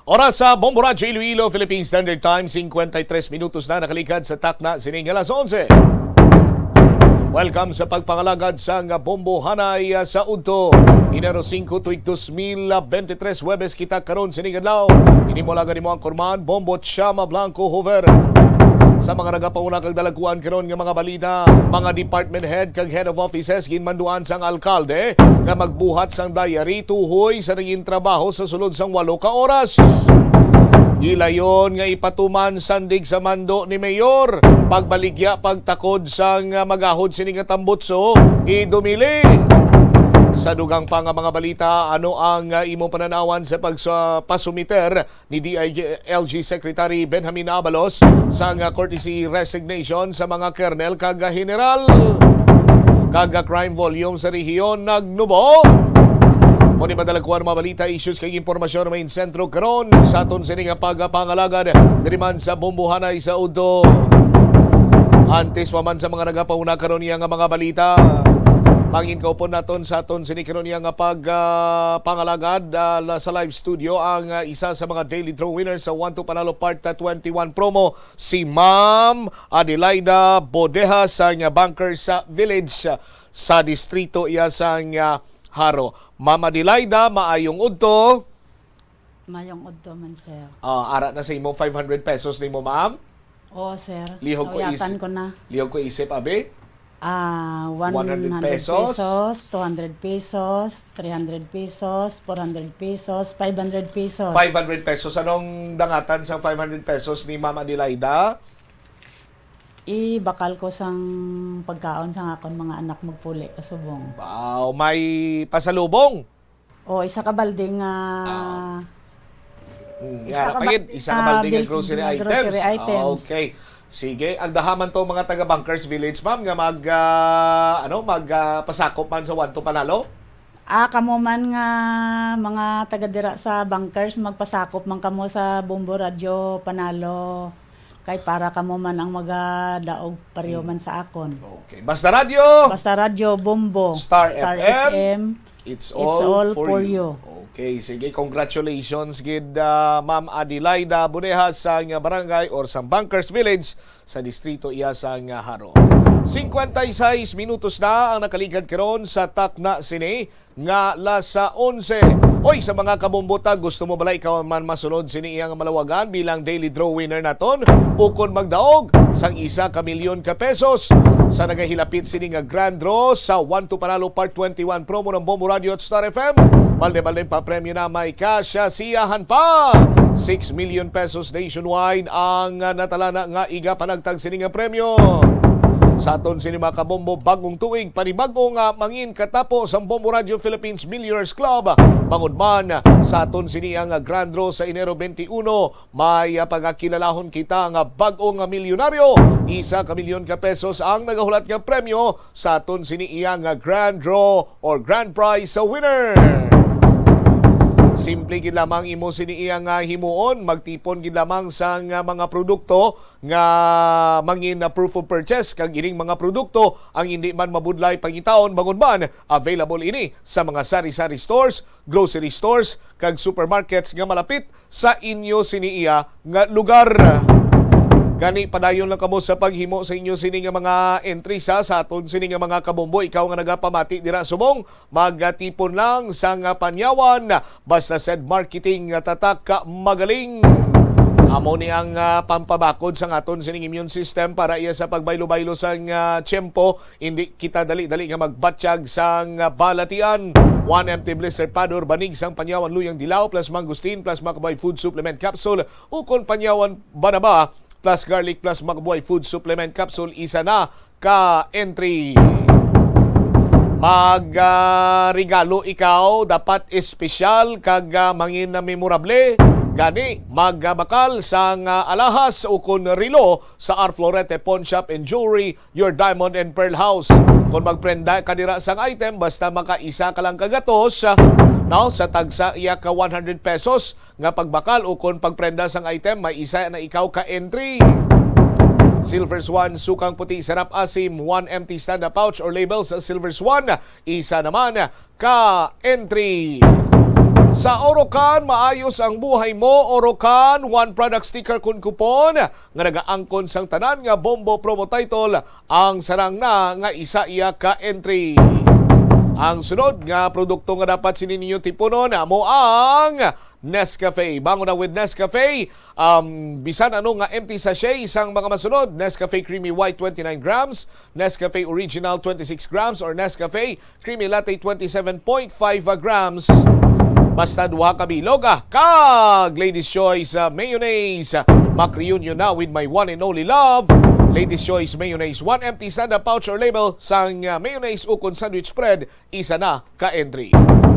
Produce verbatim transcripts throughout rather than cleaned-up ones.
Oras sa Bombo Radyo Iloilo, Philippine Standard Time, cincuenta y tres minutos na nakaligad sa takna sining alas onse. Welcome sa pagpangalagad sang Bombo Hanay, ah, sa udto, Enero singko, tuig dos mil bente tres, Huwebes kita karon sining adlaw. Ini mo lang ang imo anchorman, Bombo Chama Blanco Hoover. Sa mga nagapauna kag dalaguan karon nga mga balita, mga department head kag head of offices ginmanduan sang alkalde nga magbuhat sang diary tuhoy sa naging trabaho sa sulod sang walo ka oras. Gilayon nga ipatuman sandig sa mando ni Mayor, pagbaligya pagtakod sang magahod sini nga tambutso, idumili. Sa dugang pa nga mga balita, ano ang, ah, imo pananawan sa pagsa-, pasumiter ni D I L G Secretary Benjamin Abalos sang, ah, courtesy resignation sa mga kernel kag, ah, general? Kag, ah, crime volume sa rehiyon nagnubo? Mo ni madalakuan mga balita, issues kag impormasyon may sentro karon sa aton sini nga pagpangalagad diri man sa Bombo Hanay sa udto. Antes pa man sa mga nagapauna karon niya nga mga balita, manginkaupon naton sa aton sini karon niya nga pag, ah, pangalagad, ah, la-, sa live studio ang, ah, isa sa mga daily draw winners sa One to Panalo Part, ah, twenty-one promo, si Ma'am Adelaida Bodeha sa nga banker sa village, ah, sa distrito iya sa nga Jaro. Ma'am Adelaida, maayong udto. Mayong udto man, sir. Ah, ara na sa imong five hundred pesos nimo, ma'am. Oo, sir. Lihog ko Awiyatan is-, ko na. Lihog ko isip, abi. Ah, One hundred one hundred pesos. Pesos, two hundred pesos, three hundred pesos, four hundred pesos, five hundred pesos. Five hundred pesos. Anong dangatan sa five hundred pesos ni Ma'am Adelaida? Ibakal ko sang pagkaon sang akon mga anak magpuli kasubong. Wow, may pasalubong. O, isa ka balde nga Ah. Mm, isa nga ka ra pa gid, balde isa ka nga balde nga bills, grocery nga grocery items. Items. Okay. Sige, agdaha man to mga taga Bunkers Village, ma'am, nga mag, ah, ano, mag, ah, pasakop man sa One to Panalo? Ah, kamo man nga mga taga dira sa Bunkers, magpasakop man kamo sa Bombo Radyo Panalo. Kay para kamo man ang magadaog pareho Mm. man sa akon. Okay. Basta Radyo! Basta Radyo, Bombo. Star Star F M. F M. It's It's all all for for you. you. Okay, sige. Congratulations gid, ah, Ma'am Adelaida Bodeha sa nga barangay or sa Bunkers Village sa distrito iya sa nga Jaro. Cincuenta y seis minutos na ang nakaligad karon sa takna sini nga las onse. Oy, sa mga kabumbota, gusto mo bala ikaw man masunod sini iyang malawagan bilang daily draw winner naton? Ukon magdaog sang isa ka milyon ka pesos sa nagahilapit sini nga grand draw sa One to Panalo Part twenty-one promo ng Bombo Radio at Star F M. Balde-balde pa premyo na may cash, ah, siyahan pa. Six million pesos nationwide ang, ah, natalana nga igapanagtag sini nga premyo. Sa aton sini mga kabombo, bagong tuig, panibag-o nga mangin katapo sang Bombo Radio Philippines Millionaires Club. Bangod man sa aton sini ang grand draw sa Enero twenty-one, may, ah, pagakilalahon kita nga bag-o nga milyonaryo. Isa ka milyon ka pesos ang nagahulat nga premyo sa aton sini iya nga grand draw or grand prize sa winner. Simple gid lamang imo sini iya nga himuon, magtipon gid lamang sa nga mga produkto nga mangin na proof of purchase, kag ining mga produkto ang hindi man mabudlay pangitaon, bangod man available ini sa mga sari-sari stores, grocery stores, kag supermarkets nga malapit sa inyo sini iya nga lugar. Gani, padayon lang kamo sa paghimo sa inyo sini nga mga entries, ha, sa aton sini nga mga kabombo. Ikaw nga nagapamati dira subong, magatipon lang sa nga panyawan, basta said marketing nga tatak magaling. Amo ni ang, ah, pampabakod sa aton sining immune system para iya sa pagbaylo-baylo sa nga tiyempo. Hindi kita dali-dali nga magbatyag sang balatian. One empty blister pad or banig sang panyawan luyang dilaw plus mangosteen plus makabuhay food supplement capsule ukon panyawan banaba plus garlic plus makabuhay food supplement capsule, isa na ka entry. Mag, ah, regalo ikaw, dapat espesyal kag, ah, mangin na memorable. Gani, magbakal sang, ah, alahas ukon relo sa R Florete Pawn Shop and Jewelry, your diamond and pearl house. Kung magprenda ka dira sang item, basta makaisa ka lang ka gatos, ah, no, sa tagsa iya ka one hundred pesos nga pagbakal ukon pagprenda sang item, may isa na ikaw ka entry. Silver Swan, sukang puti, sarap asim, one empty stand-up pouch or label sa Silver Swan, isa naman ka entry. Sa Orocan, maayos ang buhay mo. Orocan, one product sticker kun coupon nga nagaangkon sang tanan nga Bombo Promo Title ang sarang na nga isa iya ka entry. Ang sunod nga produkto nga dapat sini ninyo tipunon amo ang Nescafe. Bangon na with Nescafe, um, bisan ano nga empty sachet, isang mga masunod: Nescafe Creamy White, twenty-nine grams, Nescafe Original, twenty-six grams, or Nescafe Creamy Latte, twenty-seven point five grams. Basta duha ka bilog, ah, kag Ladies Choice, ah, Mayonnaise. Mak-reunion na with my one and only love, Ladies Choice Mayonnaise. One empty standard pouch or label sang, ah, mayonnaise ukon sandwich spread, isa na ka entry.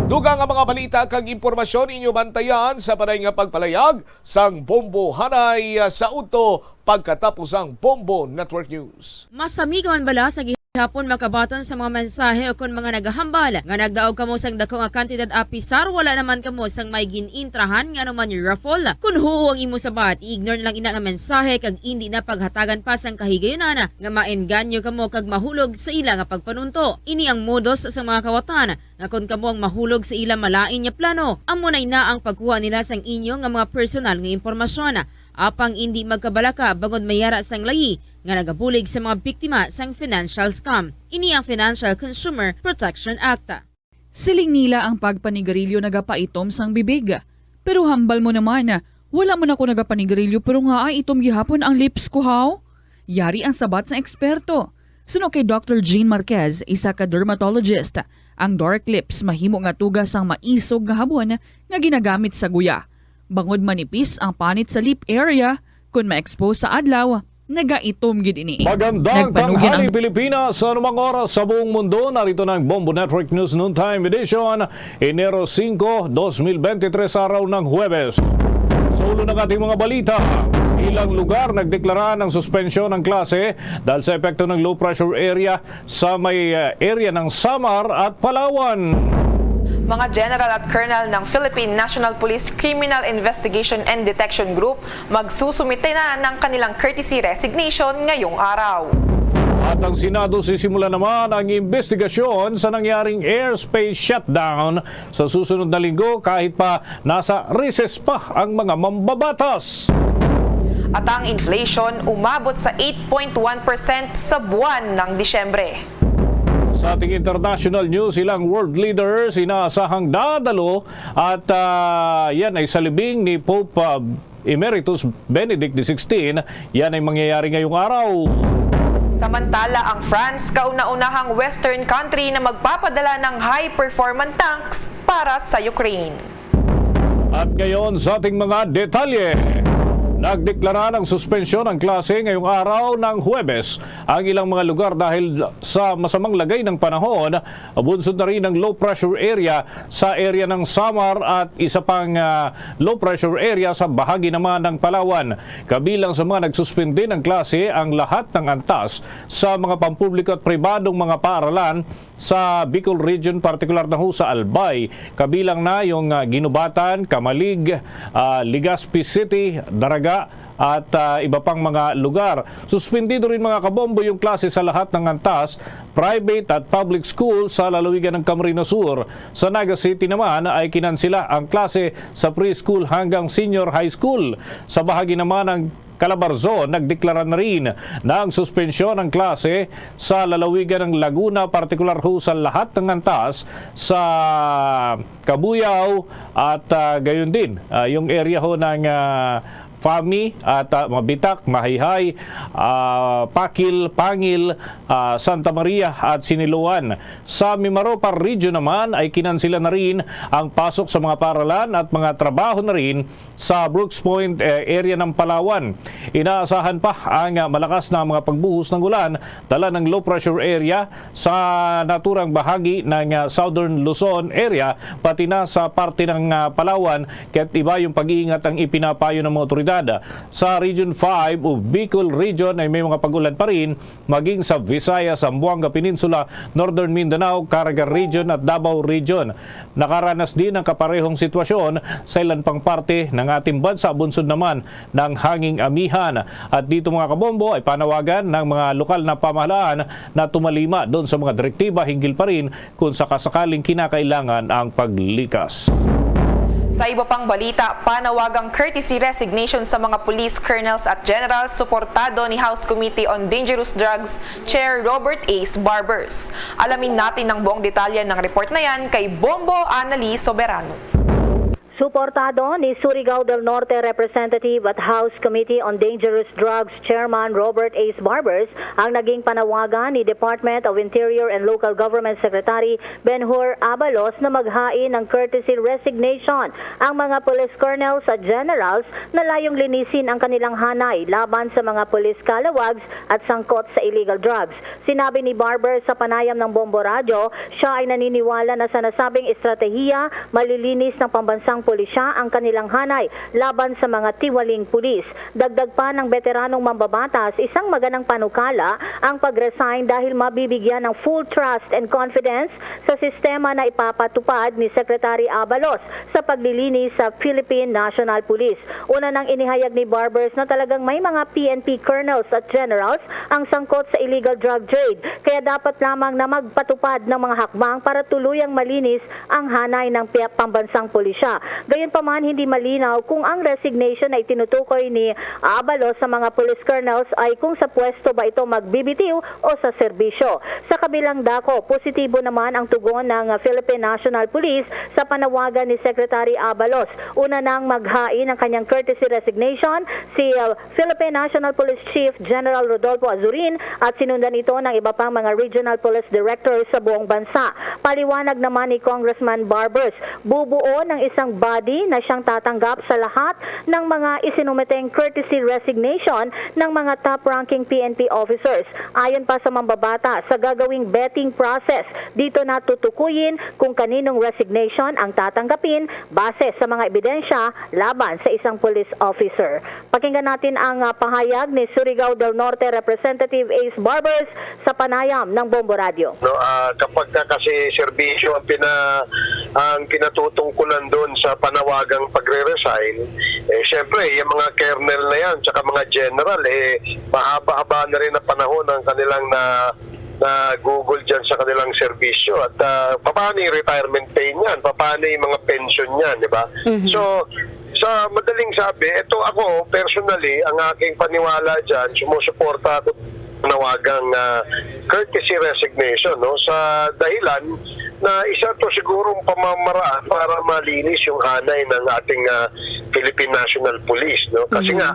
Dugang nga mga balita kag impormasyon inyo bantayan sa panay nga pagpalayag sang Bombo Hanay, ah, sa udto pagkatapos sang Bombo Network News. Masami ka man bala sa gihapon makabaton sa mga mensahe o kon mga nagahambal nga nagdaog kamo sang dako nga kantidad, apisar wala naman kamo sang may gin-intrahan nga anuman raffle? Kon huo ang imo sabat, i-ignore na lang ina nga mensahe kag indi na paghatagan pa sang kahigayunan nga maengganyo kamo kag mahulog sa ila nga pagpanunto. Ini ang modus sa mga kawatan nga kon kamo ang mahulog sa ila malain nga plano, amo na ina ang pagkuha nila sang inyo nga mga personal nga impormasyon. Apang indi magkabalaka bangod may yara sang layi nga nagabulig sa mga biktima sang financial scam. Ini ang Financial Consumer Protection Act. Siling nila ang pagpanigarilyo nagapaitom sang bibig. Pero hambal mo naman, wala man ako nagapanigarilyo pero ngaa itom gihapon ang lips ko, haw? Yari ang sabat sang eksperto. Suno kay Doctor Jean Marquez, isa ka dermatologist, ang dark lips mahimo nga tuga sang maisog nga habon nga ginagamit sa guya. Bangod manipis ang panit sa lip area, kon ma-expose sa adlaw, nagaitom gid ini. Magandang Nagpanugyan tanghali, ang Pilipinas. Sa anumang oras sa buong mundo, narito na ang Bombo Network News Noontime Edition, Enero singko, dos mil bente tres, araw ng Huwebes. Sa ulo ng ating mga balita, ilang lugar nagdeklara ng suspensyon ng klase dahil sa epekto ng low pressure area sa may, eh, area ng Samar at Palawan. Mga general at colonel ng Philippine National Police Criminal Investigation and Detection Group magsusumite na ng kanilang courtesy resignation ngayong araw. At ang Senado sisimula naman ang investigasyon sa nangyaring airspace shutdown sa susunod na linggo, kahit pa nasa recess pa ang mga mambabatas. At ang inflation umabot sa eight point one percent sa buwan ng Disyembre. Sa ating international news, ilang world leaders inaasahang dadalo at, ah, yan ay sa libing ni Pope, ah, Emeritus Benedict the sixteenth. Yan ay mangyayari ngayong araw. Samantala, ang France, kauna-unahang Western country na magpapadala ng high-performance tanks para sa Ukraine. At ngayon sa ating mga detalye. Nagdeklara ng suspensyon ang klase ngayong araw ng Huwebes ang ilang mga lugar dahil sa masamang lagay ng panahon. Bunsod na rin ang low pressure area sa area ng Samar at isa pang, ah, low pressure area sa bahagi naman ng Palawan. Kabilang sa mga nagsuspindi ng klase ang lahat ng antas sa mga pampubliko at pribadong mga paaralan sa Bicol Region, partikular na ho sa Albay. Kabilang na yung, ah, Guinobatan, Camalig, ah, Legazpi City, Daraga, at, ah, iba pang mga lugar. Suspendido rin, mga kabombo, yung klase sa lahat ng antas, private at public school sa lalawigan ng Camarines Sur. Sa Naga City naman ay kinansila ang klase sa preschool hanggang senior high school. Sa bahagi naman ng Calabarzon, nagdeklara na rin ng suspensyon ang klase sa lalawigan ng Laguna, partikular ho sa lahat ng antas sa Cabuyao at, ah, gayon din, ah, yung area ho ng, ah, Fami at, ah, Mabitak, Mahayhay, ah, Pakil, Pangil, ah, Santa Maria at Siniloan. Sa Mimaropa Region naman ay kinansila na rin ang pasok sa mga paaralan at mga trabaho na rin sa Brooks Point, eh, area ng Palawan. Inaasahan pa ang, ah, malakas na mga pagbuhos ng ulan dala ng low pressure area sa naturang bahagi ng, ah, Southern Luzon area, pati na sa parte ng, ah, Palawan, kaya't iba yung pag-iingat ang ipinapayo ng mga otoridad. Sa Region five o Bicol Region ay may mga pag-ulan pa rin, maging sa Visayas, Zamboanga Peninsula, Northern Mindanao, Caraga Region at Davao Region. Nakaranas din ng kaparehong sitwasyon sa ilan pang parte ng ating bansa, bunsod naman ng hanging amihan. At dito, mga kabombo, ay panawagan ng mga lokal na pamahalaan na tumalima doon sa mga direktiba hinggil pa rin kung sakasakaling kinakailangan ang paglikas. Sa iba pang balita, panawagang courtesy resignation sa mga police colonels at generals suportado ni House Committee on Dangerous Drugs Chair Robert Ace Barbers. Alamin natin ang buong detalye ng report na yan kay Bombo Anali Soberano. Suportado ni Surigao del Norte Representative at House Committee on Dangerous Drugs Chairman Robert Ace Barbers ang naging panawagan ni Department of Interior and Local Government Secretary Ben-Hur Abalos na maghain ng courtesy resignation ang mga police colonels at generals na layong linisin ang kanilang hanay laban sa mga police scalawags at sangkot sa illegal drugs. Sinabi ni Barber sa panayam ng Bombo Radyo, siya ay naniniwala na sa nasabing estratehiya, malilinis ng pambansang pulisya ang kanilang hanay laban sa mga tiwaling pulis. Dagdag pa ng beteranong mambabatas, isang maganang panukala ang pag-resign dahil mabibigyan ng full trust and confidence sa sistema na ipapatupad ni Secretary Abalos sa paglilinis sa Philippine National Police. Una nang inihayag ni Barbers na talagang may mga P N P colonels at generals ang sangkot sa illegal drug trade, kaya dapat lamang na magpatupad ng mga hakbang para tuluyang malinis ang hanay ng pi-, pambansang pulisya. Gayunpaman, hindi malinaw kung ang resignation na itinutukoy ni Abalos sa mga police colonels ay kung sa pwesto ba ito magbibitiw o sa serbisyo. Sa kabilang dako, positibo naman ang tugon ng Philippine National Police sa panawagan ni Secretary Abalos. Una nang maghain ng kanyang courtesy resignation si, uh, Philippine National Police Chief General Rodolfo Azurin at sinundan ito ng iba pang mga regional police directors sa buong bansa. Paliwanag naman ni Congressman Barbers, bubuo ng isang body na siyang tatanggap sa lahat ng mga isinumiteng courtesy resignation ng mga top-ranking P N P officers. Ayon pa sa mambabata, sa gagawing vetting process, dito na tutukuyin kung kaninong resignation ang tatanggapin base sa mga ebidensya laban sa isang police officer. Pakinggan natin ang, ah, pahayag ni Surigao del Norte Representative Ace Barbers sa panayam ng Bombo Radyo. No, ah, kapag ka kasi serbisyo ang pina-, ang kinatutungkulan doon sa panawagang pagre-resign, eh, syempre, yung mga colonel na yan, tsaka mga general, eh, mahaba-haba na rin ang panahon ang kanilang na, na gugol dyan sa kanilang serbisyo. At, ah, paano yung retirement pay niyan? Paano yung mga pension niyan, di ba? Mhm. So, sa madaling sabi, ito ako, personally, ang aking paniwala dyan, sumusuporta ako sa panawagang, ah, courtesy resignation, no? Sa dahilan na isa to sigurong pamamaraan para malinis yung hanay ng ating, ah, Philippine National Police, no? Kasi Mhm. nga,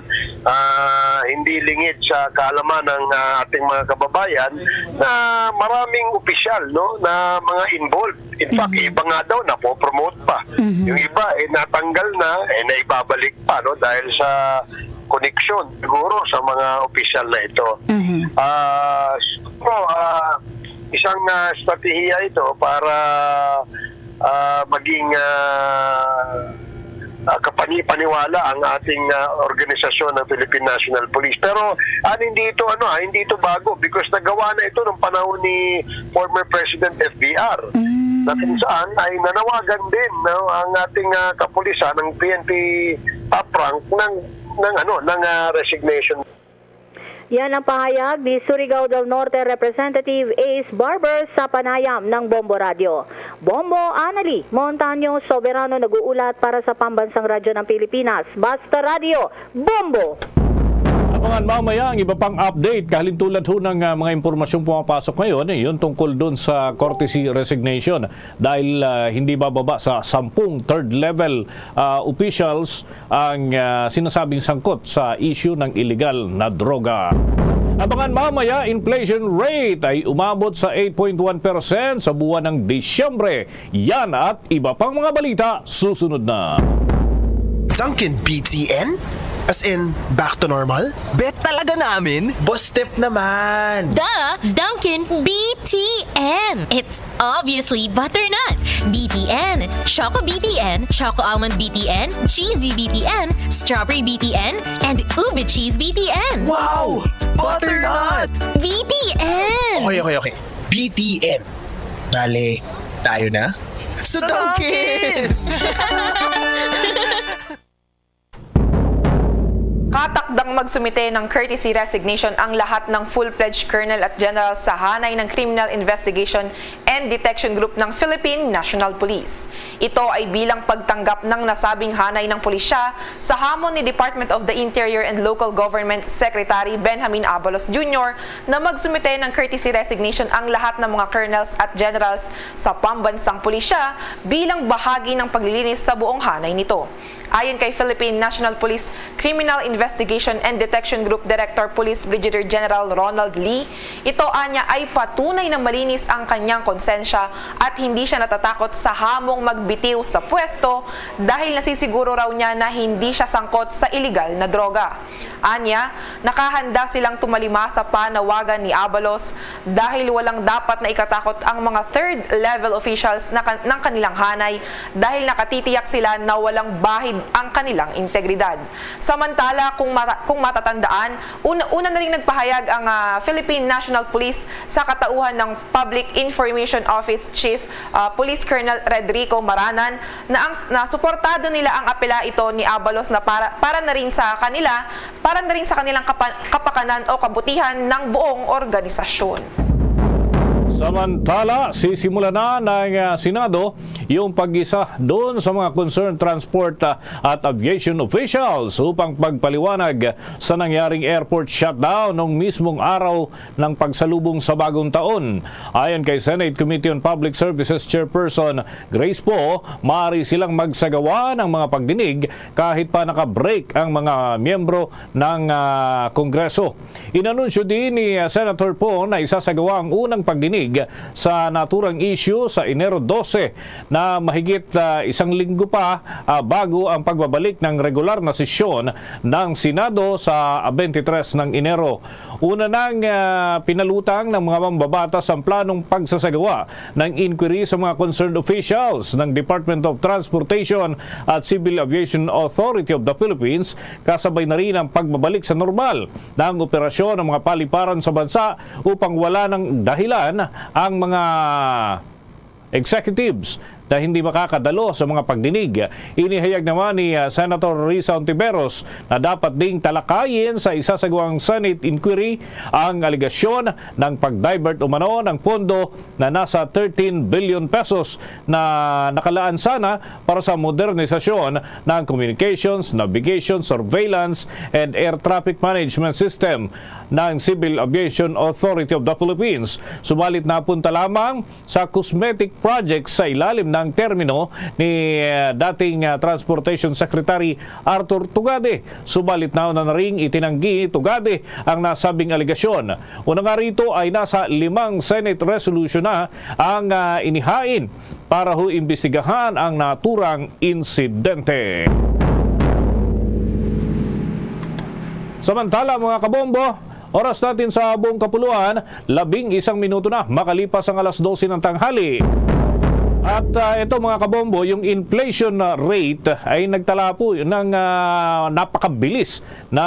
ah, hindi lingid sa kaalaman ng, ah, ating mga kababayan na maraming opisyal, no, na mga involved. In fact, Mhm. iba nga daw napopromote pa. Mhm. Yung iba, eh, natanggal na, eh, naibabalik pa, no, dahil sa koneksyon siguro sa mga opisyal na ito. Mhm. Ah, siguro, ah, isang, ah, estratehiya ito para, ah, maging, ah, ah, kapani-, paniwala ang ating, ah, organisasyon ng Philippine National Police. Pero, ah, hindi ito, ano, ah, hindi ito bago because nagawa na ito nung panahon ni former President F D R, Mm. na kung saan ay nanawagan din, no, ang ating, ah, kapulisan, ng P N P top rank ng, ng, ano, ng, ah, resignation. Yan ang pahayag ni Surigao del Norte Representative Ace Barber sa panayam ng Bombo Radyo. Bombo Anali Montaño Soberano nag-uulat para sa Pambansang Radyo ng Pilipinas, Basta Radyo, Bombo! Abangan mamaya ang iba pang update kahalintulad ho ng, ah, mga impormasyong pumapasok ngayon, eh, yun tungkol dun sa courtesy resignation dahil, ah, hindi bababa sa sampung third level, ah, officials ang, ah, sinasabing sangkot sa issue ng illegal na droga. Abangan mamaya, inflation rate ay umabot sa eight point one percent sa buwan ng Disyembre. Yan at iba pang mga balita susunod na. Dunkin B T N? As in, back to normal? Bet talaga namin? Boss Step naman! The Dunkin B T N. It's obviously butternut B T N, Choco B T N, Choco Almond B T N, Cheesy B T N, Strawberry B T N, and Ube Cheese B T N. Wow! Butternut! B T N! Okay, okay, okay. B T N. Bale, tayo na? Sa Dunkin! Katak Handang magsumite ng courtesy resignation ang lahat ng full-fledged colonel at general sa hanay ng Criminal Investigation and Detection Group ng Philippine National Police. Ito ay bilang pagtanggap ng nasabing hanay ng pulisya sa hamon ni Department of the Interior and Local Government Secretary Benjamin Abalos Junior na magsumite ng courtesy resignation ang lahat ng mga colonels at generals sa pambansang pulisya bilang bahagi ng paglilinis sa buong hanay nito. Ayon kay Philippine National Police Criminal Investigation and Detection Group Director Police Brigadier General Ronald Lee, ito anya ay patunay na malinis ang kanyang konsensya at hindi siya natatakot sa hamong magbitiw sa pwesto dahil nasisiguro raw niya na hindi siya sangkot sa iligal na droga. Anya, nakahanda silang tumalima sa panawagan ni Abalos dahil walang dapat na ikatakot ang mga third level officials na kan-, ng kanilang hanay dahil nakatitiyak sila na walang bahid ang kanilang integridad. Samantala, kung mata-, kung matatandaan, una, una na rin nagpahayag ang, ah, Philippine National Police sa katauhan ng Public Information Office Chief, ah, Police Colonel Redrico Maranan na ang, na suportado nila ang apela ito ni Abalos na para, para na rin sa kanila, para na rin sa kanilang kapa-, kapakanan o kabutihan ng buong organisasyon. Samantala, sisimula na ng, ah, Senado yung pag-isa doon sa mga concerned transport, ah, at aviation officials upang pagpaliwanag sa nangyaring airport shutdown noong mismong araw ng pagsalubong sa bagong taon. Ayon kay Senate Committee on Public Services Chairperson Grace Poe, maaari silang magsagawa ng mga pagdinig kahit pa naka-break ang mga miyembro ng, ah, Kongreso. Inanunsyo din ni, ah, Senator Poe na isasagawa ang unang pagdinig sa naturang issue sa Enero dose, na mahigit, ah, isang linggo pa, ah, bago ang pagbabalik ng regular na sesyon ng Senado sa twenty-three ng Enero. Una nang, ah, pinalutang ng mga mambabatas ang planong pagsasagawa ng inquiry sa mga concerned officials ng Department of Transportation at Civil Aviation Authority of the Philippines, kasabay na rin ang pagbabalik sa normal na ang operasyon ng mga paliparan sa bansa upang wala ng dahilan ang mga executives na hindi makakadalo sa mga pagdinig. Inihayag naman ni, ah, Senator Risa Ontiveros na dapat ding talakayin sa isasagawang Senate inquiry ang alegasyon ng pag-divert umano ng pondo na nasa thirteen billion pesos na nakalaan sana para sa modernisasyon ng communications, navigation, surveillance, and air traffic management system ng Civil Aviation Authority of the Philippines. Subalit napunta lamang sa cosmetic projects sa ilalim ng termino ni, eh, dating, ah, Transportation Secretary Arthur Tugade. Subalit nauna na ring itinanggi ni Tugade ang nasabing alegasyon. Una nga rito ay nasa limang Senate resolution na ang, ah, inihain para ho imbestigahan ang naturang insidente. Samantala, mga kabombo, oras natin sa buong kapuluan, labing isang minuto na makalipas ang alas dose ng tanghali. At, ah, ito, mga kabombo, yung inflation, ah, rate ay nagtala po ng, ah, napakabilis na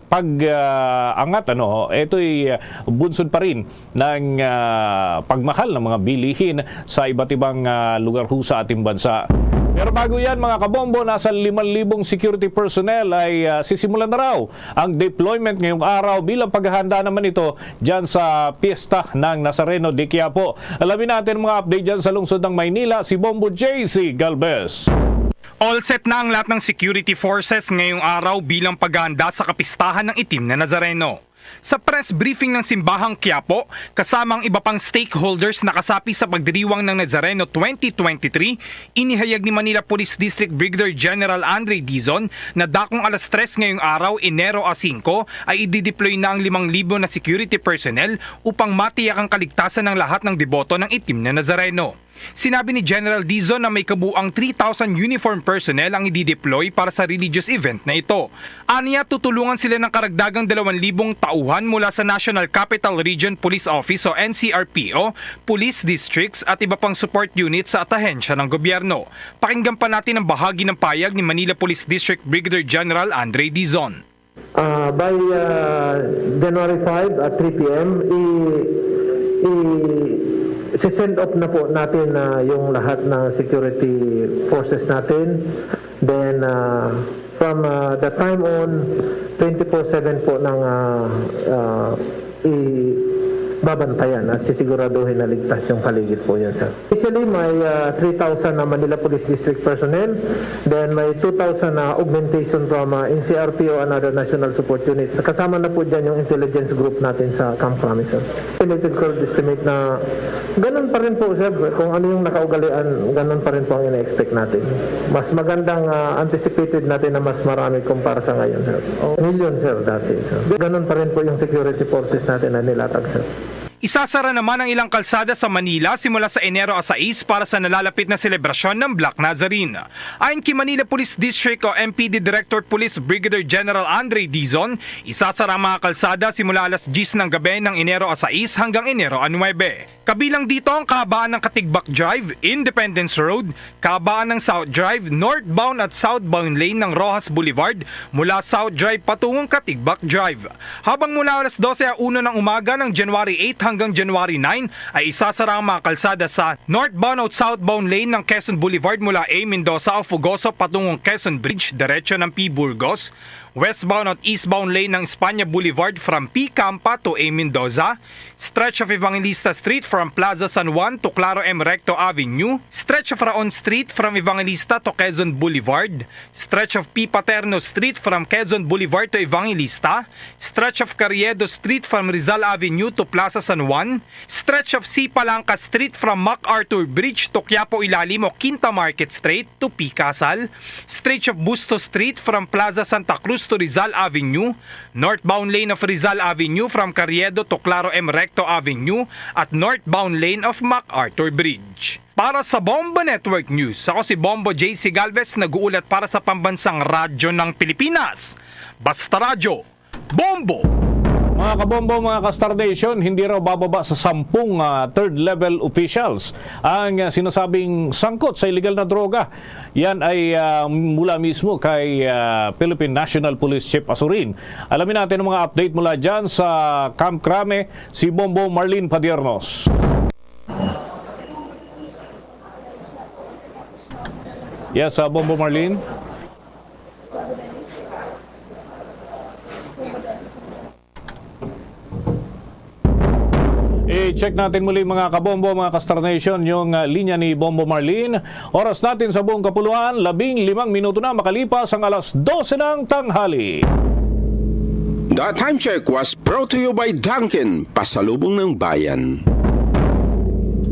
pag, ah, angat, ano. Ito'y, ah, bunsod pa rin ng, ah, pagmahal ng mga bilihin sa iba't ibang, ah, lugar ho sa ating bansa. Pero bago yan, mga kabombo, nasa limang libong security personnel ay, ah, sisimulan na raw ang deployment ngayong araw bilang paghahanda naman ito dyan sa piyesta ng Nazareno de Quiapo. Alamin natin ang mga update dyan sa lungsod ng Maynila, si Bombo J C Galvez. All set na ang lahat ng security forces ngayong araw bilang paghahanda sa kapistahan ng Itim na Nazareno. Sa press briefing ng Simbahang Quiapo, kasama ang iba pang stakeholders na kasapi sa pagdiriwang ng Nazareno twenty twenty-three, inihayag ni Manila Police District Brigadier General Andre Dizon na dakong alas tres ngayong araw, Enero a singko, ay idideploy na ang limang libo na security personnel upang matiyak ang kaligtasan ng lahat ng deboto ng Itim na Nazareno. Sinabi ni General Dizon na may kabuang three thousand uniform personnel ang idideploy para sa religious event na ito. Aniya, tutulungan sila ng karagdagang dalawang libong tauhan mula sa National Capital Region Police Office o N C R P O, police districts at iba pang support unit sa ahensya ng gobyerno. Pakinggan pa natin ang bahagi ng payag ni Manila Police District Brigadier General Andre Dizon. Ah, by, ah, January five at three P M, i-, i-, si-send off na po natin, ah, yung lahat ng security forces natin. Then, ah, From, ah, the time on, twenty-four seven po ng, ah, ah, ibabantayan at sisiguraduhin na ligtas yung paligid po yun, sir. Initially, may, ah, three thousand na Manila Police District personnel, then may two thousand na augmentation from, ah, N C R P O and other national support units. Kasama na po dyan yung intelligence group natin sa Camp Crame, sir. Estimated current estimate na ganun pa rin po, sir. Kung ano yung nakaugalian, ganun pa rin po ang ina-expect natin. Mas magandang, ah, anticipated natin na mas marami kumpara sa ngayon, sir. O, million, sir, dati, sir. Ganun pa rin po yung security forces natin na nilatag, sir. Isasara naman ang ilang kalsada sa Manila simula sa Enero a sais para sa nalalapit na selebrasyon ng Black Nazarene. Ayon kay Manila Police District o M P D Director Police Brigadier General Andre Dizon, isasara ang mga kalsada simula alas diyes ng gabi ng Enero a sais hanggang Enero a nuwebe. Kabilang dito ang kahabaan ng Katigbak Drive, Independence Road, kahabaan ng South Drive, northbound at southbound lane ng Roxas Boulevard mula South Drive patungong Katigbak Drive. Habang mula alas dose a uno ng umaga ng January eight hanggang January nine ay isasara ang mga kalsada sa northbound at southbound lane ng Quezon Boulevard mula A Mendoza o Fugoso patungong Quezon Bridge, diretsyo ng P Burgos, westbound at eastbound lane ng Espana Boulevard from P Campa to A Mendoza, stretch of Evangelista Street from Plaza San Juan to Claro M Recto Avenue, stretch of Raon Street from Evangelista to Quezon Boulevard, stretch of P Paterno Street from Quezon Boulevard to Evangelista, stretch of Carriedo Street from Rizal Avenue to Plaza San Juan, stretch of C Palanca Street from MacArthur Bridge to Quiapo Ilalim o Quinta Market Street to P Casal, stretch of Bustos Street from Plaza Santa Cruz to Rizal Avenue, northbound lane of Rizal Avenue from Carriedo to Claro M Recto Avenue at northbound lane of MacArthur Bridge. Para sa Bombo Network News, ako si Bombo J C Galvez, nag-uulat para sa Pambansang Radyo ng Pilipinas. Basta Radyo, Bombo! Mga kabombo, mga ka-Star Nation, hindi raw bababa sa sampung, ah, third level officials ang, ah, sinasabing sangkot sa illegal na droga. Yan ay, ah, mula mismo kay, ah, Philippine National Police Chief Azurin. Alamin natin ang mga update mula dyan sa Camp Crame, si Bombo Marlene Padiernos. Yes, ah, Bombo Marlene. I-check natin muli, mga kabombo, mga ka-Star Nation, yung, ah, linya ni Bombo Marlene. Oras natin sa buong kapuluan, labing limang minuto na makalipas ang alas dose ng tanghali. The time check was brought to you by Dunkin, Pasalubong ng Bayan.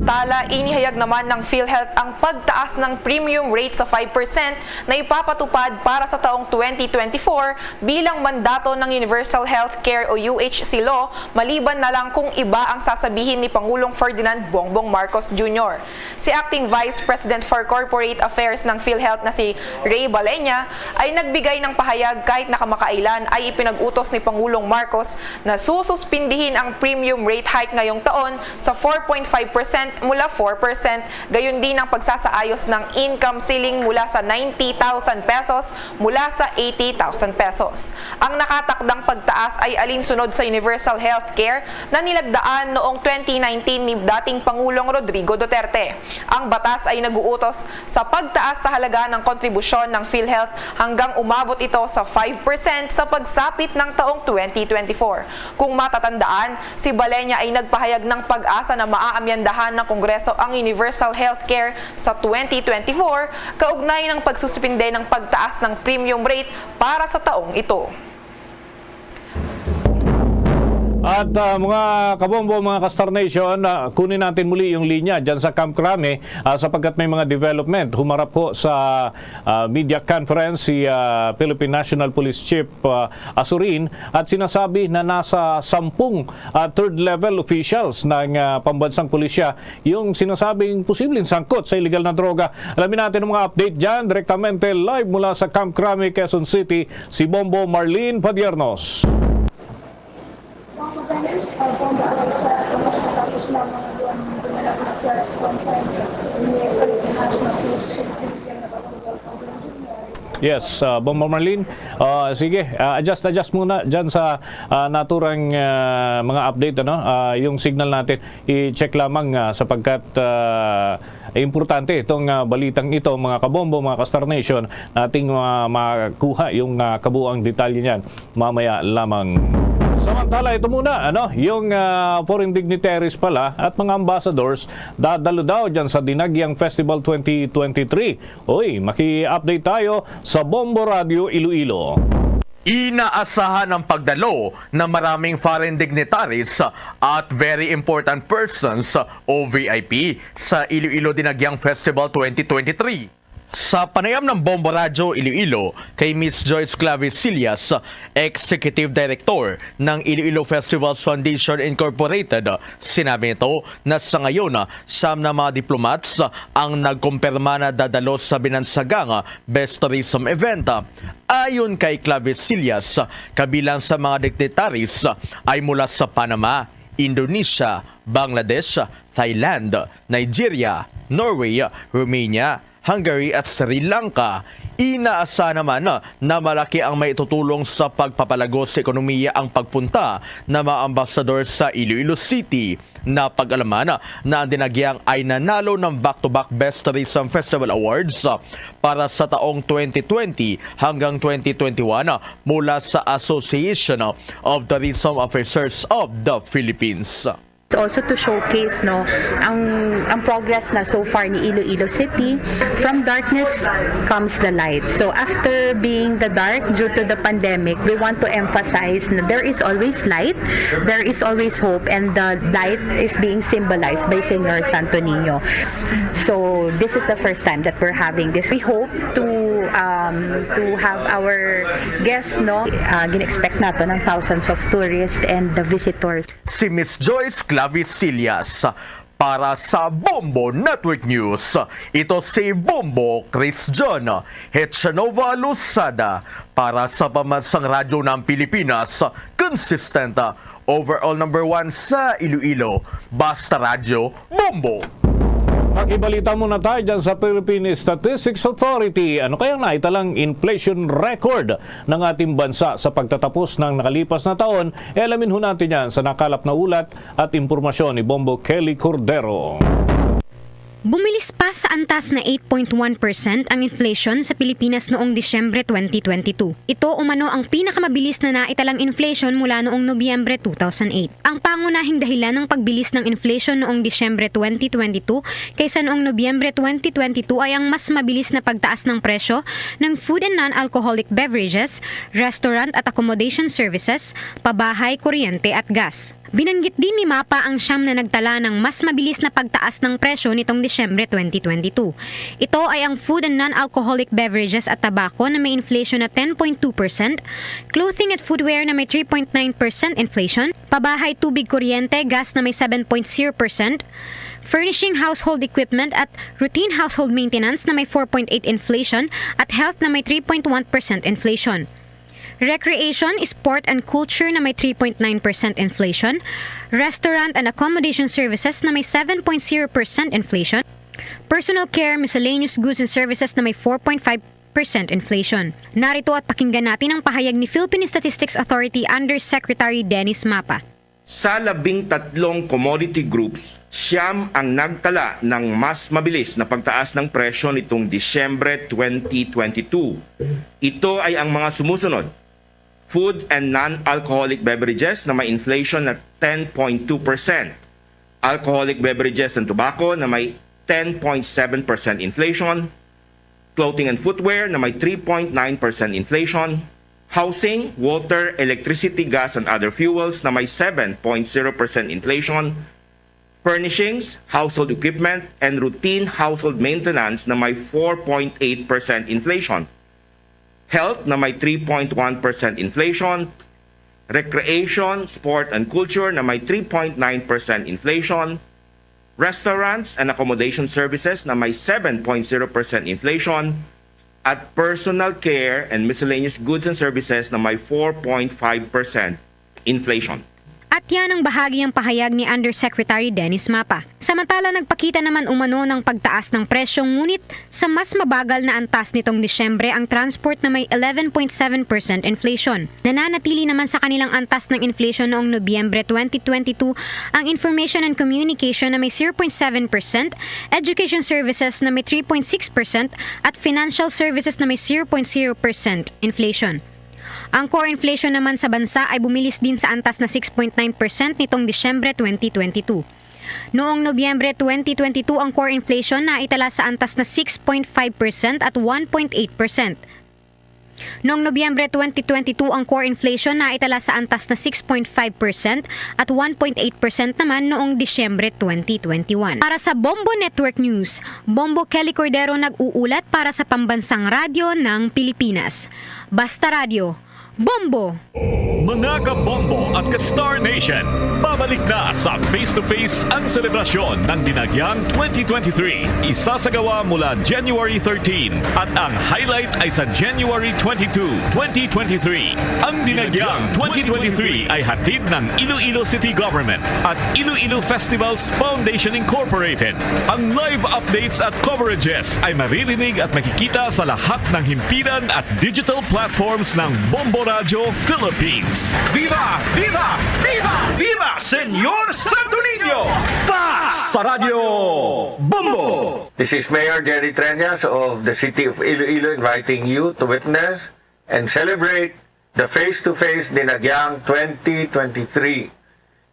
Tala, inihayag naman ng PhilHealth ang pagtaas ng premium rate sa five percent na ipapatupad para sa taong twenty twenty-four bilang mandato ng Universal Health Care o U H C Law, maliban na lang kung iba ang sasabihin ni Pangulong Ferdinand Bongbong Marcos Junior. Si Acting Vice President for Corporate Affairs ng PhilHealth na si Ray Balenya ay nagbigay ng pahayag kahit na kamakailan ay ipinag-utos ni Pangulong Marcos na sususpindihin ang premium rate hike ngayong taon sa four point five percent mula four percent, gayon din ang pagsasaayos ng income ceiling mula sa ninety thousand pesos mula sa eighty thousand pesos. Ang nakatakdang pagtaas ay alinsunod sa universal health care na nilagdaan noong twenty nineteen ni dating Pangulong Rodrigo Duterte. Ang batas ay nag-uutos sa pagtaas sa halaga ng kontribusyon ng PhilHealth hanggang umabot ito sa five percent sa pagsapit ng taong twenty twenty-four. Kung matatandaan, si Balenya ay nagpahayag ng pag-asa na maaamyandahan ng Kongreso ang universal health care sa twenty twenty-four kaugnay ng pagsuspinde ng pagtaas ng premium rate para sa taong ito. At, ah, mga kabombo, mga ka-Star Nation, ah, kunin natin muli yung linya dyan sa Camp Crame, ah, sapagkat may mga development. Humarap po sa, ah, media conference si, ah, Philippine National Police Chief, ah, Azurin at sinasabi na nasa sampung, ah, third level officials ng, ah, pambansang pulisya yung sinasabing posibleng sangkot sa illegal na droga. Alamin natin ang mga update dyan direktamente live mula sa Camp Crame, Quezon City, si Bombo Marlene Padiernos. Mga kababayan, uh, Bombo, alas sa mga katapos lamang ng buwan ng ginanap na press conference ni Philippine National Police Chief Police General Rodolfo Azon Junior Yes, ah, Bombo Marlene. Ah, sige, ah, adjust, adjust muna dyan sa, ah, naturang, ah, mga update, ano? Ah, yung signal natin, i-check lamang, ah, sapagkat, ah, importante itong, ah, balitang ito, mga kabombo, mga ka-Star Nation, nating, ah, makuha yung, ah, kabuang detalye niyan mamaya lamang. Samantala, ito muna, ano, yung, ah, foreign dignitaries pala at mga ambassadors dadalo daw dyan sa Dinagyang Festival twenty twenty-three. Uy, maki-update tayo sa Bombo Radio Iloilo. Inaasahan ang pagdalo ng maraming foreign dignitaries at very important persons o V I P sa Iloilo Dinagyang Festival twenty twenty-three. Sa panayam ng Bombo Radyo Iloilo kay Miss Joyce Clavisillas, Executive Director ng Iloilo Festivals Foundation Incorporated, sinabi nito na sa ngayon, siyam na mga diplomats ang nagkumpirma na dadalo sa binansagang Best Tourism Event. Ayon kay Clavisillas, kabilang sa mga dignitaries ay mula sa Panama, Indonesia, Bangladesh, Thailand, Nigeria, Norway, Romania, Hungary at Sri Lanka. Inaasahan naman na malaki ang maitutulong sa pagpapalago sa ekonomiya ang pagpunta ng mga ambasador sa Iloilo City. Napag-alaman na ang Dinagyang ay nanalo ng back-to-back Best Tourism Festival Awards para sa taong twenty twenty hanggang twenty twenty-one mula sa Association of Tourism Officers of the Philippines. It's also to showcase, no, ang ang progress na so far ni Iloilo City. From darkness comes the light. So after being the dark due to the pandemic, we want to emphasize na there is always light, there is always hope, and the light is being symbolized by Señor Santo Niño. So this is the first time that we're having this. We hope to um, to have our guests, no, uh, gin-expect nato ng thousands of tourists and the visitors. Si Miss Joyce Clavisillas para sa Bombo Network News. Ito si Bombo Chris John Hechanova Losada para sa Pambansang Radyo ng Pilipinas, consistent, overall number one sa Iloilo. Basta Radyo, Bombo! Makibalita muna tayo dyan sa Philippine Statistics Authority. Ano kaya ang naitalang inflation record ng ating bansa sa pagtatapos ng nakalipas na taon? E, alamin ho natin yan sa nakalap na ulat at impormasyon ni Bombo Kelly Cordero. Bumilis pa sa antas na eight point one percent ang inflation sa Pilipinas noong Disyembre twenty twenty-two. Ito umano ang pinakamabilis na naitalang inflation mula noong Nobyembre two thousand eight. Ang pangunahing dahilan ng pagbilis ng inflation noong Disyembre twenty twenty-two kaysa noong Nobyembre twenty twenty-two ay ang mas mabilis na pagtaas ng presyo ng food and non-alcoholic beverages, restaurant at accommodation services, pabahay, kuryente at gas. Binanggit din ni MAPA ang siyam na nagtala ng mas mabilis na pagtaas ng presyo nitong Disyembre twenty twenty-two. Ito ay ang food and non-alcoholic beverages at tabako na may inflation na ten point two percent, clothing at footwear na may three point nine percent inflation, pabahay, tubig, kuryente, gas na may seven point zero percent, furnishing, household equipment at routine household maintenance na may four point eight inflation at health na may three point one percent inflation. Recreation, sport, and culture na may three point nine percent inflation. Restaurant and accommodation services na may seven point zero percent inflation. Personal care, miscellaneous goods and services na may four point five percent inflation. Narito at pakinggan natin ang pahayag ni Philippine Statistics Authority Undersecretary Dennis Mapa. Sa labing tatlong commodity groups, siyam ang nagtala ng mas mabilis na pagtaas ng presyo nitong Disyembre twenty twenty-two. Ito ay ang mga sumusunod: food and non-alcoholic beverages na may inflation na ten point two percent, alcoholic beverages and tobacco na may ten point seven percent inflation, clothing and footwear na may three point nine percent inflation, housing, water, electricity, gas, and other fuels na may seven point zero percent inflation, furnishings, household equipment, and routine household maintenance na may four point eight percent inflation, health na may three point one percent inflation, recreation, sport, and culture na may three point nine percent inflation, restaurants and accommodation services na may seven point zero percent inflation, at personal care and miscellaneous goods and services na may four point five percent inflation. At yan ang bahaging pahayag ni Undersecretary Dennis Mapa. Samantala, nagpakita naman umano ng pagtaas ng presyo, ngunit sa mas mabagal na antas nitong Disyembre ang transport na may eleven point seven percent inflation. Nananatili naman sa kanilang antas ng inflation noong Nobyembre twenty twenty-two ang Information and Communication na may zero point seven percent, Education Services na may three point six percent, at Financial Services na may zero point zero percent inflation. Ang core inflation naman sa bansa ay bumilis din sa antas na six point nine percent nitong Disyembre twenty twenty-two. Noong Nobyembre twenty twenty-two, ang core inflation naitala sa antas na six point five percent at one point eight percent. Noong Nobyembre twenty twenty-two, ang core inflation naitala sa antas na six point five percent at one point eight percent naman noong Disyembre twenty twenty-one. Para sa Bombo Network News, Bombo Kelly Cordero nag-uulat para sa Pambansang Radyo ng Pilipinas. Basta Radyo, Bombo! Mga ka-Bombo at ka-Star Nation, babalik na sa Face to Face ang selebrasyon ng Dinagyang twenty twenty-three. Isasagawa mula January thirteen at ang highlight ay sa January twenty-two, twenty twenty-three. Ang Dinagyang twenty twenty-three ay hatid ng Iloilo City Government at Iloilo Festivals Foundation Incorporated. Ang live updates at coverages ay maririnig at makikita sa lahat ng himpilan at digital platforms ng Bombo Radyo Philippines. Viva! Viva! Viva! Viva, Señor Santo Niño! Basta Radyo Bombo! This is Mayor Jerry Treñas of the City of Iloilo inviting you to witness and celebrate the Face to Face Dinagyang twenty twenty-three.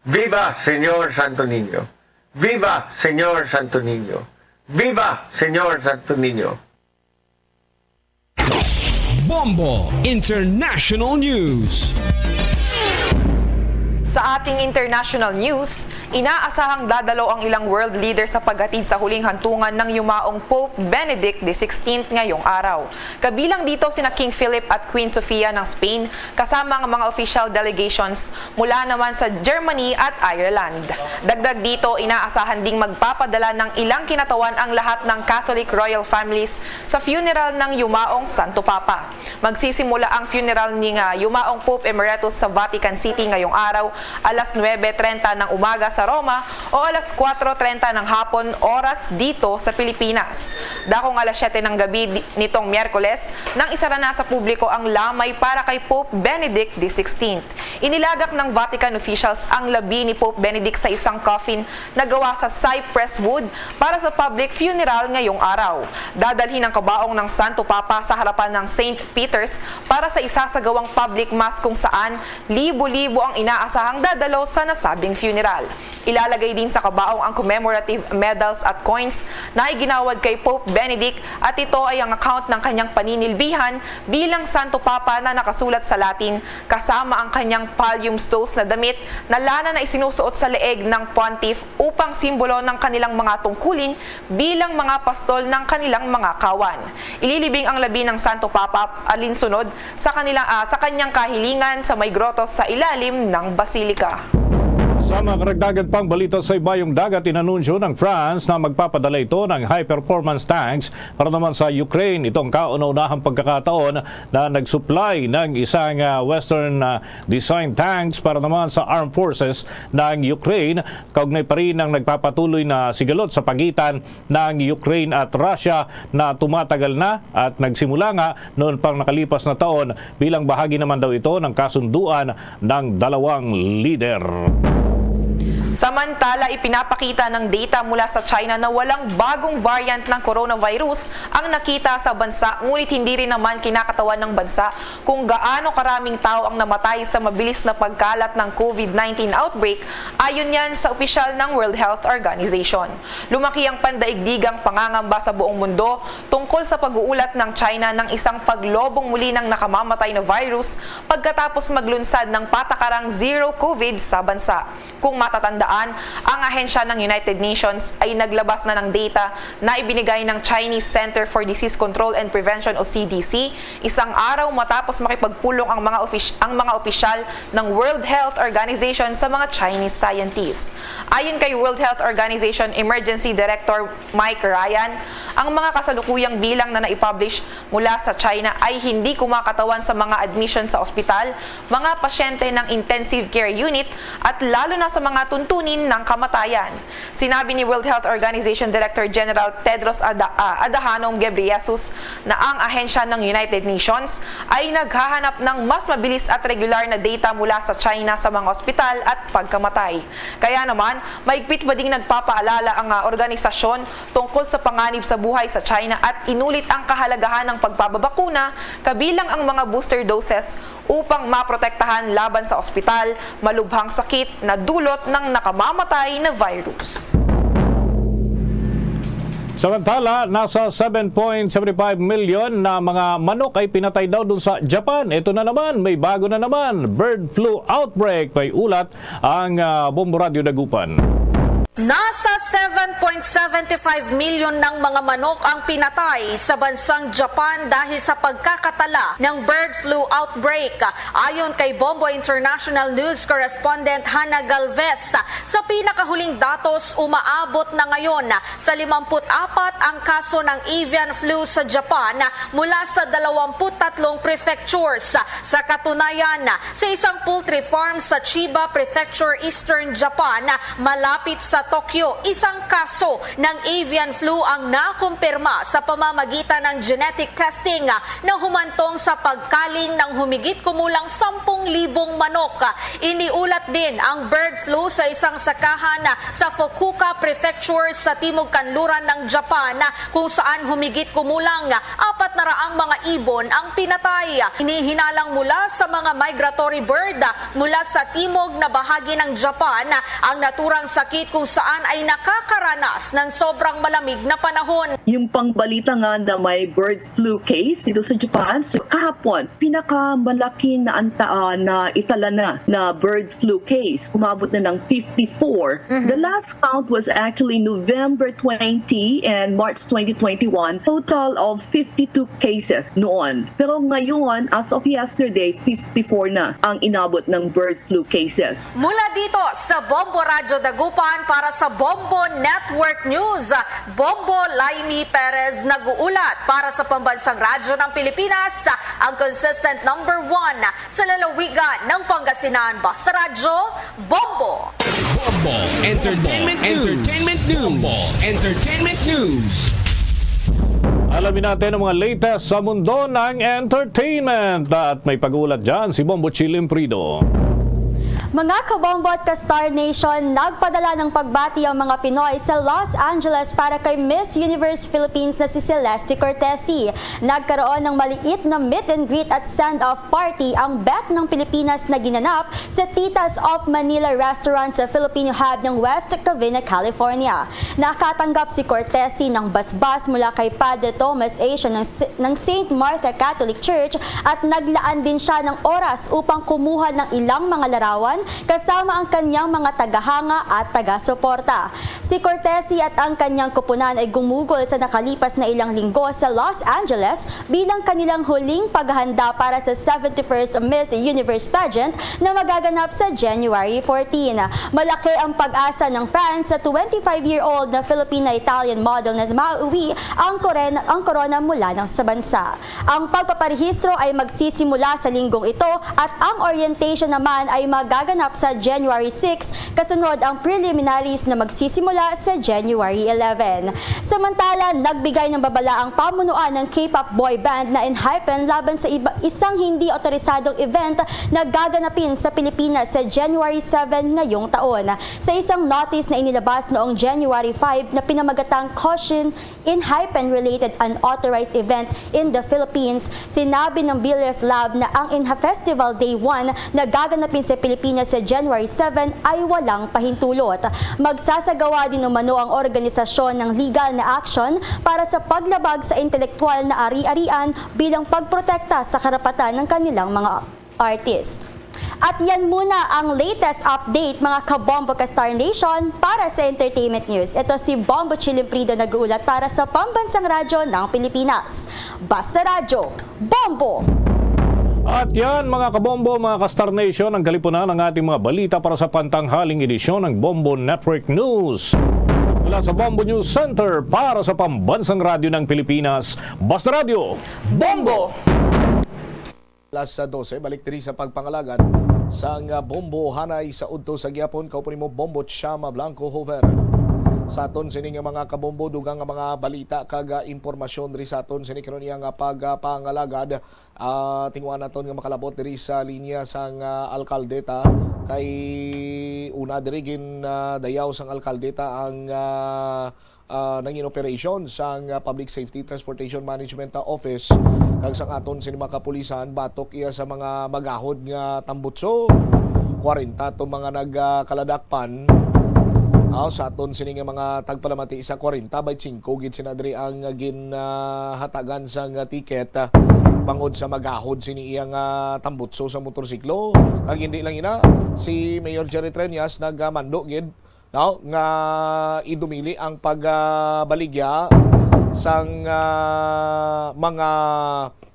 Viva Señor Santo Niño! Viva Señor Santo Niño! Viva Señor Santo Niño! Bombo International News. Sa ating international news, inaasahang dadalo ang ilang world leader sa paghatid sa huling hantungan ng yumaong Pope Benedict the sixteenth ngayong araw. Kabilang dito sina King Philip at Queen Sofia ng Spain, kasama ang mga official delegations mula naman sa Germany at Ireland. Dagdag dito, inaasahan ding magpapadala ng ilang kinatawan ang lahat ng Catholic royal families sa funeral ng yumaong Santo Papa. Magsisimula ang funeral ni nga yumaong Pope Emeritus sa Vatican City ngayong araw, alas nuebe treinta ng umaga sa Roma o alas kuwatro treinta ng hapon, oras dito sa Pilipinas. Dakong alas siyete ng gabi di-, nitong Miyerkules, nang isara na sa publiko ang lamay para kay Pope Benedict the sixteenth. Inilagak ng Vatican officials ang labi ni Pope Benedict sa isang coffin na gawa sa cypress wood para sa public funeral ngayong araw. Dadalhin ang kabaong ng Santo Papa sa harapan ng Saint Peter's para sa isasagawang public mass, kung saan libo-libo ang inaasahang dadalo sa nasabing funeral. Ilalagay din sa kabaong ang commemorative medals at coins na iginawad kay Pope Benedict, at ito ay ang account ng kanyang paninilbihan bilang Santo Papa na nakasulat sa Latin, kasama ang kanyang pallium stolz na damit na lana na isinusuot sa leeg ng pontiff upang simbolo ng kanilang mga tungkulin bilang mga pastol ng kanilang mga kawan. Ililibing ang labi ng Santo Papa alinsunod sa kanila, ah, sa kanyang kahilingan sa may groto sa ilalim ng basilika. Sa mga karagdagan pang balita sa ibayong dagat, inanunsyo ng France na magpapadala ito ng high-performance tanks para naman sa Ukraine. Ito ang kauna-unahang pagkakataon na nag-supply ng isang, ah, Western, ah, design tanks para naman sa armed forces ng Ukraine, kaugnay pa rin ng nagpapatuloy na sigalot sa pagitan ng Ukraine at Russia na tumatagal na at nagsimula nga noon pang nakalipas na taon, bilang bahagi naman daw ito ng kasunduan ng dalawang lider. Samantala, ipinapakita ng data mula sa China na walang bagong variant ng coronavirus ang nakita sa bansa, ngunit hindi rin naman kinakatawan ng bansa kung gaano karaming tao ang namatay sa mabilis na pagkalat ng COVID nineteen outbreak, ayon yan sa opisyal ng World Health Organization. Lumaki ang pandaigdigang pangangamba sa buong mundo tungkol sa pag-uulat ng China ng isang paglobong muli ng nakamamatay na virus pagkatapos maglunsad ng patakarang zero COVID sa bansa. Kung matatandaan, Ang ahensya ng United Nations ay naglabas na ng data na ibinigay ng Chinese Center for Disease Control and Prevention o C D C isang araw matapos makipagpulong ang mga ofis-, ang mga opisyal ng World Health Organization sa mga Chinese scientists. Ayon kay World Health Organization Emergency Director Mike Ryan, ang mga kasalukuyang bilang na naipublish mula sa China ay hindi kumakatawan sa mga admission sa ospital, mga pasyente ng intensive care unit, at lalo na sa mga tuntunin ng kamatayan. Sinabi ni World Health Organization Director General Tedros Ada-, ah, Adhanom Ghebreyesus na ang ahensya ng United Nations ay naghahanap ng mas mabilis at regular na data mula sa China sa mga ospital at pagkamatay. Kaya naman, maigpit pa ding nagpapaalala ang, ah, organisasyon tungkol sa panganib sa buhay sa China at inulit ang kahalagahan ng pagpapabakuna, kabilang ang mga booster doses, upang maprotektahan laban sa ospital, malubhang sakit na dulot ng nakamamatay na virus. Samantala, nasa seven point seven five million na mga manok ay pinatay daw dun sa Japan. Ito na naman, may bago na naman, bird flu outbreak. May ulat ang, ah, Bombo Radyo Dagupan. Nasa seven point seven five million ng mga manok ang pinatay sa bansang Japan dahil sa pagkakatala ng bird flu outbreak. Ayon kay Bombo International News correspondent Hannah Galvez, sa pinakahuling datos, umaabot na ngayon sa limampu't apat ang kaso ng avian flu sa Japan mula sa dalawampu't tatlong prefectures. Sa katunayan, sa isang poultry farm sa Chiba Prefecture, Eastern Japan, malapit sa Tokyo, isang kaso ng avian flu ang nakumpirma sa pamamagitan ng genetic testing na humantong sa pagkaling ng humigit kumulang sampung libong manok. Iniulat din ang bird flu sa isang sakahan sa Fukuoka Prefecture sa timog kanluran ng Japan, kung saan humigit kumulang apat na raang mga ibon ang pinatay. Hinihinalang mula sa mga migratory bird mula sa timog na bahagi ng Japan ang naturang sakit, kung saan ay nakakaranas ng sobrang malamig na panahon. Yung pangbalita nga na may bird flu case dito sa Japan, so kahapon, pinakamalaki na antaa na itala na na bird flu case. Umabot na ng fifty-four. Mhm. The last count was actually November twenty and March twenty twenty-one. Total of fifty-two cases noon. Pero ngayon, as of yesterday, fifty-four na ang inabot ng bird flu cases. Mula dito sa Bombo Radyo Dagupan para sa Bombo Network News, Bombo Laimi Perez nag-uulat para sa Pambansang Radyo ng Pilipinas, ang consistent number one sa lalawigan ng Pangasinan. Basta Radyo, Bombo! Bombo Entertainment News. Entertainment News. Bombo Entertainment News. Alamin natin ang mga latest sa mundo ng entertainment. At may pag-uulat dyan si Bombo Chilim Prido. Mga kabombo at ka-Star Nation, nagpadala ng pagbati ang mga Pinoy sa Los Angeles para kay Miss Universe Philippines na si Celeste Cortesi. Nagkaroon ng maliit na meet and greet at send-off party ang Beth ng Pilipinas na ginanap sa Tita's of Manila Restaurant sa Filipino Hub ng West Covina, California. Nakatanggap si Cortesi ng basbas mula kay Padre Thomas A. siya ng, ng Saint Martha Catholic Church at naglaan din siya ng oras upang kumuha ng ilang mga larawan kasama ang kanyang mga tagahanga at tagasuporta. Si Cortesi at ang kanyang kupunan ay gumugol sa nakalipas na ilang linggo sa Los Angeles bilang kanilang huling paghahanda para sa seventy-first Miss Universe pageant na magaganap sa January fourteen. Malaki ang pag-asa ng fans sa twenty-five-year-old na Filipina-Italian model na mauwi ang koren-, ang korona mula ng, sa bansa. Ang pagpaparehistro ay magsisimula sa linggong ito at ang orientation naman ay magaganap sa January six, kasunod ang preliminaries na magsisimula sa January eleven. Samantala, nagbigay ng babala ang pamunuan ng K-pop boy band na Enhypen laban sa iba, isang hindi otorisadong event na gaganapin sa Pilipinas sa January seven ngayong taon. Sa isang notice na inilabas noong January five na pinamagatang Caution, Enhypen-related unauthorized event in the Philippines, sinabi ng BeReF Lab na ang Enha Festival Day one na gaganapin sa Pilipinas sa January seven ay walang pahintulot. Magsasagawa din umano ang organisasyon ng legal na aksyon para sa paglabag sa intelektuwal na ari-arian bilang pagprotekta sa karapatan ng kanilang mga artist. At yan muna ang latest update, mga kabombo ka Star Nation, para sa entertainment news. Ito si Bombo Chilimprido nag-uulat para sa Pambansang Radyo ng Pilipinas. Basta Radyo, Bombo! At yan, mga kabombo, mga ka-Star Nation, ang kalipunan ng ating mga balita para sa pantanghaling edisyon ng Bombo Network News. Mula sa Bombo News Center para sa Pambansang Radyo ng Pilipinas, Basta Radyo, Bombo! Alas dose, balik diri sa pagpangalagad sang, ah, bombo hanay sa udto sa gihapon. Kaupo nimo, Bombo Chama Blanco Hover. Sa aton sini nga mga kabombo, dugang nga mga balita kag, ah, impormasyon diri sa aton sini karon iya nga pagpangalagad. Ah, tinguha naton nga makalabot diri sa linya sang, ah, alkalde ta. Kay una diri gin, ah, dayaw sang alkalde ta ang, ah, ah, nangin operation sang, ah, Public Safety Transportation Management, ah, Office kag sang aton sini mga kapulisan batok iya sa mga magahod nga tambutso. Kwarenta to mga nagkaladakpan. Aw, sa aton sini nga mga tagpalamati sa kwarenta, baynte singko gid sina diri ang ginhatagan sang ticket, ah, bangod sa magahod sini iya nga tambutso sa motorsiklo. Kag hindi lang ina, si Mayor Jerry Treñas nagmando gid, no, nga idumili ang pagbaligya sang, ah, mga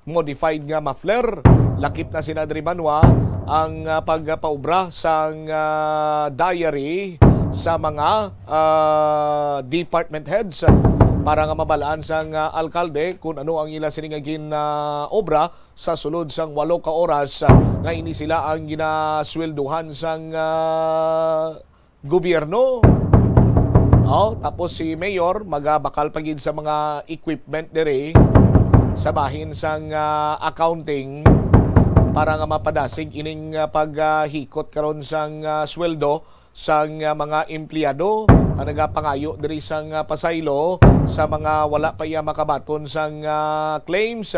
modified nga muffler. Lakip na sina diri banwa ang, ah, pagpaubra sang, ah, diary sa mga, ah, department heads para nga mabalaan sang, ah, alkalde kung ano ang ila sini nga gin, ah, obra sa sulod sang walo ka oras, ah, nga ini sila ang ginasweldohan sang, ah, gobyerno. Oh, tapos si Mayor magabakal pa gid sa mga equipment diri sa bahin sang, ah, accounting para nga mapadasig ining, ah, paghikot karon sang, ah, sweldo sang, ah, mga empleyado nga nagapangayo diri sang, ah, pasaylo sa mga wala pa iya makabaton sang, ah, claims.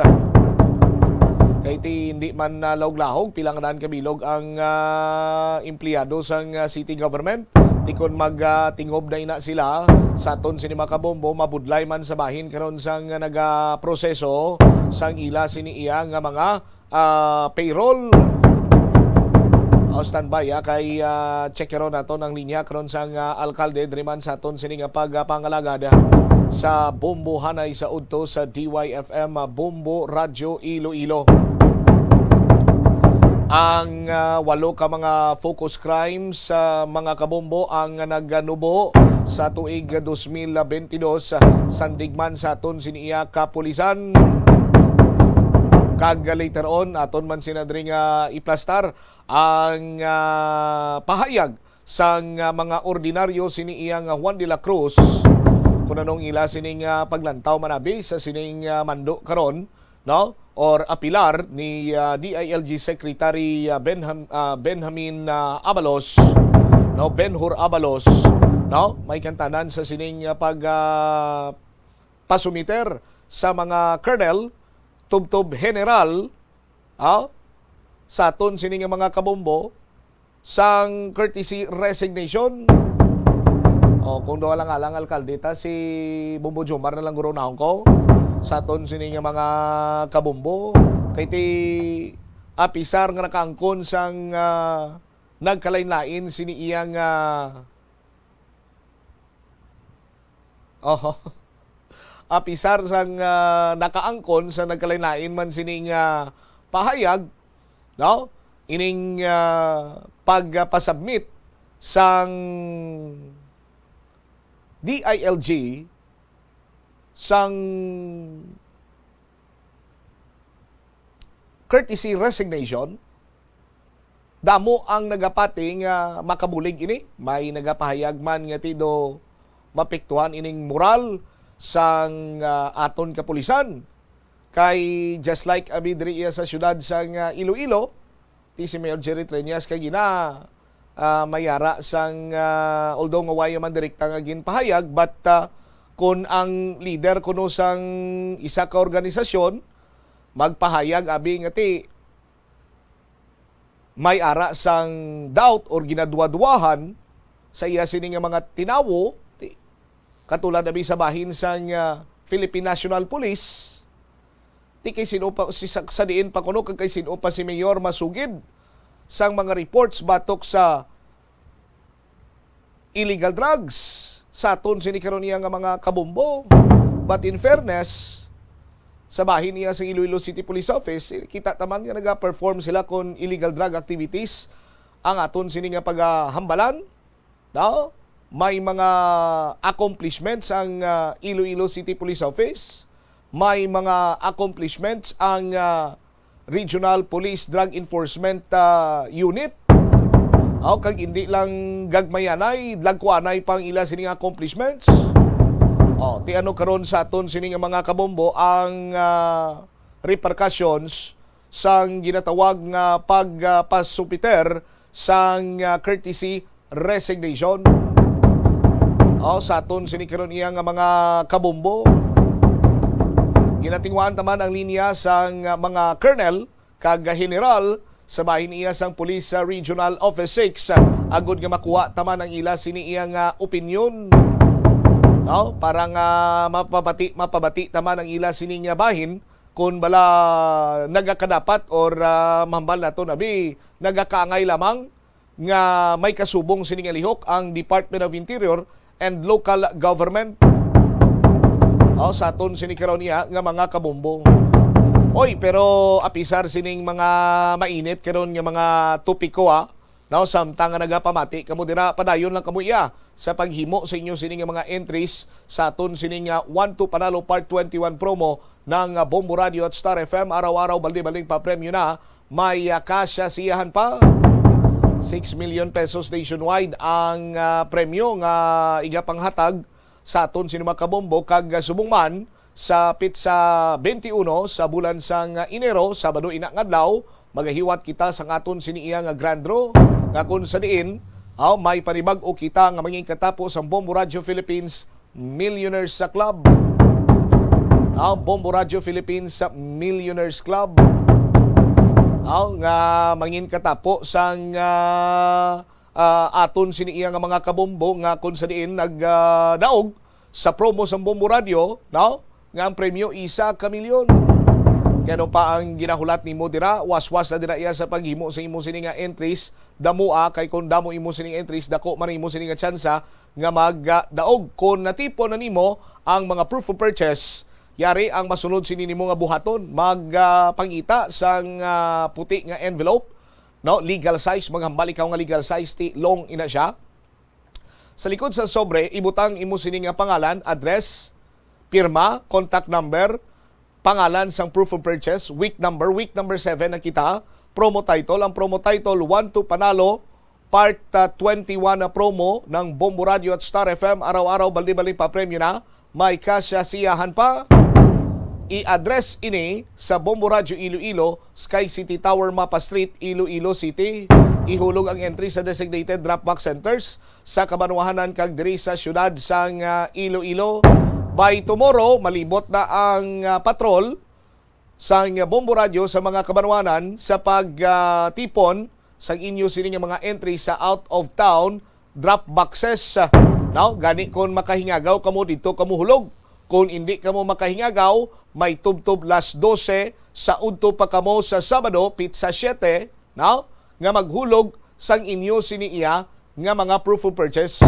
Kay ti hindi man, ah, lahog-lahog pila nga daan ka bilog ang, ah, empleyado sang, ah, city government. Ti kon mag, ah, tingob na ina sila sa aton sini mga kabombo, mabudlay man sa bahin karon sang, ah, nagaproseso sang ila sini iya nga mga, ah, payroll. O, standby, ah, kay, ah, check karon naton ang linya karon sang, ah, alkalde diri man sa aton sini nga pagpangalagad sa bombo hanay sa udto sa D Y F M, ah, Bombo Radyo Iloilo. Ang, ah, walo ka mga focus crimes sa mga kabombo ang naganubo sa tuig dos mil bentidós, ah, sandig man sa aton sini iya kapulisan. Kag later on, aton man sina diri nga iplastar ang, ah, pahayag sang, ah, mga ordinaryo sini iya nga Juan de la Cruz, kung anong ila sining, ah, paglantaw manabi sa sining, ah, mando karon, no? Or apilar ni, ah, D I L G Secretary, ah, Benham-, ah, Benjamin, ah, Abalos, no? Benhur Abalos, no? May kantanan sa sining, ah, pag, ah, pasumiter sa mga colonel, tubtob general, ah, sa aton sini nga mga kabombo, sang courtesy resignation. O, kung daw lang alang alkalde ta, si Bombo Jomar na lang guro naon ko sa aton sini nga mga kabombo. Kay ti apisar nga nakaangkon sang, ah, nagkalain-lain sini iya nga, oho, apisar sang, ah, nakaangkon sa nagkalain-lain man sini nga pahayag, no? Ining, ah, pagpasubmit sang D I L G sang courtesy resignation. Damo ang nagapati nga makabulig ini. May nagapahayag man nga ti do mapiktuhan ining moral sang, ah, aton kapulisan. Kay just like abi diri iya sa siyudad sang, ah, Iloilo, ti si Mayor Jerry Treñas kay gina, ah, mayara sang, ah, although nga way man direkta nga ginpahayag, but, ah, kun ang leader kuno sang isa ka organisasyon magpahayag abi nga ti may ara sang doubt or ginaduwa-duwahan sa iya sini nga mga tinawo, ti, katulad abi sa bahin sang, ah, Philippine National Police, ti kay sin-o pa, si, sa, sa diin pa kuno kag kay sin-o pa si Mayor masugid sang mga reports batok sa illegal drugs sa aton sini karon iya nga mga kabombo. But in fairness, sa bahin niya sa Iloilo City Police Office, kita taman nga naga-perform sila kon illegal drug activities ang aton sini nga pagahambalan. No? May mga accomplishments ang ah, Iloilo City Police Office. May mga accomplishments ang ah, Regional Police Drug Enforcement ah, Unit. Aw, kag hindi lang gagmayanay, dagkuanay pang ila sining accomplishments. Oh, ti ano karon sa aton sini nga mga kabombo ang ah, repercussions sang ginatawag nga pagpasupiter sang ah, courtesy resignation. Aw, sa aton sini karon iya nga mga kabombo. Ginatinguhaan ta man ang linya sang ah, mga colonel kag general sa bahin iya sang Police sa Regional Office six, ah, agud nga makuha ta man ang ila sini iya nga opinyon. No? Para nga mapabati, mapabati ta man ang ila sini nga bahin kung bala nagakadapat or ah, mahambal naton abi nagakaangay lamang nga may kasubong sini nga lihok ang Department of Interior and Local Government. O, sa aton sini karon iya nga mga kabombo. Oy, pero apisar sining mga mainit karon nga mga topiko, ha, no, samtang nga nagapamati kamo dira, padayon lang kamo iya sa paghimo sa inyo sini nga mga entries sa aton sini nga One to Panalo Part twenty-one promo ng ah, Bombo Radio at Star F M. Araw-araw, baldi-balding papremyo na. May ah, kasya siyahan pa. Six million pesos nationwide ang ah, premyo nga igapanghatag sa aton sini mga kabombo, kag ah, subong man sa pitsa twenty-one sa bulan sang ah, Enero, Sabado ina nga adlaw, magahiwat kita sang aton sini iya nga grand draw, nga kung sa diin, aw, may panibag-o kita nga mangin katapo sang Bombo Radio Philippines Millionaires sa Club. Ang Bombo Radio Philippines Millionaires Club. Aw, nga mangin katapo sang ah, ah, aton sini iya nga mga kabombo nga kung sa diin nagdaog sa promo sang Bombo Radio, no? Nga ang premyo isa ka milyon. Kay ano pa ang ginahulat nimo dira? Waswas na dira iya sa paghimo sa imo sini nga entries. Damo, ah, kay kung damo imo sini nga entries, dako man imo sini nga tsansa nga magdaog. Kung natipon na nimo ang mga proof of purchase, yari ang masunod sini nimo nga buhaton. Mag, ah, pangita sang ah, puti nga envelope, no? Legal size, maghambal ikaw nga legal size, ti long ina siya. Sa likod sa sobre, ibutang imo sini nga pangalan, address, pirma, contact number, pangalan sang proof of purchase, week number, week number seven na kita, promo title, ang promo title, One to Panalo, Part ah, twenty-one na promo ng Bombo Radio at Star F M, araw-araw, baldi-balding papremyo na. May kasya siyahan pa. I-address ini sa Bombo Radio Iloilo, Sky City Tower, Mapa Street, Iloilo City. Ihulog ang entry sa designated drop-box centers sa kabanwahanan kag diri sa siyudad sang ah, Iloilo. By tomorrow, malibot na ang ah, patrol sang Bombo Radio sa mga kabanwanan sa pagtipon sang inyo sini nga mga entry sa out of town drop boxes. Now, gani, kung makahingagaw kamo, didto kamo hulog. Kung indi kamo makahingagaw, may tubtob las dose sa udto pa kamo sa Sabado, pitsa siyete, no, nga maghulog sang inyo sini iya nga mga proof of purchase,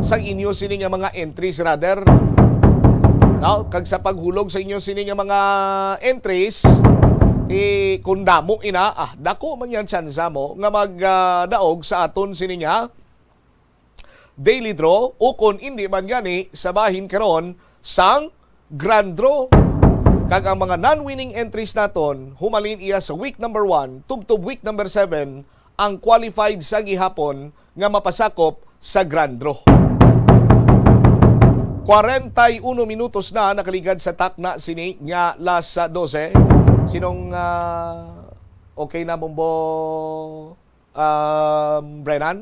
sang inyo sini nga mga entries, rather. No? Kag sa paghulog sa inyo sini nga mga entries, eh, kung damo ina, ah, dako man yan tsansa mo nga magdaog sa aton sini nga daily draw, o kung indi man gani, sa bahin karon sang grand draw. Kag ang mga non-winning entries naton, humalin iya sa week number one tubtob week number seven, ang qualified sa gihapon nga mapasakop sa grand draw. Kwarenta y uno minutos na nakaligad sa takna sini nga las dose. Sinong ah, okay na, Bombo? Um, Brennan?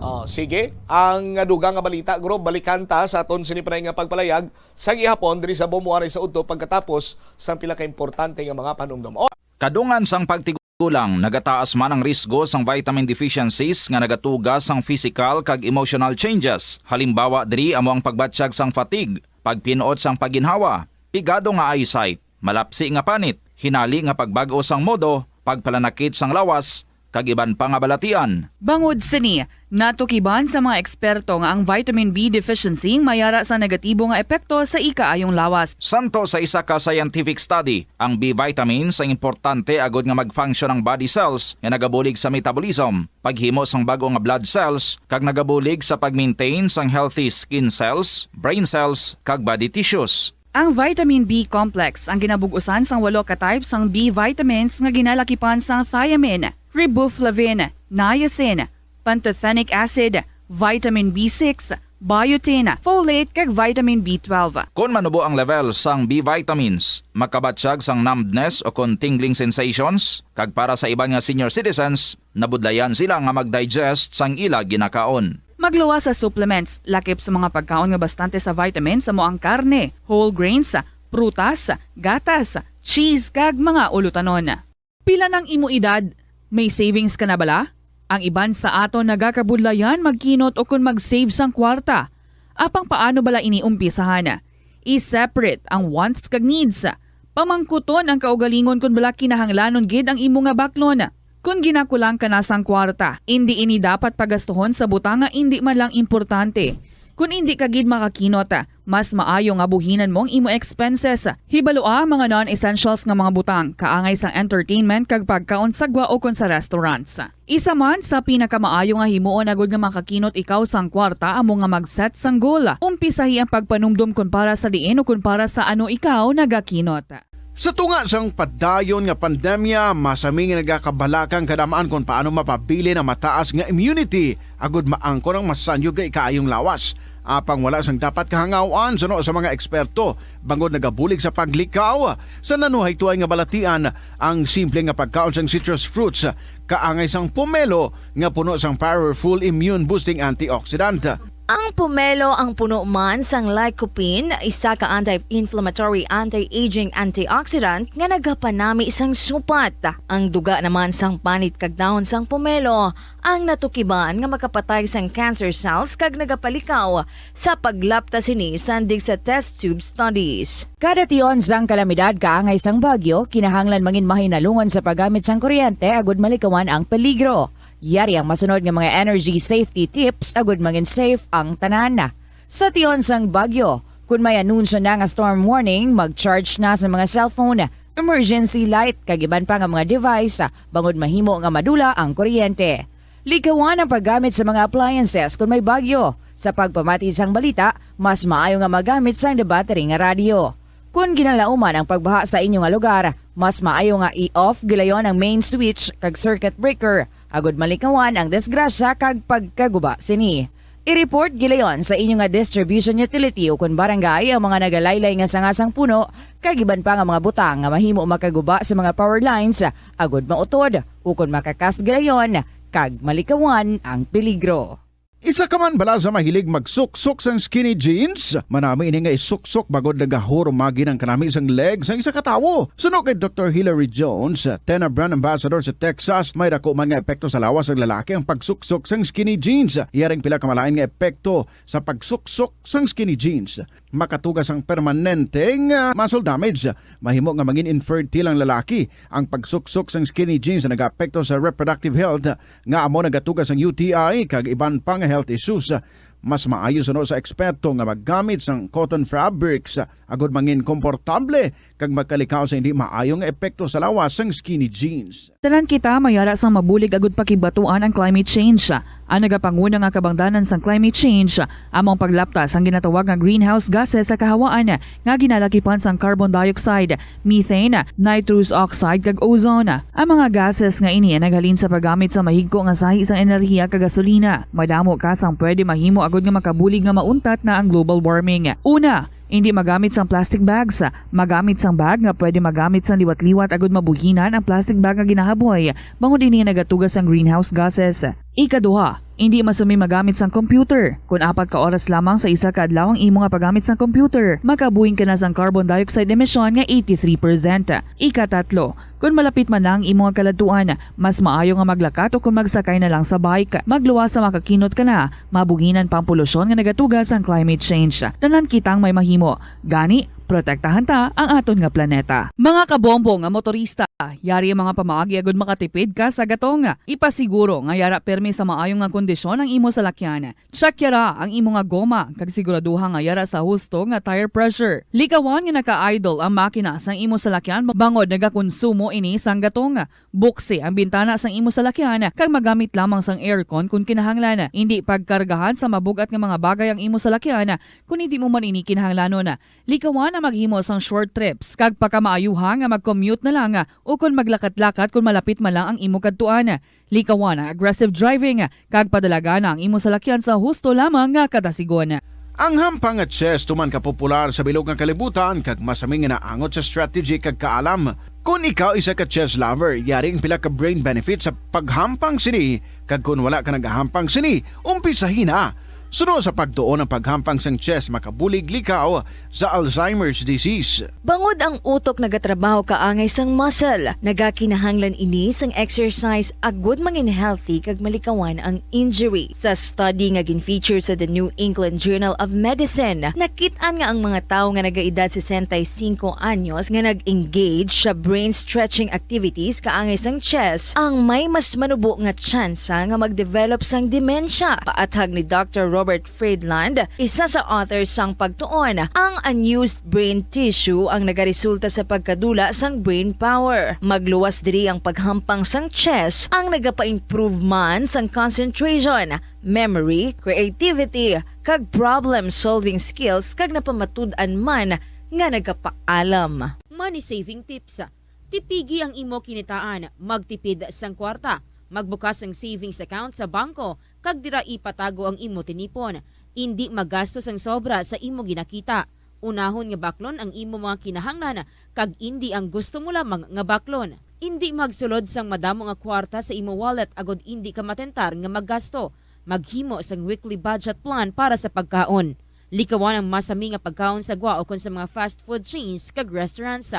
Oh, sige. Ang dugang nga balita, guro, balikan ta sa aton sini pa nga pagpalayag sa gihapon diri sa Bombo Anay sa udto pagkatapos sang pila ka importante nga mga panumdom. Oh. Kadungan sang pagtigulang, nagataas man ang risgo sang vitamin deficiencies nga nagatuga sang physical kag emotional changes. Halimbawa diri amo ang pagbatyag sang fatigue, pagpin-ot sang pagginhawa, pigado nga eyesight, malapsi nga panit, hinali nga pagbag-o sang modo, pagpalanakit sang lawas, kag iban pa nga balatian. Bangod sini, natukiban sa mga eksperto nga ang vitamin B deficiency may ara sa negatibo nga epekto sa ikaayong lawas. Santo sa isa ka scientific study, ang B vitamins ang importante agud nga mag-function ang body cells nga nagabulig sa metabolism, paghimo sang bag-o nga blood cells, kag nagabulig sa pag-maintain sang healthy skin cells, brain cells, kag body tissues. Ang vitamin B complex ang ginabug-usan sang walo ka type sang B vitamins nga ginalakipan sang thiamine, riboflavin, niacin, pantothenic acid, vitamin B six, biotin, folate, kag vitamin B twelve. Kon manubo ang level sang B vitamins, makabatyag sang numbness o kon tingling sensations, kag para sa iban nga senior citizens, nabudlayan sila nga mag-digest sang ila ginakaon. Magluwas sa supplements, lakip sa mga pagkaon nga bastante sa vitamins amo ang karne, whole grains, prutas, gatas, cheese, kag mga ulutanon. Pila nang imo edad? May savings ka na bala? Ang iban sa aton nagakabudlayan magkinot ukon mag-save sang kwarta. Apang paano bala ini umpisahan? I-separate ang wants kag needs. Pamangkuton ang kaugalingon kon bala kinahanglanon gid ang imo nga baklon. Kon ginakulang ka na sang kwarta, indi ini dapat pagastuhon sa butang nga indi man lang importante. Kon indi ka gid makakinot, mas maayo nga buhinan mo ang imo expenses. Hibalua ang mga non-essentials nga mga butang, kaangay sang entertainment kag pagkaon sa gwa ukon sa restaurants. Isa man sa pinakamaayo nga himuon agud nga makakinot ikaw sang kwarta amo nga mag-set sang goal. Umpisahi ang pagpanumdom kon para sa diin o kon para sa ano ikaw nagakinot. Sa tunga sang padayon nga pandemya, masami nga nagakabalaka ang kadam-an kon paano mapabilin ang mataas nga immunity agud maangkon ang masanyog nga ikaayong lawas. Apang wala sang dapat kahangaw-an suno sa mga eksperto, bangod nagabulig sa paglikaw sa nanuhaytoay nga balatian ang simple nga pagkaon sang citrus fruits, kaangay sang pomelo nga puno sang powerful immune-boosting antioxidant. Ang pomelo ang puno man sang lycopene, isa ka anti-inflammatory, anti-aging antioxidant nga nagapanami sang supat. Ang duga naman sang panit kag dahon sang pomelo ang natukiban nga makapatay sang cancer cells kag nagapalikaw sa paglapta sini sandig sa test tube studies. Kada tion sang kalamidad kaangay sang bagyo, kinahanglan mangin mahinalungan sa paggamit sang kuryente agud malikawan ang peligro. Yari ang masunod nga mga energy safety tips agud mangin safe ang tanan. Sa tion sang bagyo, kun may anunsyo na nga storm warning, mag-charge na sa mga cellphone, emergency light, kag iban pa nga mga device, bangod mahimo nga madula ang kuryente. Likawan ang paggamit sa mga appliances kun may bagyo. Sa pagpamati sang balita, mas maayo nga magamit sang battery nga radyo. Kon ginalauman ang pagbaha sa inyo nga lugar, mas maayo nga i-off gilayon ang main switch kag circuit breaker, agud malikawan ang disgrasya kag pagkaguba sini. I-report gilayon sa inyo nga distribution utility ukon barangay ang mga nagalaylay nga sanga sang puno kag iban pa nga mga butang nga mahimo makaguba sa mga power lines, agud mautod ukon makakas gilayon kag malikawan ang peligro. Isa ka man bala sa mahilig magsuksok sang skinny jeans? Manami ini nga isuksok bangod nagahurumagi ang kanami sang leg sang isa ka tawo. Suno kay Doktor Hilary Jones, Tena brand ambassador sa Texas, may dako man nga epekto sa lawas sang lalaki ang pagsuksok sang skinny jeans. Yari ang pila ka malain nga epekto sa pagsuksok sang skinny jeans. Makatuga sang permanente nga muscle damage. Mahimo nga mangin infertile ang lalaki. Ang pagsuksok sang skinny jeans nagaapekto sa reproductive health, nga amo nagatuga sang U T I kag iban pa nga health issues. Mas maayo suno sa eksperto nga maggamit sang cotton fabrics agud mangin komportable kag magkalikaw sa hindi maayo nga epekto sa lawas sang skinny jeans. Tanan kita may ara sang mabulig agud pakigbatuan ang climate change. Ang nagapanguna nga kabangdanan sang climate change amo ang paglapta sang ginatawag nga greenhouse gases sa kahawaan nga ginalakipan sang carbon dioxide, methane, nitrous oxide, kag ozone. Ang mga gases nga ini naghalin sa paggamit sa mahigko nga sahi sang enerhiya kag gasolina. Madamo ka sang pwede mahimo agud nga makabulig nga mauntat na ang global warming. Una, indi magamit sang plastic bags. Magamit sang bag nga pwede magamit sang liwat-liwat agud mabuhinan ang plastic bag nga ginahaboy, bangod ini nagatuga sang greenhouse gases. Ikaduha, indi masumi magamit sang computer. Kon apat ka oras lamang sa isa ka adlaw ang imo nga paggamit sang computer, makabuhing ka na sang carbon dioxide emission nga eighty-three percent. Ikatatlo, kon malapit man na ang imo nga kaladtuan, mas maayo nga maglakat o kon magsakay na lang sa bike. Magluwas sa makakinot ka na, mabuhinan pa ang polusyon nga nagatuga sang climate change. Tanan kitang may mahimo. Gani, Protektahan ta ang aton nga planeta. Mga kabombo nga motorista, yari ang mga pamaagi agud makatipid ka sa gatong. Ipasiguro nga yara permi sa maayo nga kondisyon ang imo salakyan. Check yara ang imo nga goma kag siguraduha nga yara sa husto nga tire pressure. Likawan nga naka-idle ang makina sang imo salakyan bangod nagakonsumo ini sang gatong. Buksi ang bintana sang imo salakyan kag magamit lamang sang aircon kon kinahanglan. Indi pagkargahan sa mabug-at nga mga bagay ang imo salakyan kon hindi mo man ini kinahanglanon. Likawan ang maghimo sang short trips kag pakamaayuha nga mag-commute na lang ukon maglakat-lakat kon malapit man lang ang imo kadtuan. Likawan ang aggressive driving kag padalagana ang imo salakyan sa husto lamang nga kadasigon. Ang hampang nga chess tuman ka popular sa bilog nga kalibutan kag masami nga naangot sa strategy kag kaalam. Kon ikaw isa ka chess lover, yari ang pila ka brain benefits sa paghampang sini, kag kon wala ka nagahampang sini, umpisahi na. Suno sa pagtuon, ang paghampang sang chess makabulig likaw sa Alzheimer's disease. Bangod ang utok nagatrabaho kaangay sang muscle, nagakinahanglan ini sang exercise agud mangin healthy kag malikawan ang injury. Sa study nga gin-feature sa The New England Journal of Medicine, nakit-an nga ang mga tawo nga nagaedad sesenta y cinco anyos nga nag-engage sa brain stretching activities kaangay sang chess ang may mas manubo nga tsansa nga mag-develop sang demensya. Paathag ni Doctor Robert Friedland, isa sa author sang pagtuon, ang unused brain tissue ang nagaresulta sa pagkadula sang brain power. Magluwas diri ang paghampang sang chess ang nagapa-improve man sang concentration, memory, creativity, kag problem-solving skills, kag napamatud-an man nga nagapaalam. Money saving tips. Tipigi ang imo kinitaan, magtipid sang kwarta, magbukas sang savings account sa bangko, kag dira ipatago ang imo tinipon. Indi magasto sang sobra sa imo ginakita. Unahon nga baklon ang imo mga kinahanglan, kag indi ang gusto mo lamang nga baklon. Indi magsulod sang madamo nga kwarta sa imo wallet agod indi ka matentar nga maggasto. Maghimo sang weekly budget plan para sa pagkaon. Likawan ang masami nga pagkaon sa gwa ukon sa mga fast food chains kag restaurants.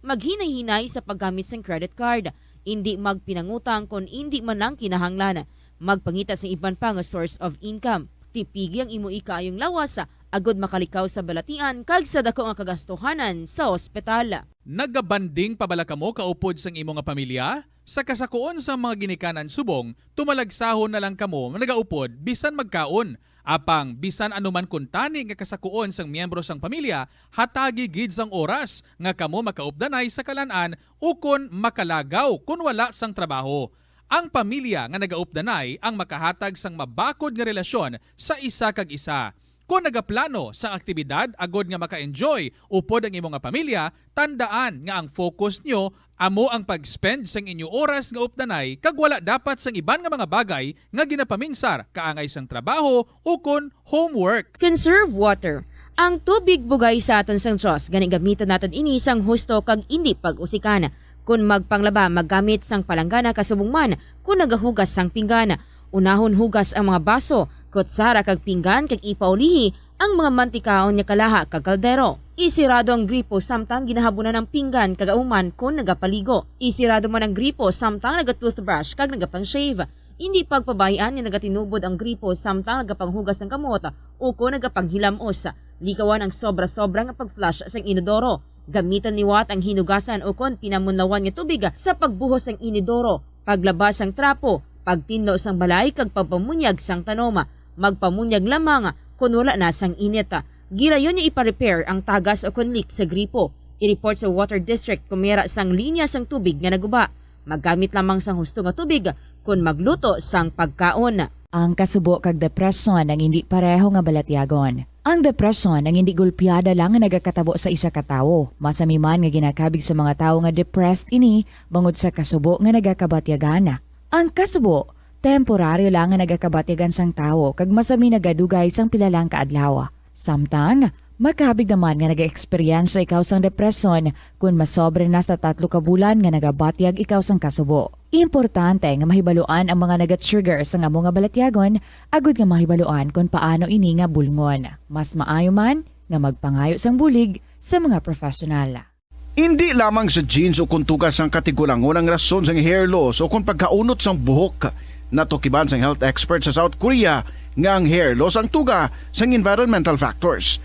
Maghinay-hinay sa paggamit sang credit card. Indi magpinangutang kon indi man lang kinahanglan. Magpangita sang iban pa nga source of income. Tipigi ang imo ikaayong lawas, agod makalikaw sa balatian kag sa daku nga kagastuhanan sa ospital. Nagabanding pa bala kamo kaupod sang imo nga pamilya? Sa kasakuon sang mga ginikanan subong, tumalagsahon na lang kamo nagaupod bisan magkaon. Apang bisan ano man kuntani nga kasakuon sang miyembro sang pamilya, hatagi gid sang oras nga kamo makaupdanay sa kalan-an ukon makalagaw kon wala sang trabaho. Ang pamilya nga nagaupdanay ang makahatag sang mabakod nga relasyon sa isa kag isa. Kon nagaplano sang aktibidad agod nga maka-enjoy upod ang imo nga pamilya, tandaan nga ang focus nyo amo ang pag-spend sang inyo oras nga updanay kag wala dapat sang iban nga mga bagay nga ginapaminsar kaangay sang trabaho ukon homework. Conserve water. Ang tubig bugay sa aton sang Dios, gani gamiton naton ini sang husto kag indi pag-usikan. Kon magpanglaba, maggamit sang palanggana kasubong man kon nagahugas sang pinggan. Unahon hugas ang mga baso, kutsara kag pinggan kag ipaulihi ang mga mantikaon nga kalaha kag kaldero. Isirado ang gripo samtang ginahabunan ang pinggan kag kauman kon nagapaligo. Isirado man ang gripo samtang naga-toothbrush kag nagapang-shave. Indi pagpabay-an nga nagatinubod ang gripo samtang nagapanghugas sang kamot ukon nagapanghilamos. Likawan ang sobra-sobra nga pag-flush sang inodoro. Gamiton liwat ang hinugasan ukon pinamunlawan nga tubig sa pagbuhos sang inodoro, paglaba sang trapo, pagtinlo sang balay kag pagpamunyag sang tanom. Magpamunyag lamang kon wala na sang init. Gilayon nga ipa-repair ang tagas ukon leak sa gripo. I-report sa water district kon may ara sang linya sang tubig nga naguba. Maggamit lamang sang husto nga tubig kon magluto sang pagkaon. Ang kasubo kag depresyon ang indi pareho nga balatyagon. Ang depresyon ang indi gulpiada lang nga nagakatabo sa isa ka tawo. Masami man nga ginakabig sa mga tawo nga depressed ini bangod sa kasubo nga nagakabatyagan. Ang kasubo, temporaryo lang nga nagakabatyagan sang tawo kag masami nagadugay sang pila lang ka adlaw. Samtang, makabig naman nga nag-eksperyensya ikaw sang depresyon kon masobra na sa tatlo ka bulan nga nagabatyag ikaw sang kasubo. Importante nga mahibaluan ang mga naga-trigger sang amo nga balatyagon agud nga mahibaluan kon paano ini nga bulngon. Mas maayo man nga magpangayo sang bulig sa mga professional. Indi lamang sa genes o kon tugas sang katigulangon ang rason sang hair loss o kon pagkaunot sang buhok. Natukiban sang health expert sa South Korea nga ang hair loss ang tuga sang environmental factors.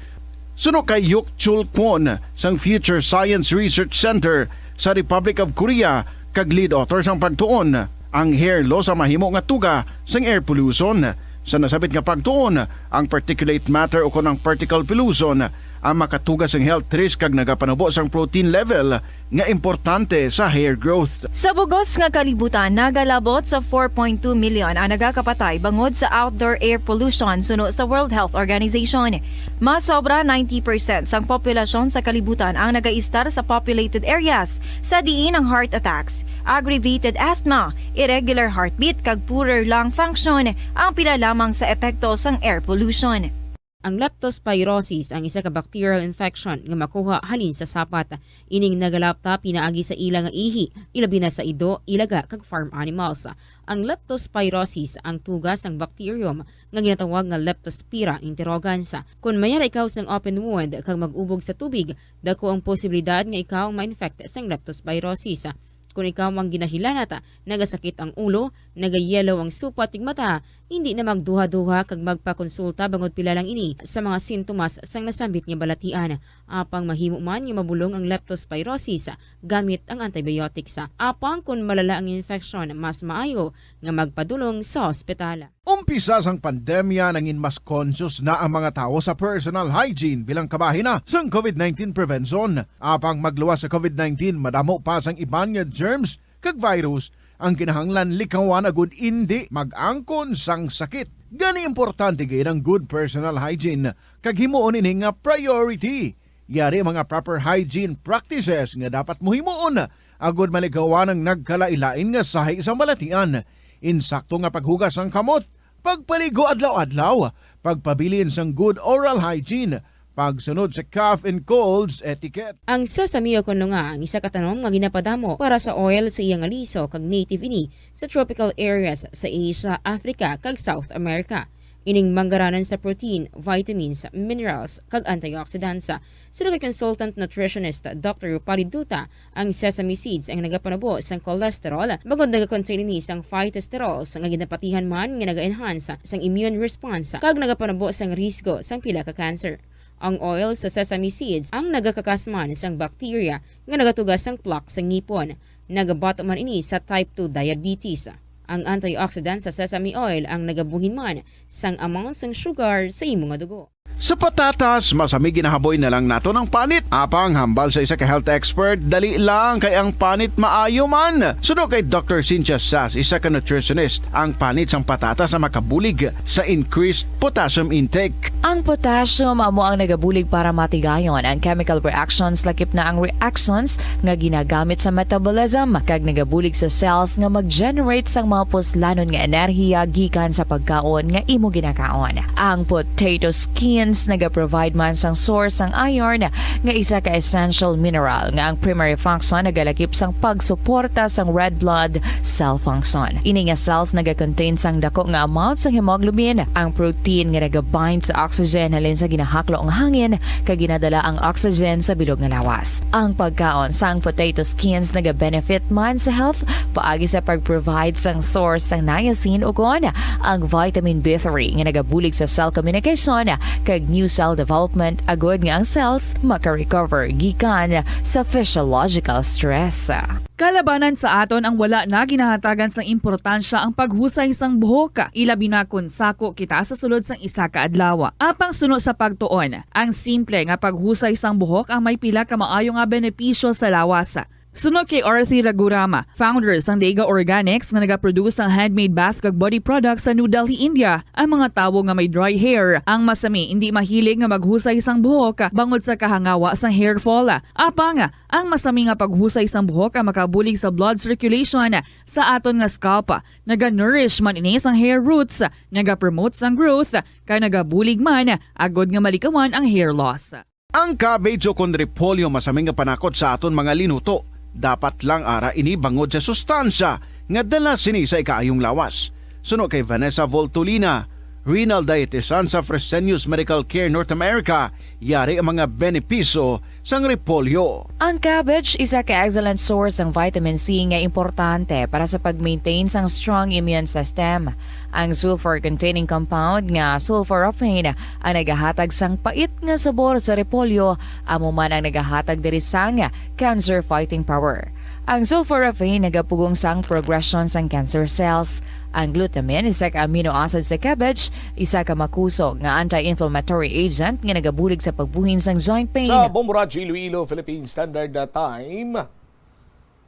Suno kay Yuk Chul Kwon sang Future Science Research Center sa Republic of Korea kag lead author sang pagtuon, ang hair loss ang mahimo nga tuga sang air pollution. Sa nasabit nga pagtuon, ang particulate matter ukon ang particle pollution ang makatuga sang health risk kag nagapanubo sang protein level nga importante sa hair growth. Sa bugos nga kalibutan, nagalabot sa four point two million ang nagakapatay bangod sa outdoor air pollution suno sa World Health Organization. Mas sobra ninety percent sang populasyon sa kalibutan ang nagaistar sa populated areas, sa diin ang heart attacks, aggravated asthma, irregular heartbeat kag poorer lung function ang pila lamang sa epekto sang air pollution. Ang leptospirosis ang isa ka bacterial infection nga makuha halin sa sapat. Ining nagalapta pinaagi sa ila nga ihi, ilabi na sa ido, ilaga, kag farm animals. Ang leptospirosis ang tuga sang bacterium nga ginatawag nga Leptospira interrogans. Kon mayara ikaw sang open wound kag mag-ubog sa tubig, dako ang posibilidad nga ikaw ma-infect sang leptospirosis. Kon ikaw ang ginahilanat, nagasakit ang ulo, nagayellow ang supat ug mata, hindi na magduha-duha kag magpakonsulta bangod pila lang ini sa mga sintomas sang nasambit nga balatian. Apang mahimo man nga mabulong ang leptospirosis gamit ang antibiotics. Apang kon malala ang infeksyon, mas maayo nga magpadulong sa ospital. Umpisa sang pandemya, nangin mas conscious na ang mga tawo sa personal hygiene bilang kabahin na sang covid nineteen prevention. Apang magluwas sa covid nineteen, madamo pa sang iban nga germs kag virus ang kinahanglan likawan agud indi mag-angkon sang sakit. Gani, importante gid ang good personal hygiene kag himuon ini nga priority. Yari mga proper hygiene practices nga dapat mo himuon agud malikawan ang nagkalain-lain nga sahi sang balatian. Insakto nga paghugas sang kamot, pagpaligo adlaw-adlaw, pagpabilin sang good oral hygiene, pagsunod sa cough and colds etiquette. Ang sesame o kon nga ang isa ka tanom nga ginapadamo para sa oil sa iya nga liso kag native ini sa tropical areas sa Asia, Africa, kag South America. Ining manggaranon sa protein, vitamins, minerals, kag antioxidants. Suno kay consultant nutritionist Doctor Rupali Duta, ang sesame seeds ang nagapanubo sang cholesterol, bangod nagakontain ini sang phytosterols nga ginapatihan man nga naga-enhance sang immune response kag nagapanubo sang risgo sang pila ka cancer. Ang oil sa sesame seeds ang nagakakas man sang bacteria nga nagatuga sang plaque sa ngipon. Nagabato man ini sa type two diabetes. Ang antioxidant sa sesame oil ang nagabuhin man sang amount sang sugar sa imo nga dugo. Sa patatas, masami ginahaboy na lang naton ang panit. Apang hambal sa isa ka health expert, dali lang kay ang panit maayo man. Suno kay Doctor Cynthia Sass, isa ka nutritionist, ang panit sang patatas ang makabulig sa increased potassium intake. Ang potassium amo ang nagabulig para matigayon ang chemical reactions, lakip na ang reactions nga ginagamit sa metabolism, kag nagabulig sa cells nga mag-generate sang mga puslanon nga enerhiya gikan sa pagkaon nga imo ginakaon. Ang potato skins nagaprovide man sang source sang iron, nga isa ka essential mineral nga ang primary function nagalakip sang pagsuporta sang red blood cell function. Ini nga cells nagakontain sang dako nga amount sang hemoglobin, ang protein nga nagabind sa oxygen halin sa ginahaklo nga hangin, kag ginadala ang oxygen sa bilog nga lawas. Ang pagkaon sang potato skins nagabenefit man sa health paagi sa pag-provide sang source sang niacin ukon ang vitamin B three nga nagabulig sa cell communication kag new cell development, agud nga ang cells maka-recover gikan sa physiological stress. Kalabanan sa aton ang wala na ginahatagan sang importansya ang paghusay sang buhok, ilabi na kon sako kita sa sulod sang isa ka adlaw. Apang suno sa pagtuon, ang simple nga paghusay sang buhok ang may pila ka maayo nga benepisyo sa lawas. Suno kay Arthi Ragurama, founder sang Dega Organics nga nagaproduce sang handmade bath kag body products sa New Delhi, India, ang mga tawo nga may dry hair ang masami indi mahilig nga maghusay sang buhok bangod sa kahangawa sang hair fall. Apang ang masami nga paghusay sang buhok ang makabulig sa blood circulation sa aton nga scalp. Naga-nourish man ini sang hair roots, nagapromote sang growth, kag nagabulig man agud nga malikawan ang hair loss. Ang cabbage ukon repolyo masami nga panakot sa aton mga linuto. Dapat lang ara ini bangod sa sustansya nga dala sini sa ikaayong lawas. Suno kay Vanessa Voltolina, renal dietitian sa Fresenius Medical Care North America, yari ang mga benepisyo sang repolyo. Ang cabbage isa ka excellent source sang vitamin C nga importante para sa pag-maintain sang strong immune system. Ang sulfur-containing compound nga sulforaphane ang nagahatag sang pait nga sabor sa repolyo, amo man ang nagahatag diri sang cancer-fighting power. Ang sulforaphane nagapugong sang progression sang cancer cells. Ang glutamine, isa ka amino acid sa cabbage, isa ka makusog nga anti-inflammatory agent nga nagabulig sa pagbuhin sang joint pain. Sa Bombo Radyo Iloilo, Philippine Standard Time,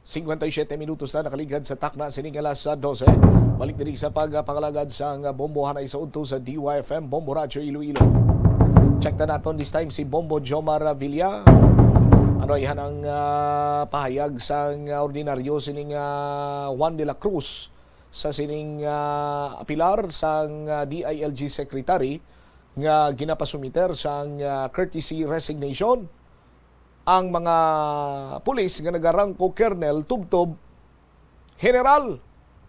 singkwenta y siyete minutos na nakaligad sa takna sining alas dose. Balik diri sa pagpangalagad sang bombo hanay sa udto sa D Y F M, Bombo Radyo Iloilo. Check na naton this time si Bombo Jomar Villa. Ano ihan ang, ah, pahayag sang, ah, ordinaryo sining, ah, Juan de la Cruz sa sining, ah, apilar sang, ah, D I L G secretary nga ginapasumiter sang, ah, courtesy resignation? Ang mga pulis nga nagarangko Colonel tubtob General.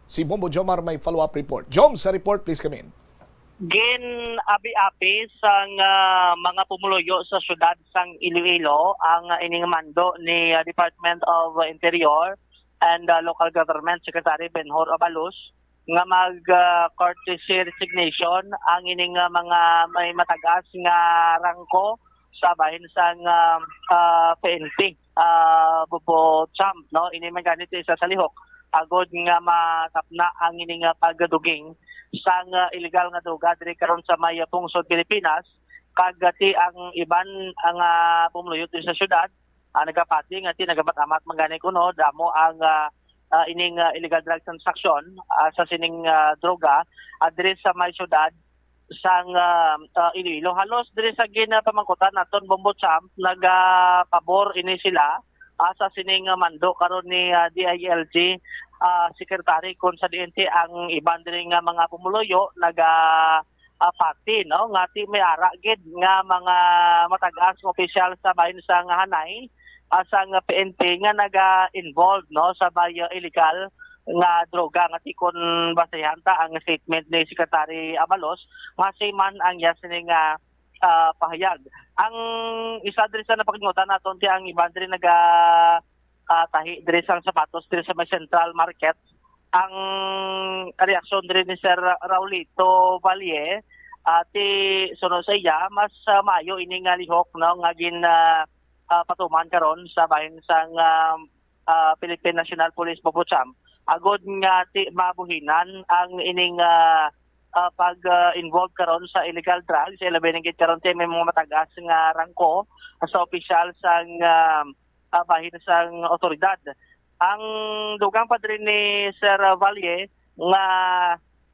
Si Bombo Jomar may follow-up report. Jom, sa report, please come in. Gin-abi-abi sang, ah, mga pumuluyo sa siyudad sang Iloilo ang, ah, ining mando ni, ah, Department of Interior and, ah, Local Government Secretary Benhur Abalos nga mag, ah, courtesy resignation ang ining, ah, mga may matagas nga rangko sa bahin sang, ah, ah, P N P, ah, Bombo Champ, no? Ini man gani ti isa sa lihok agod nga matapna ang ini nga pagduging sang, ah, iligal nga droga diri karon sa may pungsod Pilipinas, kag, ah, ti ang iban nga pumuluyo diri sa syudad, ah, nagapati nga ti nagamat-amat man gani kuno damo ang, ah, ah, ining, ah, illegal drug transaction, ah, sa sining, ah, droga, ah, diri sa may syudad sang, ah, ah, Iloilo. Halos diri sa ginapamangkutan naton, Bombo Champ, nagapabor ini sila, ah, sa sining, ah, mando karon ni, ah, D I L G, ah, Secretary, kung sa diin ti ang iban diri nga mga pumuluyo naga, ah, pati, no, nga ti may ara gid nga mga matagas nga opisyal sa bahin sang Hanay, ah, sang P N P nga naga-involve, no, sa may, ah, illegal nga droga nga ti kon basehan ta ang statement ni Secretary Abalos, nga same man ang iya sini nga, ah, pahayag. Ang isa diri sa napakigmutan naton ti ang iban diri naga, ah, tahi diri sang sapatos diri sa may Central Market. Ang reaksyon diri ni Sir Ra-, Raulito Valle, ah, ti sunod sa iya, mas, ah, maayo ini nga lihok, no, nga gin, ah, ah, patuman karon sa bahin sang, ah, ah, Philippine National Police Bombo Champ, agod nga ti mabuhinan ang ining, ah, ah, pag, ah, involve karon sa illegal drugs, ilabi na gid karon ti may mga matagas nga rangko sa opisyal sang, ah, ah, bahin sang awtoridad. Ang dugang pa diri ni Sir Valle nga,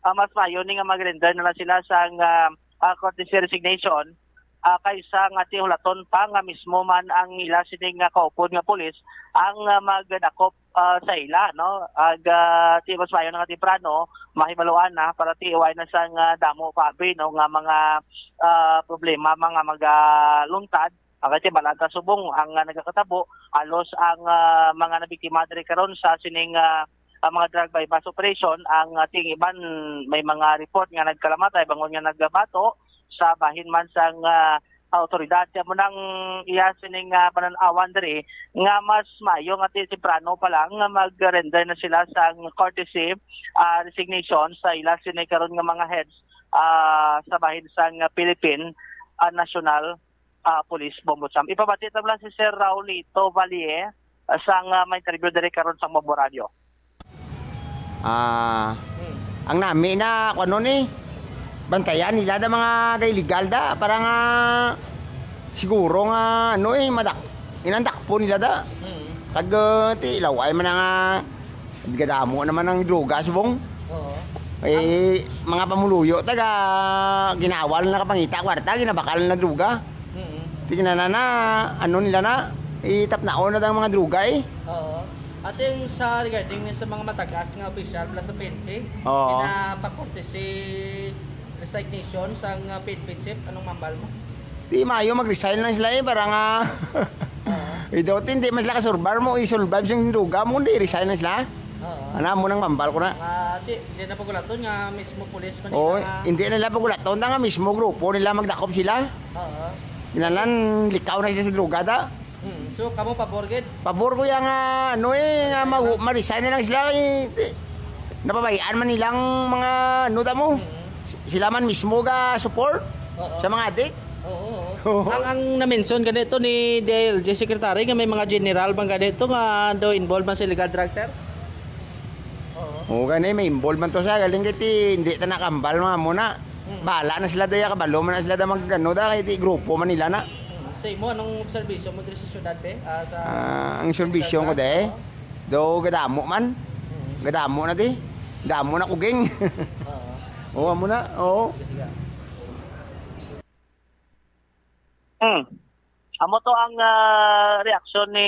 ah, mas maayo ni nga mag-render na lang sila sang, ah, ah, courtesy resignation, ah, kaysa nga ti hulaton pa nga mismo man ang ila sini nga kaupod nga pulis ang, ah, magdakop, ah, sa ila, no? Ag, ah, ti mas maayo na nga temprano, mahibaluan na para ti iway na sang, ah, damo pa abi, no, nga mga, ah, problema, mga magaluntad. Ang kay balaan ta subong ang, ah, nagakatabo, halos ang, ah, mga nabiktima diri karon sa sining, ah, ah, mga drug buy-bust operation, ang, ah, ting iban may mga report nga nagkalamatay bangod nga nagabato sa bahin man sang, ah, awtoridad. Kaya mo nang iya sining, ah, panan-awan diri nga mas maayo nga ti temprano pa lang nga mag-render na sila sang courtesy, ah, resignation sa ila sini karon nga mga heads, ah, sa bahin sang Philippine, ah, National, ah, Police, Bombo Champ. Ipabati ta lang si Sir Raulito Valle, ah, sang, ah, may interview diri karon sang Bombo Radio. Ah, ang nami na, kung ano ni, bantayan nila da mga ga-illegal da, para nga siguro nga, ano eh, madak-, inandakpon nila da. Mm. Kag, ah, ti, ilaway man na nga, gadamo naman ang droga, subong. Oo. Eh, mga pamuluyo, taga, ginawal na kapangita, kwarta, ginabakal na droga. Mm. Ti kinana na, ano nila na, itapnaon na ang mga droga eh. Oo. Ating sa regarding ni sa mga matagas nga opisyal mula sa P N P, Oo. Pinapakorte si resignation sa nga P N P chief, anong mambal mo? Di maayo mag-resign lang sila eh, para nga Oo. Ito, hindi man sila kasurbar mo, isulbab sing droga mo, kundi resign lang sila. Oo. Ana mo nang mambal ko na. Nga, di, di na pagulaton nga mismo pulis man Oo, nila nga hindi nila pagulaton na nga mismo grupo nila magdakop sila. Oo. Inanan, likaw na sila sa droga da. Hmm. So, kamo pabor gid? Pabor ko yang, ah, ano eh, nga mag-, ma-resign na lang sila, eh, di, napabayaan man nilang mga, ano, damo. Mm. S-, sila man mismo ga-support Oo. sa mga adik. Oo, oo. Oo. Ang, ang na-mention ganito ni D I L G Secretary nga may mga general bang ganito nga daw involved man sa illegal drugs, sir? Oo. Oo, gani, may involved man to sa galing kay ti, hindi ta nakambal mga muna. Mm. Bahala na sila daya, kabalo man na sila da mag-, ano da, kay ti grupo man nila na. Mm. Sa imo, anong obserbasyon mo diri sa syudad, be? Ah, sa Ah, ang serbisyo ko, de, Oo. do gadamo man. Mm. Gadamo na, de. Damo na kuging. Oo. Oo, amo na. Oo. Sige, sige. Hmm. Amo to ang, ah, reaksyon ni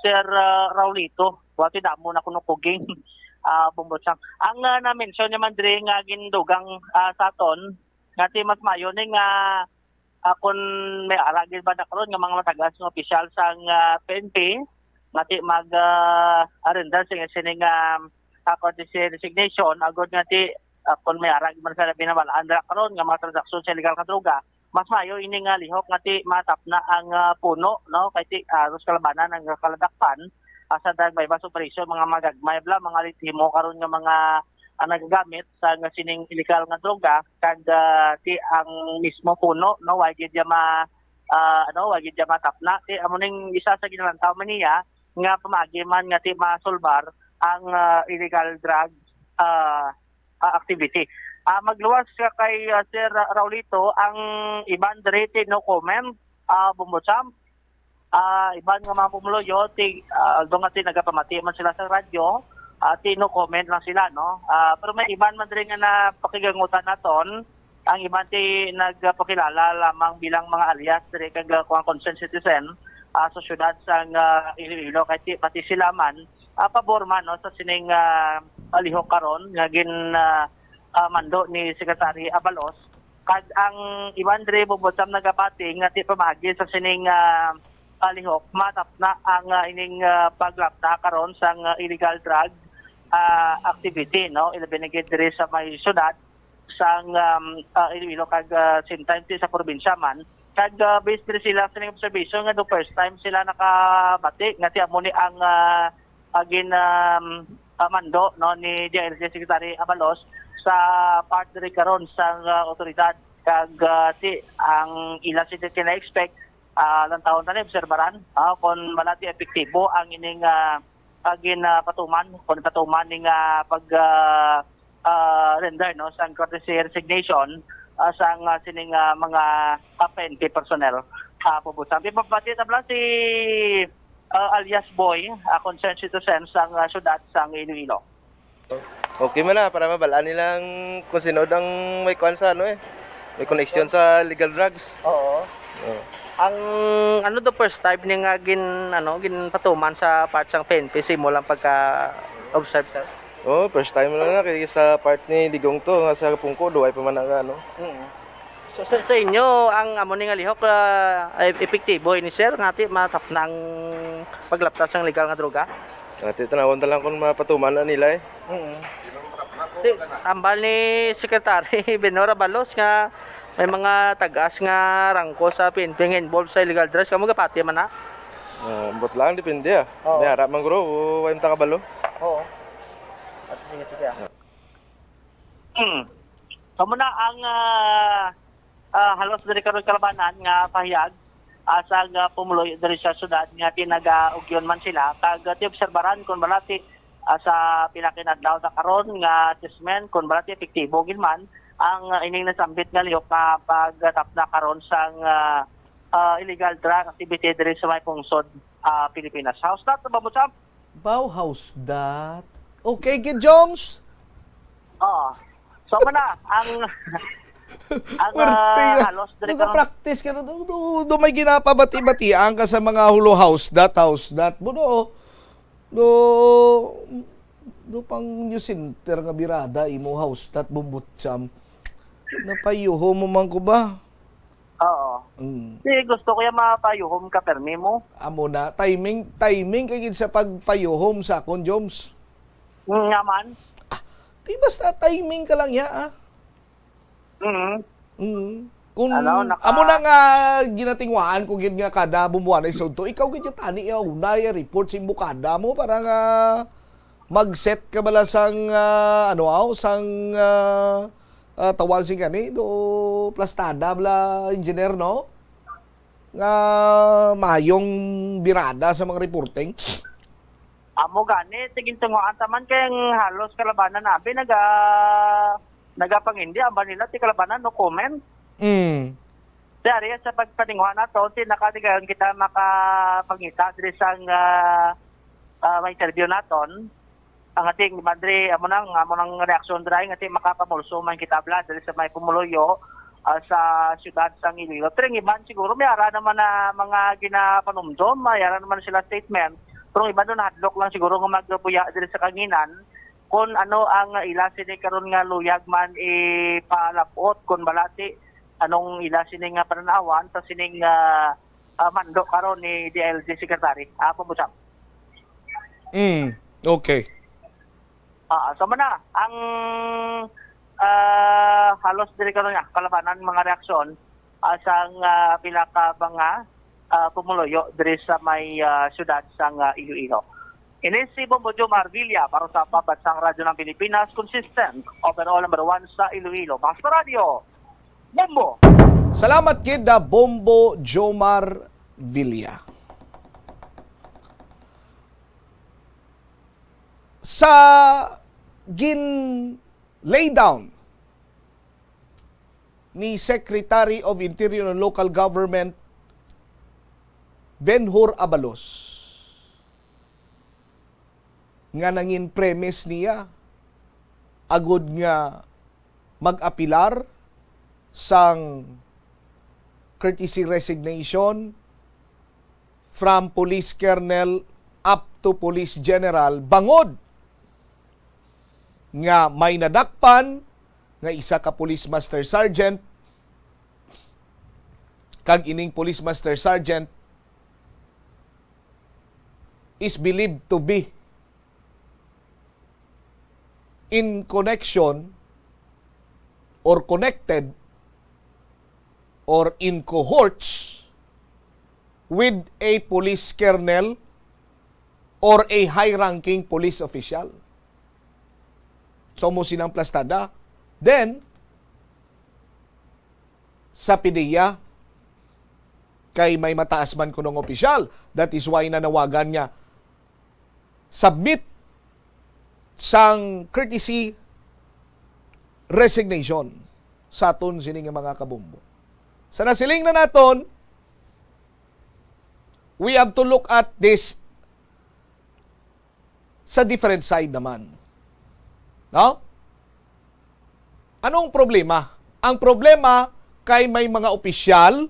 Sir, ah, Raulito. Wa ti damo na kuno kuging, ah, Bombocham. Ang, ah, na-mention niya man diri nga gindugang, ah, sa aton, nga ti mas maayo ni nga, ah, kun may ara gid ba na karon nga mga matagas nga opisyal sang, ah, P N P, nga ti mag, ah, arendar sing, sining, ah, ah, courtesy resignation, agod nga ti, ah, kun may ara gid man sa binabalaan dira karon nga mga transaksyon sa illegal nga droga, mas maayo ini nga lihok nga ti matapna ang, ah, puno, no? Kay ti, ah, halos kalabanan ang kaladakpan, ah, sa drug buy-bust operation, mga magagmay bala, mga himo karon nga mga, ah, nagagamit sa nga sining illegal nga droga, kag, ah, ti ang mismo puno, no? Wa gid ya ma-, ah, ano, wa gid ya matapna. Ti amo ning isa sa ginalantaw man niya nga pamaagi man nga ti masulbar ang, ah, illegal drug, ah, ah, activity. Ah, magluwas ka kay, ah, Sir Raulito, ang iban diri ti no comment, ah, Bombocham. Ah, iban nga mga pumuluyo, ti, ah, although nga ti nagapamati man sila sa radyo, ah, ti no comment lang sila, no? Ah, pero may iban man diri nga napakigangutan naton, ang iban ti nagpakilala lamang bilang mga alias diri kag, ah, kuwan, concerned citizen, ah, sa siyudad sang, ah, Iloilo, kay ti, pati sila man, ah, pabor man, no, sa sining, ah, palihok karon nga gin, ah, ah, mando ni Secretary Abalos. Kag ang iban diri, Bombocham, nagapati nga ti pamaagi sa sining, ah, palihok, matapna ang, ah, ining, ah, paglapta karon sang, ah, illegal drug, ah, activity, no? Ilabi na gid diri sa may syudad sang, um, ah, Iloilo kag, ah, same time ti sa probinsya man. Kag, ah, based diri sila sa ining observation nga do first time sila nakabati nga ti amo ni ang, ah, ah, gin, um, ah, mando, no, ni D I L G Secretary Abalos sa part diri karon sang, ah, otoridad. Kag, ah, ti ang ila sila kina-expect, ah, lantawon ta ni obserbaran, ah, kon wala ti epektibo ang ining, ah, ah, gin, ah, patuman, kon patuman ning, ah, pag, ah, ah, render, no, sang courtesy resignation, ah, sang, ah, sining, ah, mga, ah, P N P personnel. Ah, Bombocham. Ipapati tabla si, ah, alias Boy, ah, concerned citizen sang, ah, syudad sang Iloilo. Okay man na, para mabal-an nilang kung sino ang may kuwan sa ano eh. May connection sa legal drugs. Oo. Oo. Ang ano to, first time niya nga gin-, ano, ginpatuman sa part sang P N P sa imo lang pagka-observe, sir? Oo, first time lang na kay sa part ni Digong to, nga sa Pungko, duway pa man nga ano. Mm. So, sa, sa inyo, ang amo ni nga lihok, ah, ay epektibo ini, sir, nga ti matapna ang paglapta sang legal nga droga? Ati, tanawon ta lang kung mapatuman na nila eh. Mm. Ti, ambal ni Secretary Benhur Abalos nga may mga tag-as nga rangko sa P N P nga involved sa illegal drugs. Kamo gapati man na? Ah, ambot lang, depende ah. Oo. May ara man guro, o, way ta kabalo. Oo. At sige, sige, ah. Hmm. Kamo na ang, ah, ah, halos diri karon kalabanan nga pahayag, ah, sa, ah, pumuluyo diri sa syudad nga ti nagaugyon man sila, kag, ah, ti obserbaran kon bala ti, ah, sa pila ka inadlaw sa karon nga assessment kon bala ti epektibo gid man ang, ah, ining nasambit nga lihok nga pagtapna karon sang, ah, ah, illegal drug activity diri sa may pungsod, ah, Pilipinas. How's that, Bombocham? Bauhaus dat. Okay, Kid Joms? Oo. So, man na, ang, ang, Puwerte ah, nga. Halos diri karon. Nagpa-practice ka na, do, do, do may ginapabati-batian ka sa mga hulo, how's that, how's that mo, do? Do, do pang New Center nga birada, imo, how's that, Bombocham? Napayuho mo man ko ba? Oo. Mm. Di, gusto ko yung mapayuhom ka, permi mo. Amo na, timing, timing kay gid sa pagpayuhom sa akon, Joms. Mm, nga man. Ah, di basta timing ka lang ya, ah. Mm. Mm. Kung Ano, naka- amo na nga ginatinguhaan ko gid nga kada bumbuwan ay sudto, ikaw gid tani ya una ya report sa imbukada mo para nga mag-set ka bala sang, ah, ano, aw, sang, ah, ah, tawag sing gani, do plastada bala, engineer, no? Nga mayong birada sa mga reporting. Amo gani, tigin tunguan taman kay ang halos kalabanan nabi naga-, nagapangindi, ang ba nila ti kalabanan, no comment. Mm. Di ari sa pagpaninguha naton, ti nakadigayon kita makapangita diri sang, ah, ah, may interview naton. Ang ating madre, amo nang, amo nang reaksyon diri nga ti makapamulso man kita bala diri sa may pumuluyo, ah, sa siyudad sang Iloilo. Pero ang iban siguro may ara naman na mga ginapanumdom, may ara naman sila statement. Pero ang iban doon nahadlok lang siguro nga magbuya diri sa kanginan kung ano ang ila sini karon nga luyag man ipalabot, kung balati anong ila sini nga pananawan sa sining, ah, ah, mando karon ni D I L G Secretary. Ah, Pabusang. Mm, okay. Ah, so man na, ang, ah, halos diri karon nga kalabanan mga reaksyon, ah, sang, ah, pila ka mga, ah, pumuluyo diri sa may, ah, siyudad sang, ah, Iloilo. Ini si Bombo Jomar Villa para sa Pambansang Radyo ng Pilipinas, consistent, overall number one sa Iloilo. Basta Radyo, Bombo! Salamat gid na Bombo Jomar Villa. Sa gin-lay down ni Secretary of Interior and Local Government Ben-Hur Abalos, nga nangin premise niya agud nga mag-apilar sang courtesy resignation from police colonel up to police general, bangod nga may nadakpan nga isa ka police master sergeant, kag ining police master sergeant is believed to be in connection or connected or in cohorts with a police colonel or a high-ranking police official. So, mo sinang plastada. Then, sa PDEA, kay may mataas man kunong opisyal. That is why nanawagan nga submit sang courtesy resignation sa aton sini nga mga kabombo. Sa nasiling na naton, we have to look at this sa different side naman. No? Anong problema? Ang problema kay may mga opisyal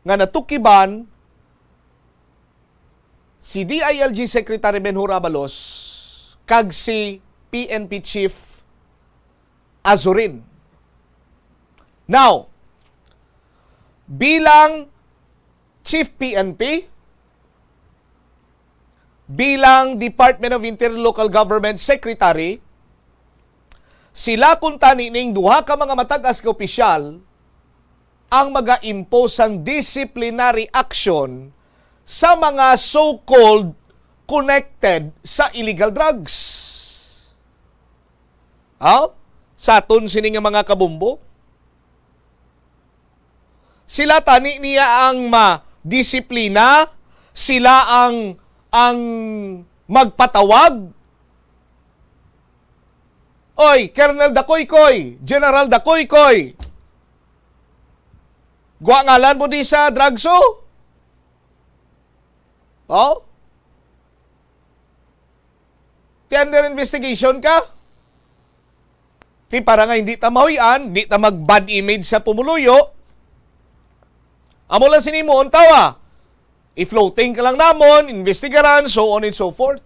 nga natukiban si D I L G Secretary Ben-Hur Abalos kag si P N P Chief Azurin. Now, bilang Chief P N P, bilang Department of Interior Local Government Secretary, sila kuntani ning duha ka mga matag-as nga opisyal ang maga-impose sang disciplinary action sa mga so-called connected sa illegal drugs. Aw, sa aton sini nga mga kabombo, sila tani niya ang madisiplina, sila ang, ang magpatawag. Oy, Colonel Dakoykoy, General Dakoykoy. Gwa ngalan mo di sa drugso? Oh? Ti under investigation ka? Ti para nga hindi ta mahuy-an, di ta mag-bad image sa pumuluyo. Amo lang sini mo, untawa. I-floating ka lang namon, investigaran, so on and so forth.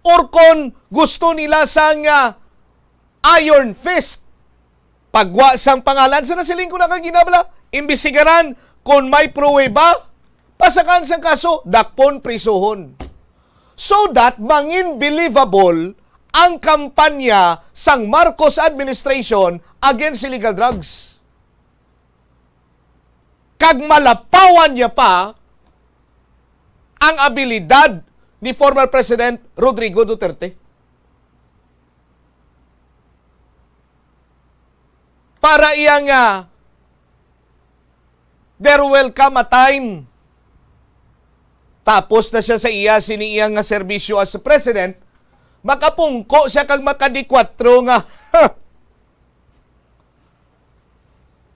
Or kon gusto nila sang, ah, iron fist, pagwa sang pangalan, sa nasiling ko na kagina bala, imbestigaran kon may pruweba, pasakan sang kaso, dakpon, prisuhon. So that mangin believable ang kampanya sang Marcos administration against illegal drugs. Kag malapawan niya pa ang abilidad ni former President Rodrigo Duterte para iya nga, "There will come a time," tapos na siya sa iya sini iya nga serbisyo as president, makapungko siya kag makadikwatro nga,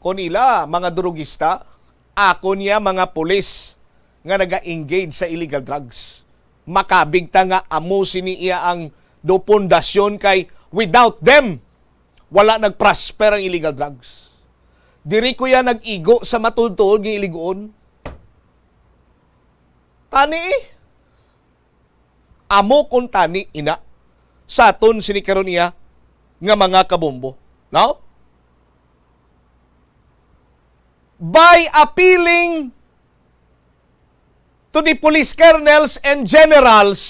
"Kon ila mga drugista, ako niya mga pulis nga naga-engage sa illegal drugs. Makabig ta nga amo sini iya ang do pundasyon, kay without them, wala nag-prosper ang illegal drugs." Diri ko ya nag-igo sa matuod-tuod nga iliguon. Tani, eh. Amo kuntani ina sa aton sini karon iya nga mga kabombo. No? By appealing to the police colonels and generals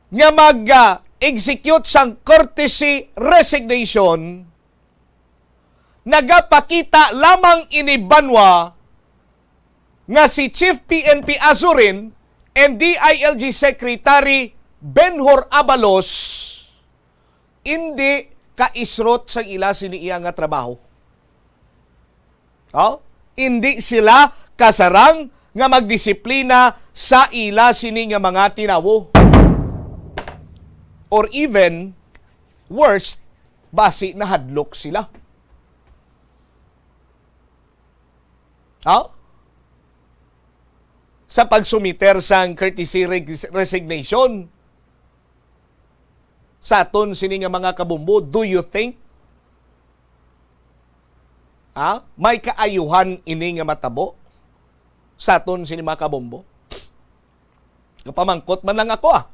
nga mag-execute sang courtesy resignation, nagapakita lamang ini, Banwa, nga si Chief P N P Azurin and D I L G Secretary Benhur Abalos indi kaisrot sang ila sini iya nga trabaho. Oh? Indi sila kasarang nga magdisiplina sa ila sini nga mga tinawo. Or even, worst, basi nahadlok sila. Oh? Sa pagsumiter sang courtesy res-, resignation sa aton sini nga mga kabombo, do you think, ha, may kaayuhan ini nga matabo sa aton sini mga kabombo? Kapamangkot man lang ako, ah.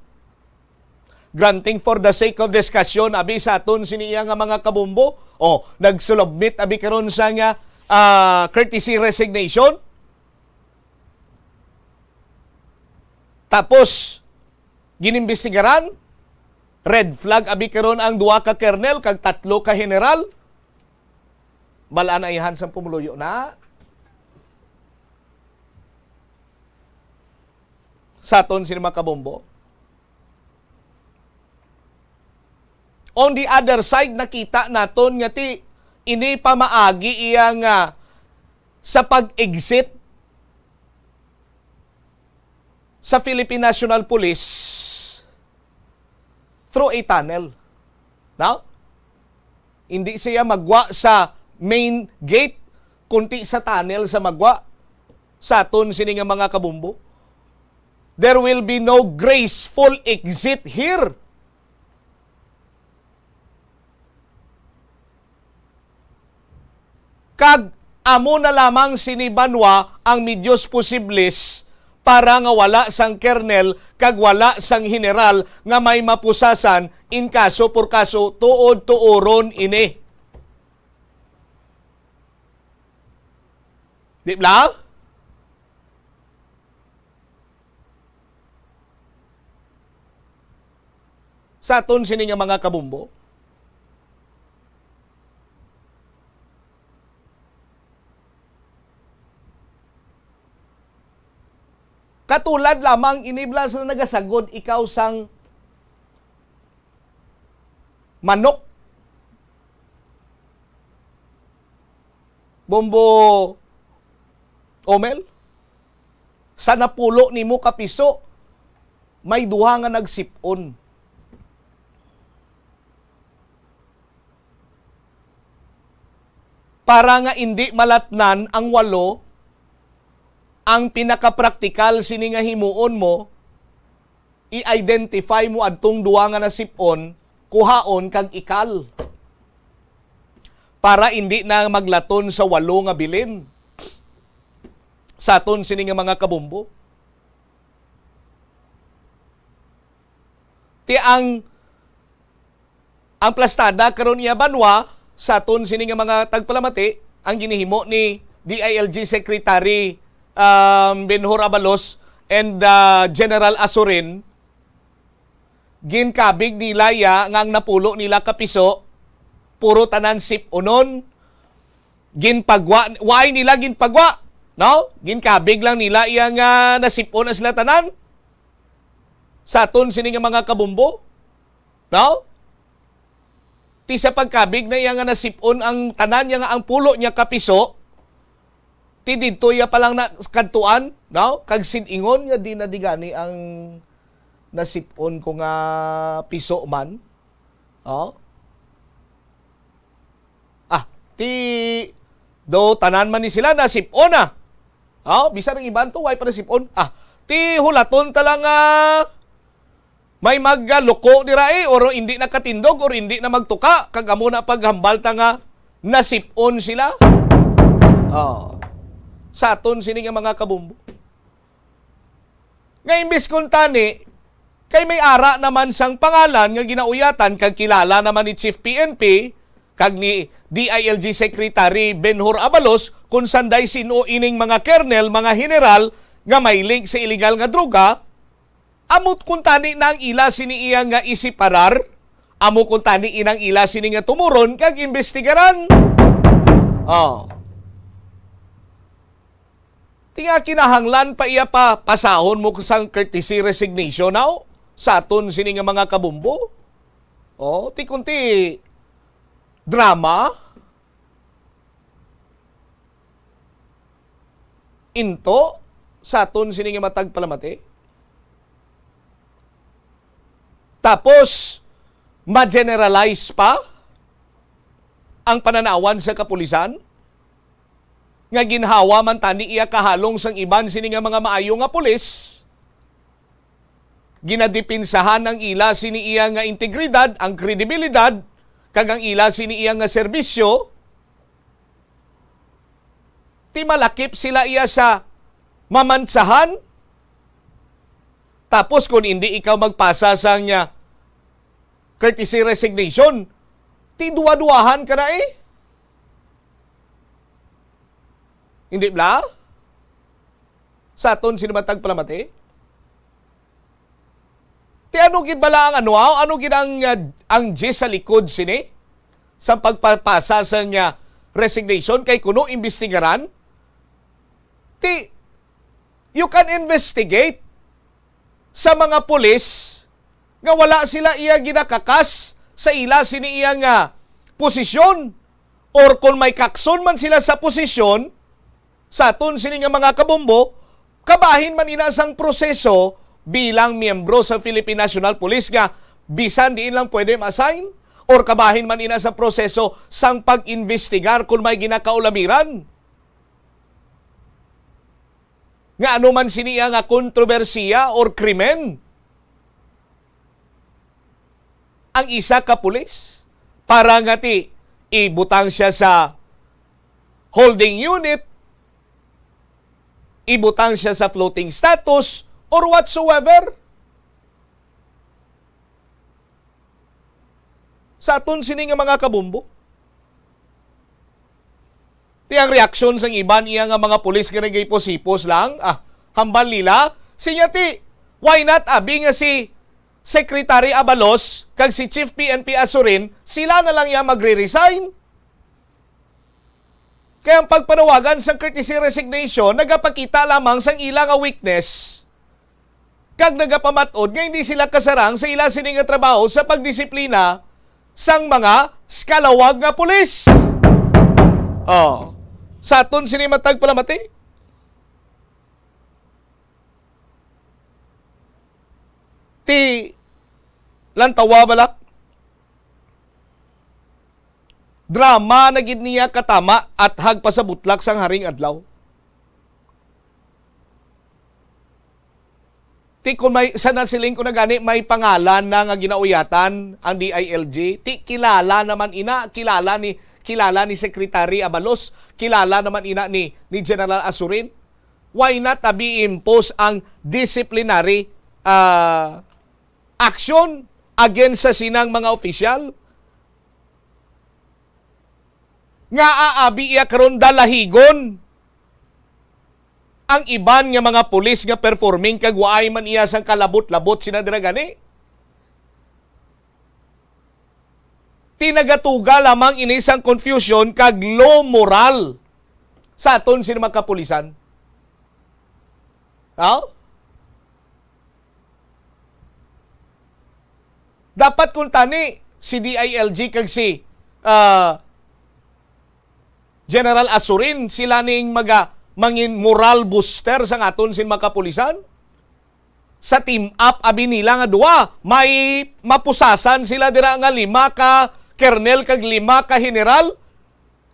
Granting for the sake of discussion, abi sa aton sini iya nga mga kabombo, oh, nagsulubmit abi karon sa nga, ah, courtesy resignation. Tapos, ginimbestigaran, red flag abi karon ang duha ka kernel kag tatlo ka general. Balaan na ihan sang pumuluyo na sa aton sini mga kabombo. On the other side, nakita naton nga ti ini pamaagi iya nga sa pag-exit sa Philippine National Police through a tunnel. Now, hindi siya magwa sa main gate, kundi sa tunnel sa magwa sa aton sini nga mga kabombo. There will be no graceful exit here. Kag amo na lamang sini banwa ang medios posibles para nga wala sang kernel kag wala sang general nga may mapusasan in caso por caso, tuod-tuoron ini. Di ba? Sa aton sini nga mga kabombo, katulad lamang ini, blas, na nagasagod ikaw sang manok. Bombo Omel, sa napulo nimo ka piso, may duha nga nagsip-on. Para nga indi malatnan ang walo, ang pinakapraktikal sini nga himuon mo, i-identify mo adtong duha nga nasip-on, kuhaon kag ikal. Para indi na maglaton sa walo nga bilin sa aton sini nga mga kabombo. Ti ang, ang plastada karon iya banwa sa aton sini nga mga tagpalamati, ang ginihimo ni D I L G Secretary, um, Benhur Abalos and, uh, General Asurin, ginkabig nila iya nga ang napulo nila ka piso, puro tanan sip-onon. Ginpagwa, why nila ginpagwa? No? Ginkabig lang nila iya nga nasip-on na sila tanan. Sa aton sini nga mga kabumbo, no? Ti sa pagkabig na iya nga nasip-on ang tanan niya nga ang pulo niya ka piso, ti didto iya pa lang na kadtuan, no? Kag sid-ingon nga di na di gani ang nasip-on ko nga piso man. Oh? Ah, ti do tanan man ni sila nasip-on na. Oh, bisan ang iban to, way pa nasip-on. Ah, ti hulaton ta lang nga may magluko dira eh, or hindi nakatindog, or hindi na magtuka, kag amo na paghambal ta nga nasip-on sila. Oh. Sa aton sini nga mga kabumbo. Nga imbis kuntani, kay may ara naman sang pangalan nga ginauyatan kag kilala naman ni Chief P N P kag ni D I L G Secretary Benhur Abalos kung sanday sin-o ining mga kernel, mga general nga may link sa iligal nga droga, amo kuntani na ang ila sini iya nga isiparar, amo kuntani inang ila sini nga tumuron kag imbestigaran. Oh. Ti nga kinahanglan pa iya pa pasahon mo sang courtesy resignation now sa aton sini nga mga kabumbo? Oh, ti kunti drama? Into sa aton sini nga matag palamati? Tapos, ma-generalize pa ang pananawan sa kapulisan? Nga ginhawa man tani iya kahalong sang iban sini nga mga maayo nga pulis, ginadipinsahan ang ila sini iya nga integridad, ang kredibilidad, kag ang ila sini iya nga serbisyo, ti malakip sila iya sa mamantsahan. Tapos kung hindi ikaw magpasa sang, ah, courtesy resignation, ti duwa-duwahan ka na eh. Hindi bala? Sa aton sini matag palamati? Ti ano gid bala ang ano, ah? Ano gid ang, ah, ang gist sa likod sini? Sa pagpapasa sang, ah, resignation kay kuno imbestigaran? Ti, you can investigate sa mga pulis nga wala sila iya ginakakas sa ila sini iya nga posisyon, or kon may kakson man sila sa posisyon, sa aton sini nga mga kabombo, kabahin man ina sang proseso bilang miyembro sa Philippine National Police nga bisan diin lang pwede ma-assign, or kabahin man ina sa proseso sang pag-imbestigar kon may ginakaulamiran. Nga ano man sini iya nga kontrobersiya or krimen, ang isa ka pulis para nga ti ibutang siya sa holding unit, ibutang siya sa floating status, or whatsoever. Sa aton sini nga mga kabombo. Ti ang reaksyon sang iban iya nga mga pulis nga nagahipos-hipos lang, ah, hambal nila, sinya ti, why not abi nga si Secretary Abalos kag si Chief P N P Azurin, sila na lang iya magre-resign? Kay ang pagpanawagan sang courtesy resignation nagapakita lamang sang ila nga weakness kag nagapamat-od nga hindi sila kasarang sa ila sini nga trabaho sa pagdisiplina sang mga skalawag nga pulis. Oh, sa aton sini matag palamati, ti lantawa balak. Drama na gid niya katama at hagpasabutlak sang haring adlaw. Ti kon may, sa nasiling ko na gani, may pangalan na nga ginauyatan ang D I L G. Ti kilala naman ina, kilala ni, kilala ni Secretary Abalos, kilala naman ina ni, ni General Azurin. Why not abi impose ang disciplinary, ah, action against sa sinang mga opisyal? Nga aabi iya karon dalahigon ang iban nga mga pulis nga performing kag waay man iya sang kalabot-labot sina dira gani? Tinagatuga lamang ini sang confusion kag low moral sa aton sini mga kapulisan. Ha? Dapat kung tani si D I L G kag si, ah, General Asurin, sila ning maga-, mangin moral booster sang aton sin mga kapulisan. Sa team up abi nila nga duwa, may mapusasan sila dira nga lima ka kernel kag lima ka general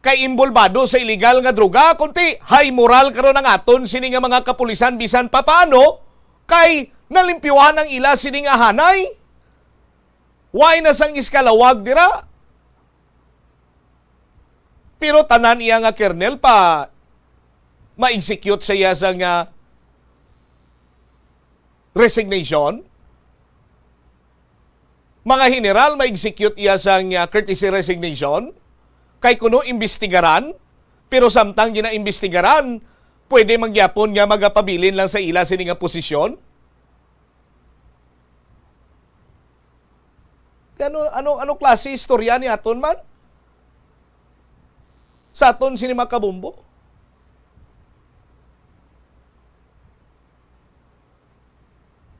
kay inbolbado sa iligal nga droga, kundi high moral karon ang aton sini nga mga kapulisan bisan pa paano, kay nalimpyuhan ang ila sini nga hanay. Way na sang iskalawag dira. Pero tanan iya nga kernel pa ma-execute sa iya sang, ah, resignation. Mga general, ma-execute iya sang, ah, courtesy resignation. Kay kuno imbestigaran, pero samtang ginaimbestigaran, pwede man gyapon nga magapabilin lang sa ila sini nga posisyon. Ano, ano, ano klase istorya ni aton man? Sa aton sini mga kabombo?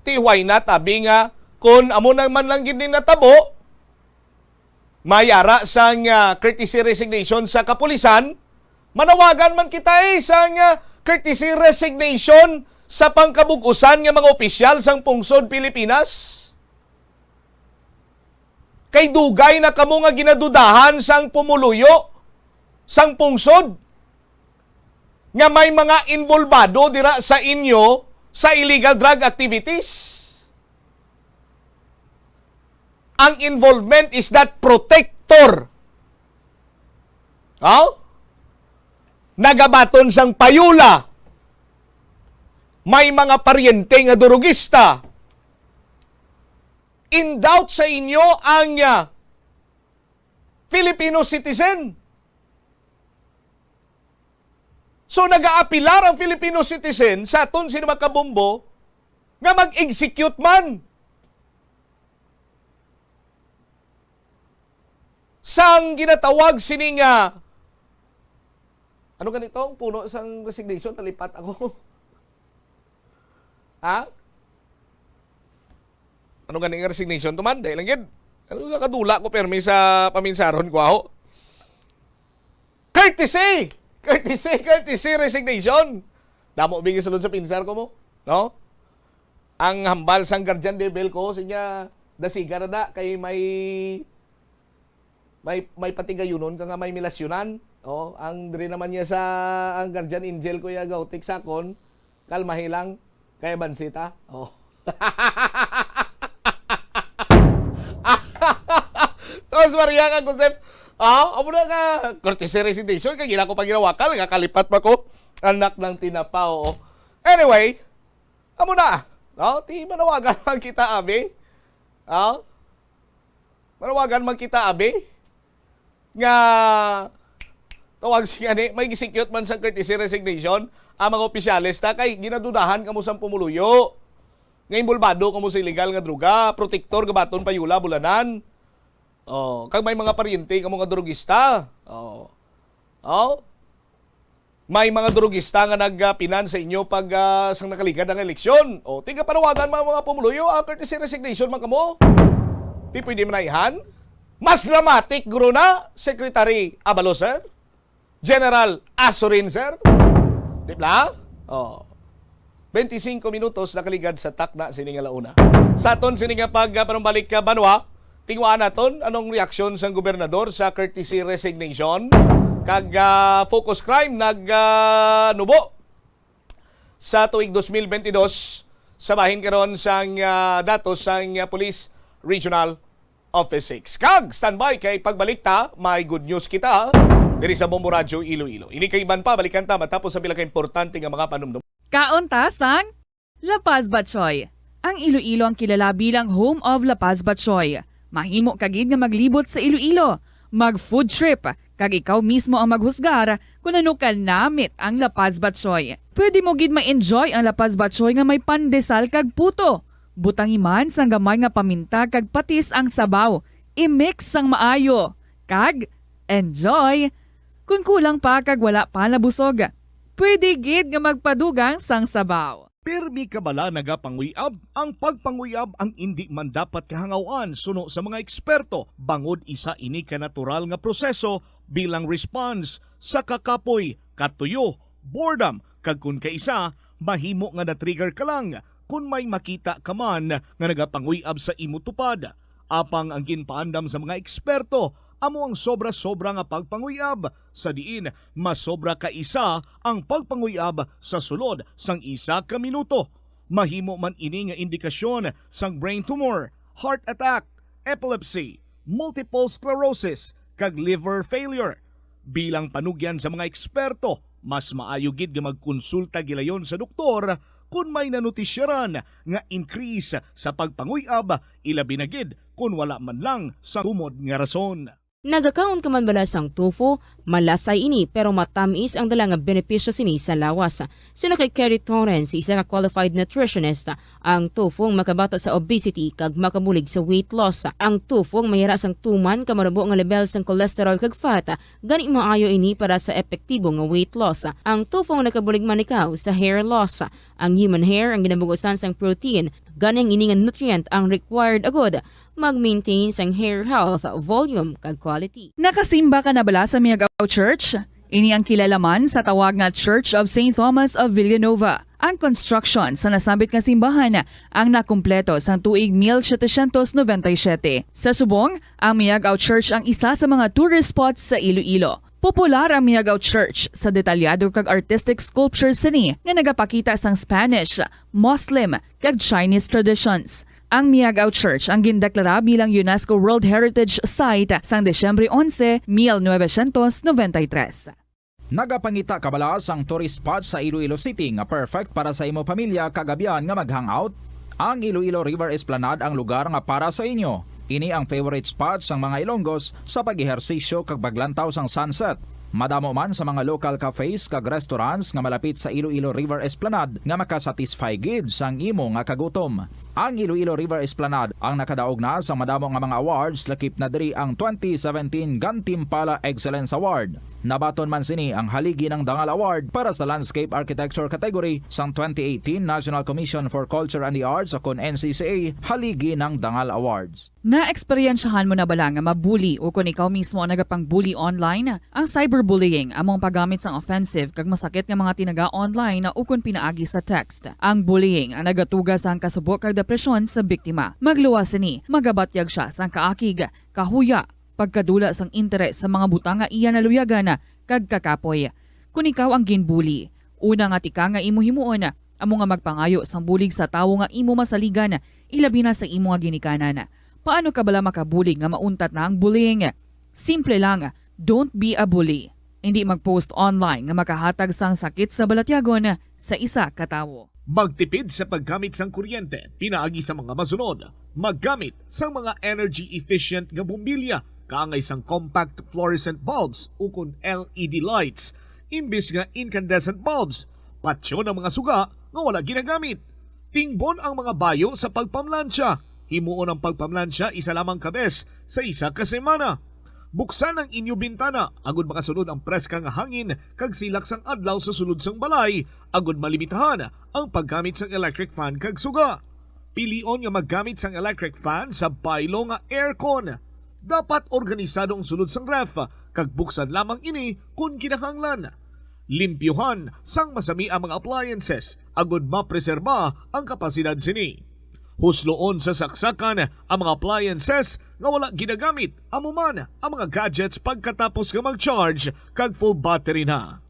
Ti why not, abi nga, kun amo naman lang gid ni natabo, mayara sang, ah, courtesy resignation sa kapulisan, manawagan man kita, eh, sang, ah, courtesy resignation sa pangkabug-usan nga mga opisyal sang pungsod Pilipinas. Kay dugay na kamo nga ginadudahan sang pumuluyo sang pungsod nga may mga involbado dira sa inyo sa illegal drug activities. Ang involvement is that protector. Oh? Nagabaton sang payula. May mga paryente nga durugista. In doubt sa inyo ang, ah, Filipino citizen. So, nagaapilar ang Filipino citizen sa aton sini mga kabombo nga mag-execute man sang ginatawag sini nga, ano ganito? Ang puno sang resignation, nalipat ako. Ha? Ano gani nga resignation to man? Dahil lang gid. Ano, kakadula ko permi sa paminsaron ko, aho? Courtesy! Courtesy, courtesy resignation. Damo bigi sulod sa pinsar ko mo, no? Ang hambal sang guardian de Belco, sinya, dasiga na da, kay may, may, may patigayunon ka nga may milasyonan. Oh, ang diri naman niya sa, ang guardian angel ko ya gautik sakon, kalmahi lang, kay bansit, ha? Oh. Tapos Maria ka, Joseph, ah, amo na nga, courtesy resignation, kay gina ko pag ginawakal, nga kalipat pa ko, anak ng tinapa, oo. Anyway, amo na, no? Ti manawagan man kita, abi. Ah? Manawagan man kita, abi. Nga, tawag siya ni, may execute man sa courtesy resignation, ang mga opisyales ta, kay ginadudahan kamo sang pumuluyo. Nga involbado kamo sa illegal nga droga, protektor, gabaton, payula, bulanan. Oh, kag may mga paryente kamo nga drugista. Oh. Oh. May mga drugista nga nagpinan sa inyo pag, ah, sang nakaligad ang eleksyon. O, tigapanawagan, mga, mga pumuluyo, ah, courtesy resignation man kamo. Ti pwede manaihan. Mas dramatic, guro na, Secretary Abalos, sir. General Asurin, sir. Di ba? Oh. Twenty-cinco minutos nakaligad sa takna sini nga launa. Sa aton sini nga pag, ah, panumbalik ka, Banwa, tingwaan naton anong reaksyon sang gobernador sa courtesy resignation kag, ah, focus crime nag, ah, nubo sa tuig dos mil bentidós sa bahin karon sang, ah, datos sang, ah, Police Regional Office six. Kag standby kay pagbalik ta, may good news kita diri sa Bombo Radyo Iloilo. Ini kag iban pa, balikan ta matapos sa pila ka importante nga mga panumdum. Kaon ta sang La Paz Batchoy. Ang Iloilo ang kilala bilang home of La Paz Batchoy. Mahimo ka gid nga maglibot sa Iloilo, mag food trip, kag ikaw mismo ang maghusgar kung ano ka namit ang La Paz Batchoy. Pwede mo gid ma-enjoy ang La Paz Batchoy nga may pandesal kag puto. Butangi man sang gamay nga paminta kag patis ang sabaw. I-mix sang maayo, kag enjoy! Kon kulang pa kag wala pa nabusog, pwede gid nga magpadugang sang sabaw. Pirmi ka bala nagapanguyab? Ang pagpanguyab ang indi man dapat kahangaw-an suno sa mga eksperto, bangod isa ini ka natural nga proseso bilang response sa kakapoy, katuyo, boredom, kag kon kaisa, mahimo nga na-trigger ka lang kon may makita ka man nga nagapanguyab sa imo tupad. Apang ang ginpaandam sa mga eksperto amo ang sobra-sobra nga pagpanguyab, sa diin masobra ka isa ang pagpanguyab sa sulod sang isa ka minuto. Mahimo man ini nga indikasyon sang brain tumor, heart attack, epilepsy, multiple sclerosis, kag liver failure. Bilang panugyan sa mga eksperto, mas maayo gid nga magkonsulta gilayon sa doktor kon may nanotisyaran nga increase sa pagpanguyab, ilabi na gid kon wala man lang sa tumod nga rason. Nagakaon ka man bala sang tofu? Malasay ini, pero matamis ang dala nga benepisyo sini sa lawas. Suno kay Kerry Torrens, isa ka qualified nutritionist, ang tofu ang makabato sa obesity kag makabulig sa weight loss. Ang tofu ang mayara sang tuman ka marubo nga lebel sang cholesterol kag fat, gani maayo ini para sa epektibo nga weight loss. Ang tofu ang nakabulig man ikaw sa hair loss. Ang human hair ang ginabugusan sang protein, gani ang ini nga nutrient ang required agud mag-maintain sang hair health, volume, kag quality. Nakasimba ka na bala sa Miagao Church? Ini ang kilala man sa tawag nga Church of Saint Thomas of Villanova. Ang construction sa nasambit nga simbahan ang nakumpleto sang tuig mil setecientos noventa y siete. Sa subong, ang Miagao Church ang isa sa mga tourist spots sa Iloilo. Popular ang Miagao Church sa detalyado kag artistic sculptures sini nga nagapakita sang Spanish, Muslim, kag Chinese traditions. Ang Miagao Church ang gindeklara bilang UNESCO World Heritage Site sang Disyembre onse, mil novecientos noventa y tres. Nagapangita ka bala sang tourist spot sa Iloilo City nga perfect para sa imo pamilya kag abyan nga mag-hangout? Ang Iloilo River Esplanade ang lugar nga para sa inyo. Ini ang favorite spot sang mga Ilonggos sa pag-ehersisyo kag paglantaw sang sunset. Madamo man sa mga local cafes kag restaurants nga malapit sa Iloilo River Esplanade nga makasatisfy gid sang imo nga kagutom. Ang Iloilo River Esplanade ang nakadaog na sa madamo nga mga awards, lakip na diri ang twenty seventeen Gantimpala Excellence Award. Nabaton man sini ang Haligi ng Dangal Award para sa Landscape Architecture category sang twenty eighteen National Commission for Culture and the Arts, o kon N C C A, Haligi ng Dangal Awards. Naeksperyensyahan mo na bala nga mabuli o kon ikaw mismo ang nagapang-bully online? Ang cyberbullying amo ang paggamit sang offensive kag masakit nga mga tinaga online o kon pinaagi sa text. Ang bullying ang nagatuga sang kasubo kag depresyon sa biktima. Magluwas sini, magabatyag sia sang kaakig, kahuya, pagkadula sang interes sa mga butang nga iya naluyagan, kag kakapoy. Kon ikaw ang ginbully, una nga tikang nga imo himuon amo nga magpangayo sang bulig sa tawo nga imo masaligan, ilabi na sa imo nga ginikanan. Paano ka bala makabulig nga mauntat na ang bullying? Simple lang, don't be a bully. Indi mag-post online nga makahatag sang sakit sa balatyagon sa isa ka tawo. Magtipid sa paggamit sang kuryente pinaagi sa mga masunod: maggamit sang mga energy-efficient nga bombilya kaangay sang compact fluorescent bulbs ukon L E D lights imbis nga incandescent bulbs. Patyon ang mga suga nga wala ginagamit. Tingbon ang mga bayo sa pagpamlansya. Himuon ang pagpamlansya isa lamang ka bes sa isa ka semana. Buksan ang inyo bintana agud makasulod ang preska nga hangin kag silak sang adlaw sa sulod sang balay, agud malimitahan ang paggamit sang electric fan kag suga. Pilion nga maggamit sang electric fan sa baylo nga aircon. Dapat organisado ang sulod sang ref, kag buksan lamang ini kon kinahanglan. Limpyuhan sang masami ang mga appliances agud mapreserba ang kapasidad sini. Husloon sa saksakan ang mga appliances nga wala ginagamit, amo man ang mga gadgets pagkatapos nga mag-charge kag full battery na.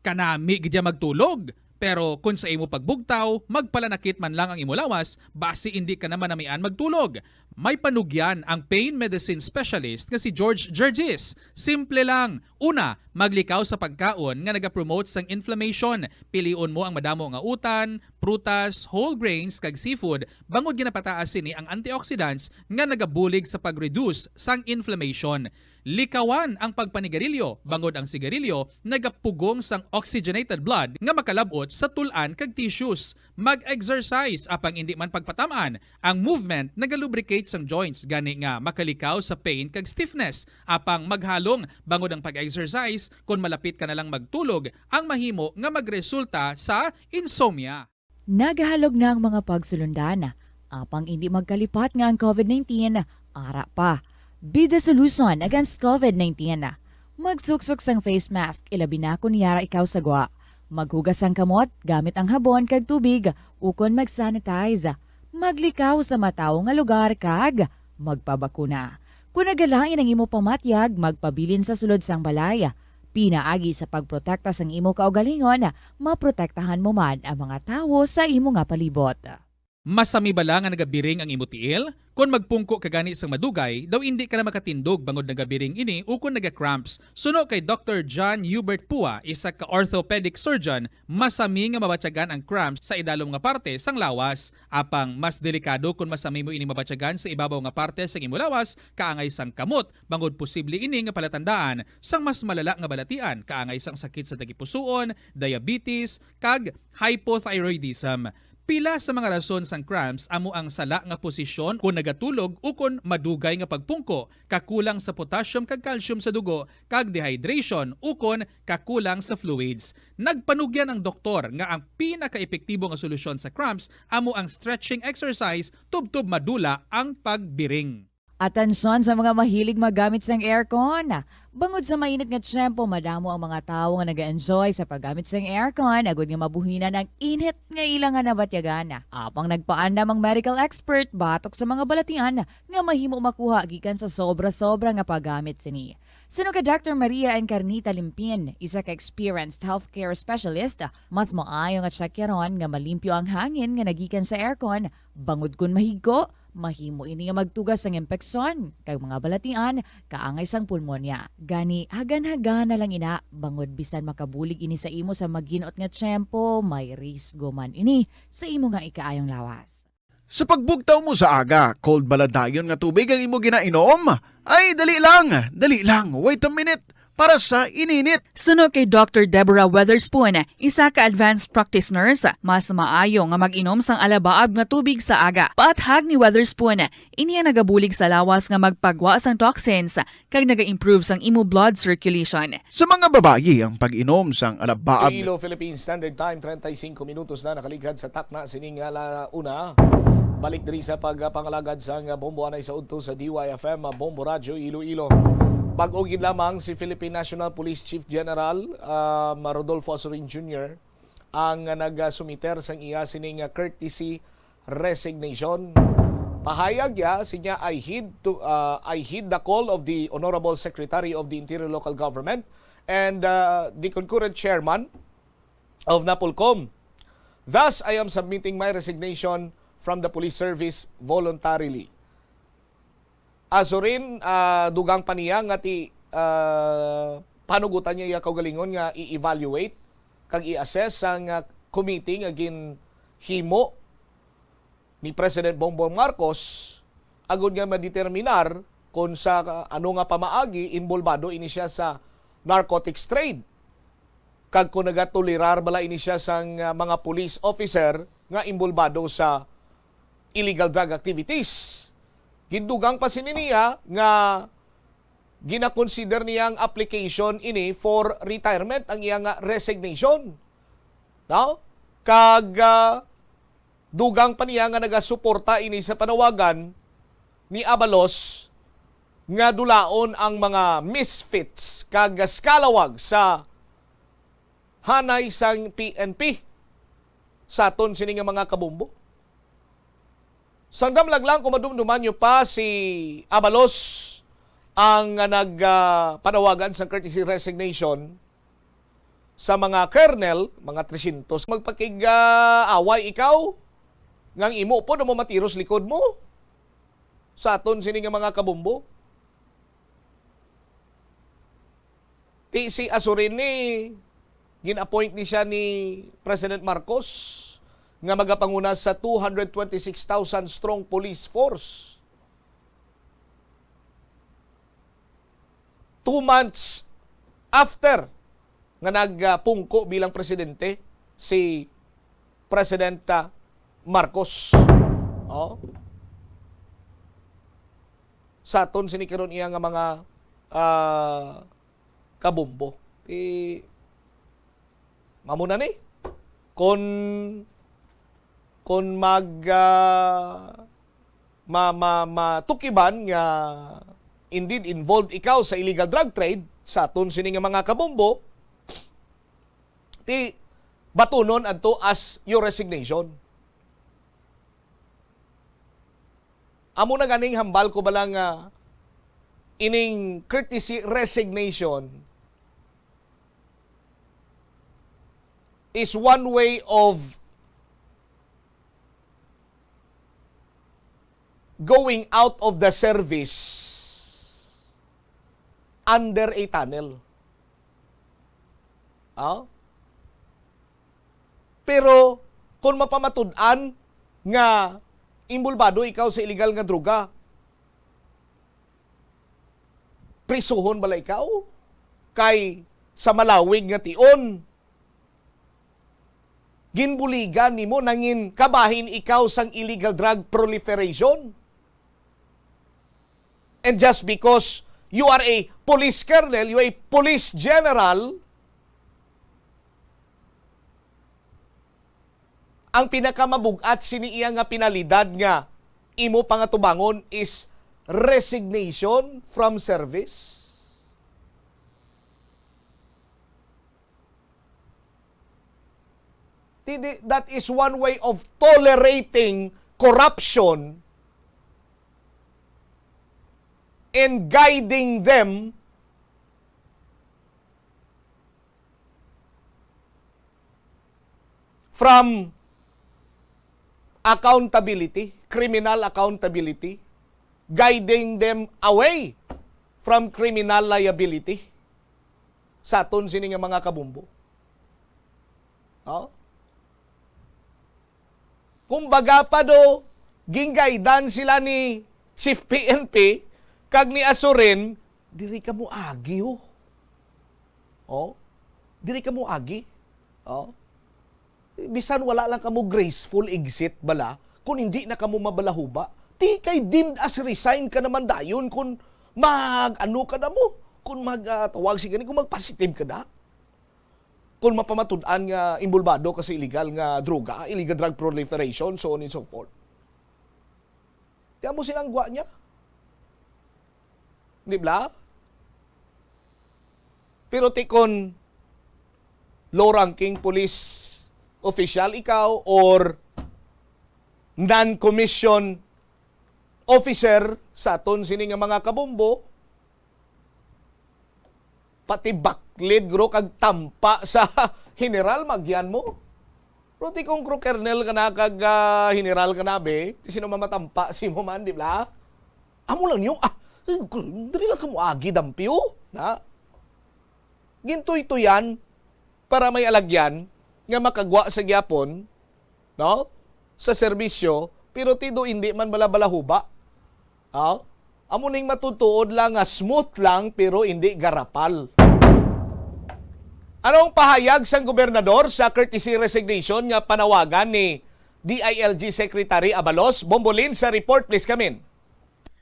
Kanami gid ya magtulog, pero kon sa imo pagbugtaw, magpalanakit man lang ang imo lawas, basi indi ka na manamian magtulog. May panugyan ang pain medicine specialist nga si George Gergis. Simple lang. Una, maglikaw sa pagkaon nga nagapromote sang inflammation. Pilion mo ang madamo nga utan, prutas, whole grains, kag seafood, bangod ginapataas sini ang antioxidants nga nagabulig sa pag-reduce sang inflammation. Likawan ang pagpanigarilyo, bangod ang sigarilyo nagapugong sang oxygenated blood nga makalab-ot sa tul-an kag tissues. Mag-exercise, apang indi man pagpatam-an. Ang movement nagalubricate sang joints, gani nga makalikaw sa pain kag stiffness. Apang maghalong, bangod ang pag-exercise, kon malapit ka na lang magtulog, ang mahimo nga magresulta sa insomnia. Nagahalog na ang mga pagsulundan, apang indi magkalipat nga ang covid nineteen ara pa. Be the solution against covid nineteen. Magsuksok sang face mask, ilabi na kon yara ikaw sa gwa. Maghugas sang kamot gamit ang habon kag tubig, ukon mag-sanitize. Maglikaw sa matawo nga lugar kag magpabakuna. Kon nagalain ang imo pamatyag, magpabilin sa sulod sang balay. Pinaagi sa pagprotekta sang imo kaugalingon, maprotektahan mo man ang mga tawo sa imo nga palibot. Masami bala nga nagabiring ang imo tiil? Kon magpungko ka gani sang madugay, daw indi ka na makatindog bangod nagabiring ini ukon naga-cramps. Suno kay Doctor John Hubert Pua, isa ka orthopedic surgeon, masami nga mabatyagan ang cramps sa idalom nga parte sang lawas. Apang mas delikado kon masami mo ini mabatyagan sa ibabaw nga parte sang imo lawas, kaangay sang kamot, bangod posible ini nga palatandaan sang mas malala nga balatian, kaangay sang sakit sa tagipusoon, diabetes, kag hypothyroidism. Pila sa mga rason sang cramps amo ang sala nga posisyon kon nagatulog ukon madugay nga pagpungko, kakulang sa potassium kag calcium sa dugo, kag dehydration ukon kakulang sa fluids. Nagpanugyan ang doktor nga ang pinakaepektibo nga solusyon sa cramps amo ang stretching exercise tubtob madula ang pagbiring. Atensyon sa mga mahilig maggamit sang aircon. Bangod sa mainit nga tiyempo, madamo ang mga tawo nga nag-enjoy sa paggamit sang aircon agod nga mabuhinan ang init nga ila nga nabatyagan. Apang nagpaandam ang medical expert batok sa mga balatian nga mahimo makuha gikan sa sobra-sobra nga paggamit sini. Suno kay Doctor Maria Encarnita Limpin, isa ka experienced healthcare specialist, mas maayo nga tsakyaron nga malimpyo ang hangin nga nagikan sa aircon, bangod kon mahigko, mahimo ini nga magtugas sang impeksyon kag mga balatian kaangay sang pulmonya. Gani, hagan-hagan na lang ina, bangod bisan makabulig ini sa imo sa maginot nga tiyempo, may risgo man ini sa imo nga ikaayong lawas. Sa pagbugtaw mo sa aga, cold bala dayon nga tubig ang imo ginainom? Ay, dali lang, dali lang, wait a minute, para sa ininit. Suno kay Doctor Deborah Weatherspoon, isa ka advanced practice nurse, mas maayo nga mag-inom sang alabaab nga tubig sa aga. Paathag ni Weatherspoon, ini ang nagabulig sa lawas nga magpagwa sang toxins kag naga-improve sang imo blood circulation. Sa mga babayi, ang pag-inom sang alabaab Iloilo, Philippine Standard Time, treinta y cinco minutos na nakaligad sa takna sining ala una. Balik diri sa pagpangalagad sang Bombo anay sa udto sa D Y F M, Bombo Radyo Iloilo. Bag-o gid lamang si Philippine National Police Chief General, um, Rodolfo Azurin Junior ang nagasumiter sang iya sining courtesy resignation. Pahayag ya, sinya, "I heed to, uh, I heed the call of the Honorable Secretary of the Interior Local Government and, uh, the concurrent chairman of NAPOLCOM. Thus, I am submitting my resignation from the police service voluntarily." Azurin, ah, dugang pa niya nga ti-, ah, panugutan niya iya kaugalingon nga i-evaluate kag i-assess sang, ah, committee nga ginhimo ni President Bongbong Marcos agud nga madeterminar kon sa, ah, ano nga pamaagi inbolbado ini siya sa narcotics trade, kag kon nagatolerar bala ini siya sang, ah, mga police officer nga inbolbado sa illegal drug activities. Gindugang pa sini niya nga ginakonsider niya ang application ini for retirement, ang iya nga resignation. No? Kag, ah, dugang pa niya nga nagasuporta ini sa panawagan ni Abalos nga dulaon ang mga misfits kag scalawag sa hanay sang P N P sa aton sini nga mga kabombo. Sang damlag lang, kung madumduman nyo pa, si Abalos ang nag, ah, panawagan sang courtesy resignation sa mga kernel, mga tresyentos. Magpakig-, ah, away ikaw, ngang imo po na mo matiros likod mo sa aton sini nga mga kabombo. Ti si Azurin ni, gin-appoint ni siya ni President Marcos nga magapanguna sa two hundred twenty-six thousand strong police force. two months after nga nagpungko bilang presidente si President, ah, Marcos. Oh. Sa aton sini karon iya nga mga, ah, kabombo. Ti, mamo na ni. Kon, kon mag, ah, ma-, ma-, matukiban nga indeed involved ikaw sa illegal drug trade, sa aton sini nga mga kabombo, ti batunon adto as your resignation. Amo na ganing hambal ko bala nga ining courtesy resignation is one way of going out of the service under a tunnel. Ah? Pero kung mapamatud-an nga inbolbado ikaw sa illegal nga droga, prisuhon bala ikaw? Kay sa malawig nga tion, ginbuligan nimo, nangin kabahin ikaw sang illegal drug proliferation. And just because you are a police colonel, you are a police general, ang pinakamabug-at sini iya nga penalidad nga imo pangatubangon is resignation from service. Ti-, di-, that is one way of tolerating corruption and guiding them from accountability, criminal accountability, guiding them away from criminal liability sa aton sini nga mga kabombo. Oh? Kumbaga pa do, ginggaydan sila ni Chief P N P kag ni Azurin, "Diri kamo agi, oh. Oh? Diri kamo agi. Oh? Bisan wala lang kamo graceful exit bala, kung hindi na kamo mabalahuba, ti kay deemed as resign ka naman dayon kung mag-ano ka na mo, kung mag, ah, tawag si gani, kung mag-positive ka na." Kung mapamatud-an nga inbolbado ka sa illegal nga droga, illegal drug proliferation, so on and so forth. Ti amo sila ang gwa niya. Di ba? Pero ti kon low-ranking police official ikaw or non-commissioned officer sa aton sini nga mga kabombo, pati baklid, guro, kag tampa sa general, magyan mo. Pero ti kung crew colonel ka na kag, ah, general ka na, be, ti sino mamatampa si mo man, di ba? Amo lang niyo, ah, diri lang kamo agi, dampi, oh. Na? Gintuytoyan para may alagyan nga makagwa sa gyapon, no? Sa serbisyo, pero ti do hindi man bala balahuba. Ah? Amo ning matutuod lang nga smooth lang pero hindi garapal. Anong pahayag sang gobernador sa courtesy resignation nga panawagan ni D I L G Secretary Abalos? Bombolin sa report, please, kamin.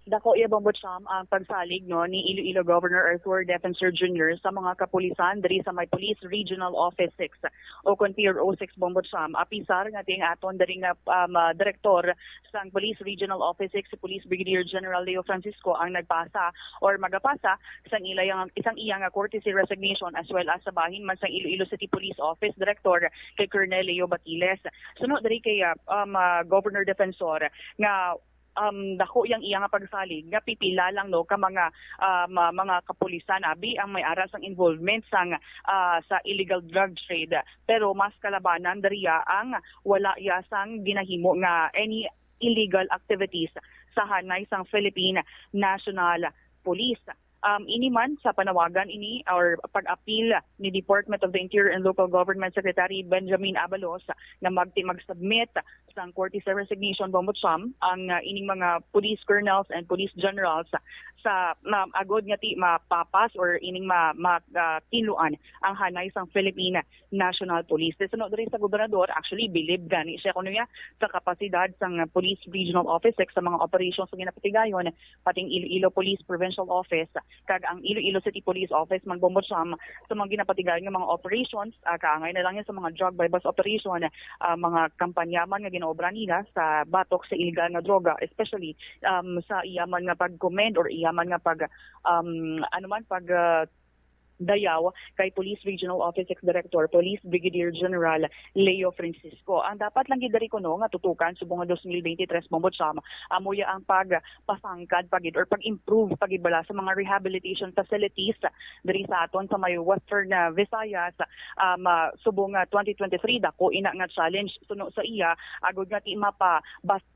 Dako iya, Bombo Cham, ang pagsalig, no, ni Iloilo Governor Arthur Defensor Junior sa mga kapulisan diri sa may Police Regional Office six o kon P R O six, Bombo Cham. Apisar nga ti ang aton diri nga, um, ah, direktor sang Police Regional Office six, si Police Brigadier General Leo Francisco, ang nagpasa or magapasa sang ila yang, isang iya nga courtesy resignation as well as sa bahin man sang Iloilo City Police Office Director kay Colonel Leo Batiles. Suno diri kay, ah, um, ah, Governor Defensor nga um, dako yang iya nga pagsalig nga pipila lang, no, ka mga, ah, ma-, mga kapulisan abi ang may ara sang involvement sang, ah, sa illegal drug trade, pero mas kalabanan diriya ang wala iya sang ginahimo nga any illegal activities sa hanay sang Philippine National Police. Um, ini man sa panawagan ini or pag-apil ni Department of the Interior and Local Government Secretary Benjamin Abalos nga magti-, mag-submit sang courtesy resignation, Bombo Cham, ang, uh, ining mga police colonels and police generals sa, ma-, agod nga ti mapapas or ining ma-, ma-, ah, kinluan ang hanay sang Philippine National Police. Di suno diri sa gobernador, actually, bilib gani siya kuno ya sa kapasidad sang Police Regional Office six sa mga operations nga ginapatigayon, pati ang Iloilo Police Provincial Office kag ang Iloilo City Police Office man, Bombo Cham, sa mga ginapatigayon nga mga operations, ah, kaangay na lang yan sa mga drug buy-bust operation, ah, mga kampanya man nga ginaobra nila sa batok sa iligal nga droga, especially, um, sa iya man nga pag-commend or iya man nga pag, um, ano man, pag, ah, dayaw kay Police Regional Office six Director Police Brigadier General Leo Francisco. Ang dapat lang gid diri kuno nga tutukan subong nga twenty twenty-three, Bombo Cham, amo ya ang pagpasangkad pa gid or pag-improve pa gid bala sa mga rehabilitation facilities diri sa aton sa may Western, ah, Visayas. Um, ah, subong nga twenty twenty-three, dako ina nga challenge suno sa iya, agod nga ti mapa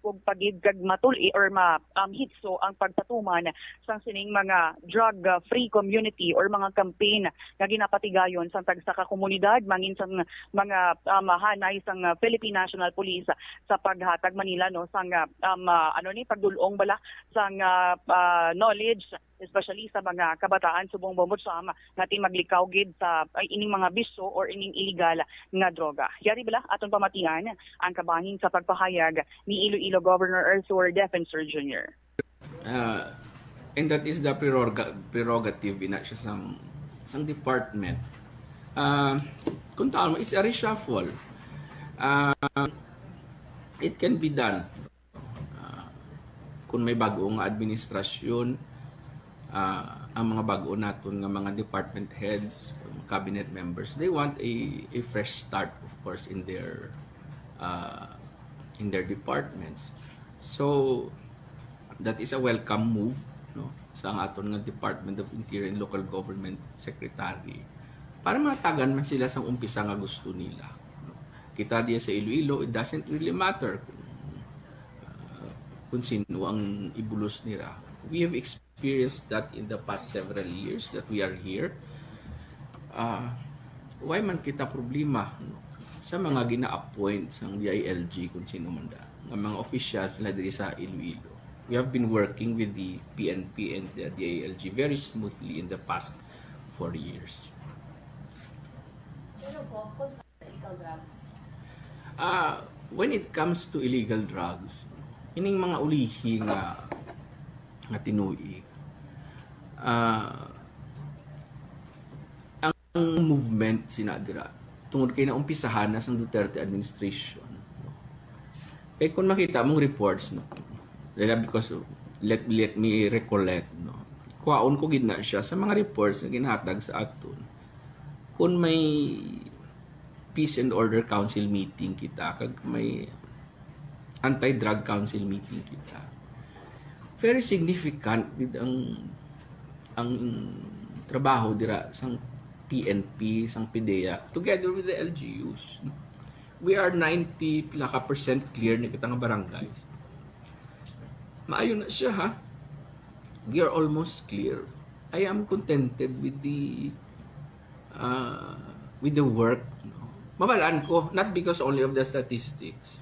ug pa gid kag matuli or ma-, um, hitso ang pagpatuman sang sining mga drug, uh, free community or mga campaign nga ginapatigayon sang tagsa ka komunidad, mangin sang mga, um, hanay sang, uh, Philippine National Police sa paghatag man nila, no, sang, uh, um, uh, ano ni, pagdul-ong bala sang, uh, uh, knowledge, especially sa mga kabataan subong, Bombo Cham, nga ti maglikaw gid sa, ay, ining mga bisyo or ining iligal nga droga. Yari bala aton pamatian ang kabahin sa pagpahayag ni Iloilo Governor Arthur Defensor Junior. Uh, and that is the prerog-, prerogative ina siya sang, sang department. Uh, kung tawag mo, it's a reshuffle. Uh, it can be done. Ah, kung may bag-o nga administrasyon, ah, ang mga bag-o naton nga mga department heads, cabinet members, they want a, a fresh start, of course, in their, ah, in their departments. So, that is a welcome move, no, sa aton nga Department of Interior and Local Government Secretary para mahatagan man sila sang umpisa nga gusto nila, no. Kita diya sa Iloilo, it doesn't really matter kung, uh, kung sino ang ibulos nila. We have experienced that in the past several years that we are here. Uh, why man kita problema, no, sa mga gina-appoint sang D I L G, kung sino man da, nga mga officials na diri sa Iloilo? We have been working with the P N P and the D I L G very smoothly in the past four years. Pero po, kung sa illegal drugs? Ah, when it comes to illegal drugs, ining mga ulihi nga, nga tinuig, ah, ang movement sina dira, tungod kay naumpisahan na sang Duterte administration, no? Kay kung makita mong reports, no, dira, because let, let me recollect, no, kuhaon ko gid na siya sa mga reports nga ginahatag sa aton. Kung may Peace and Order Council meeting kita, kag may Anti-Drug Council meeting kita, very significant gid ang, ang trabaho dira sang P N P, sang PDEA, together with the L G Us. We are ninety pila ka percent clear na kita nga barangays. Maayo na siya, ha? We are almost clear. I am contented with the, uh, with the work, no? Mabalaan ko, not because only of the statistics.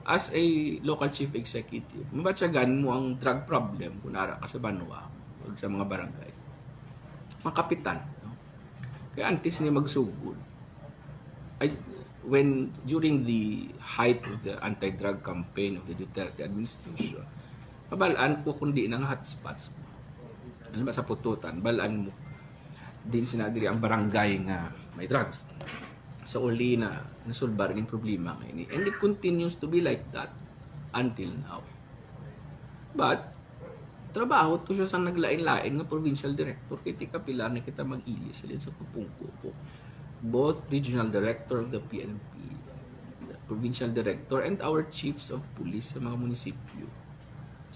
As a local chief executive, mabatyagan mo ang drug problem kung ara ka sa banwa o sa mga barangay. Mga kapitan, no? Kaya antes ni magsugod, I, when, during the height of the anti-drug campaign of the Duterte administration, mabalaan ko kung di na nga hotspots. Ano ba sa Pututan, balaan mo, din sina diri ang barangay nga may drugs. Sa uli na, nasulbar ang problema nga ini. And it continues to be like that until now. But, trabaho to siya sa naglain-lain nga provincial director. Kay ti kapila na kita mag-ili sa lin sa kupungko ko. Both regional director of the P N P, the provincial director, and our chiefs of police sa mga munisipyo.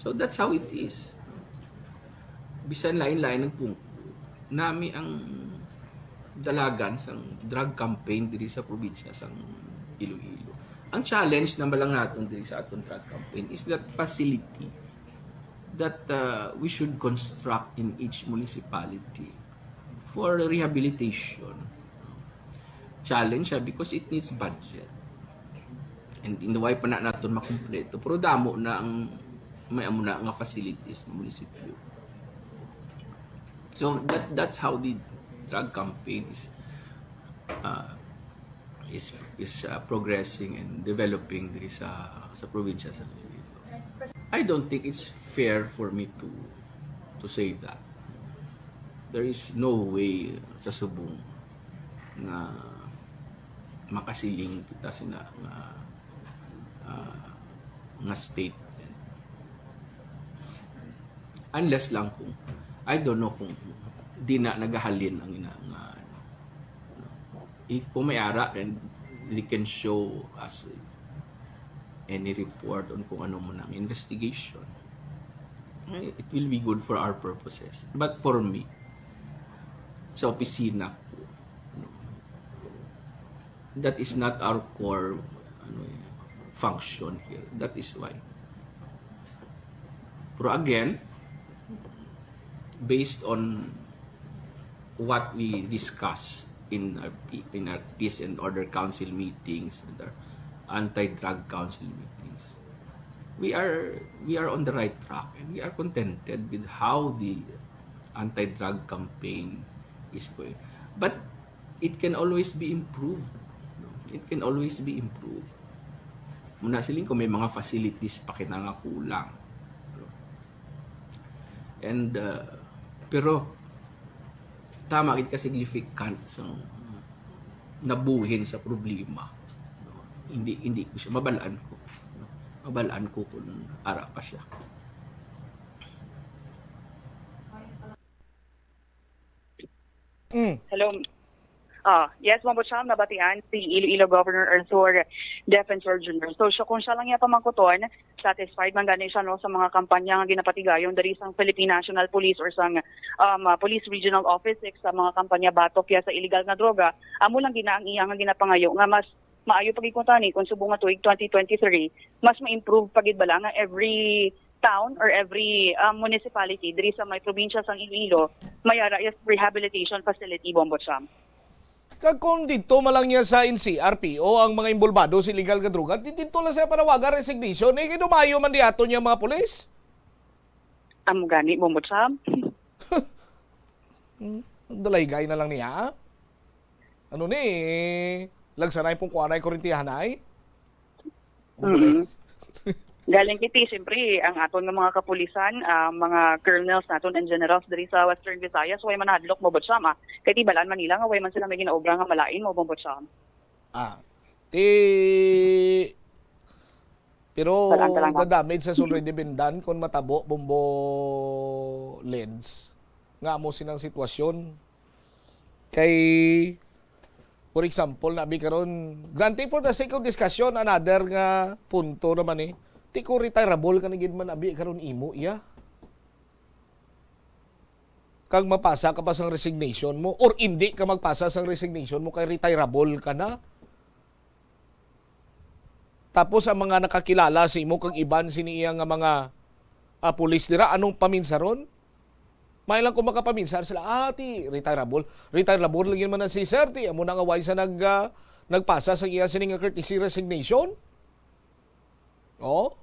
So that's how it is. Bisan lain-lain ang pungko, nami ang dalagan sang drug campaign diri sa probinsya sang Iloilo. Ang challenge naman lang naton diri sa aton drug campaign is that facility that, uh, we should construct in each municipality for rehabilitation. Challenge siya because it needs budget. And in the way pa na naton makumpleto, pero damo na ang may amo na nga facilities ng munisipyo. So that that's how the drug campaign is uh, is is uh, progressing and developing diri sa sa probinsya sa Iloilo. I don't think it's fair for me to to say that. There is no way sa subong nga makasiling kita sina nga uh, nga statement. Unless lang kung, I don't know kung di na nagahalin ang ina nga ano. If kung may ara, then they can show us any report on kung ano man ang investigation. It will be good for our purposes. But for me, sa opisina ko, that is not our core ano, eh, function here. That is why. Pero again, based on what we discuss in our, in our peace and order council meetings and our anti-drug council meetings, we are we are on the right track and we are contented with how the anti-drug campaign is going. But it can always be improved. No? It can always be improved. Muna siling kung may mga facilities pa kita nga kulang. And uh, pero tama gid ka significant sa nabuhin sa problema. No? Hindi hindi ko siya mabalaan ko. No? Mabalaan ko kung ara pa siya. Mm. Hello. Ah, yes, Mambo Cham, nabatian si Iloilo Governor Arthur Defensor Junior. So, siya, kung siya lang iya pamangkuton, satisfied man gani siya, no, sa mga kampanya nga ginapatigayon diri sang Philippine National Police or sang um, ah, Police Regional Office six sa mga kampanya batok ya sa illegal nga droga. Amo lang gina ang iya nga ginapangayo nga mas maayo pa gid kuntani kung subong nga tuig twenty twenty-three, mas ma-improve pa gid bala nga every town or every um, municipality diri sa may probinsya sang Iloilo may ara is rehabilitation facility, Bombo Cham. Kag kung dito man lang niya sa N C R P O ang mga involvado sa illegal nga droga, di dito lang siya panawagan resignation. Eh, kinumayo man di ato niya mga pulis. Amo gani, Bombo Cham. Hmm, dalayay na lang niya. Ano ni? Lagsanay pong kuanay, kurintihanay? Mm. Galing kiti, siyempre, ang aton nga mga kapulisan, ah, mga colonels naton and generals diri sa Western Visayas, way manahadlok mo, Botsam, ah. Kay tibalaan man nila nga way man sila may ginaobra nga malain mo, Botsam. Ah, ti pero the damage has already been done kung matabo, Bombo Lens, nga amo sinang sitwasyon. Kay, for example, nabi karon, granting for the sake of discussion, another nga punto naman eh, ti ko retirable ka na gid man abi karon imo iya. Kag mapasa ka pa sang resignation mo or indi ka magpasa sang resignation mo kay retirable ka na. Tapos ang mga nakakilala sa imo kag iban sini iya nga mga ah, pulis dira, anong paminsaron? May lang kung makapaminsar sila, ah, ti retirable. Retirable lagi man na si sir, ti amo na nga way sa nag, ah, nagpasa sa iya sini nga courtesy resignation. Oh?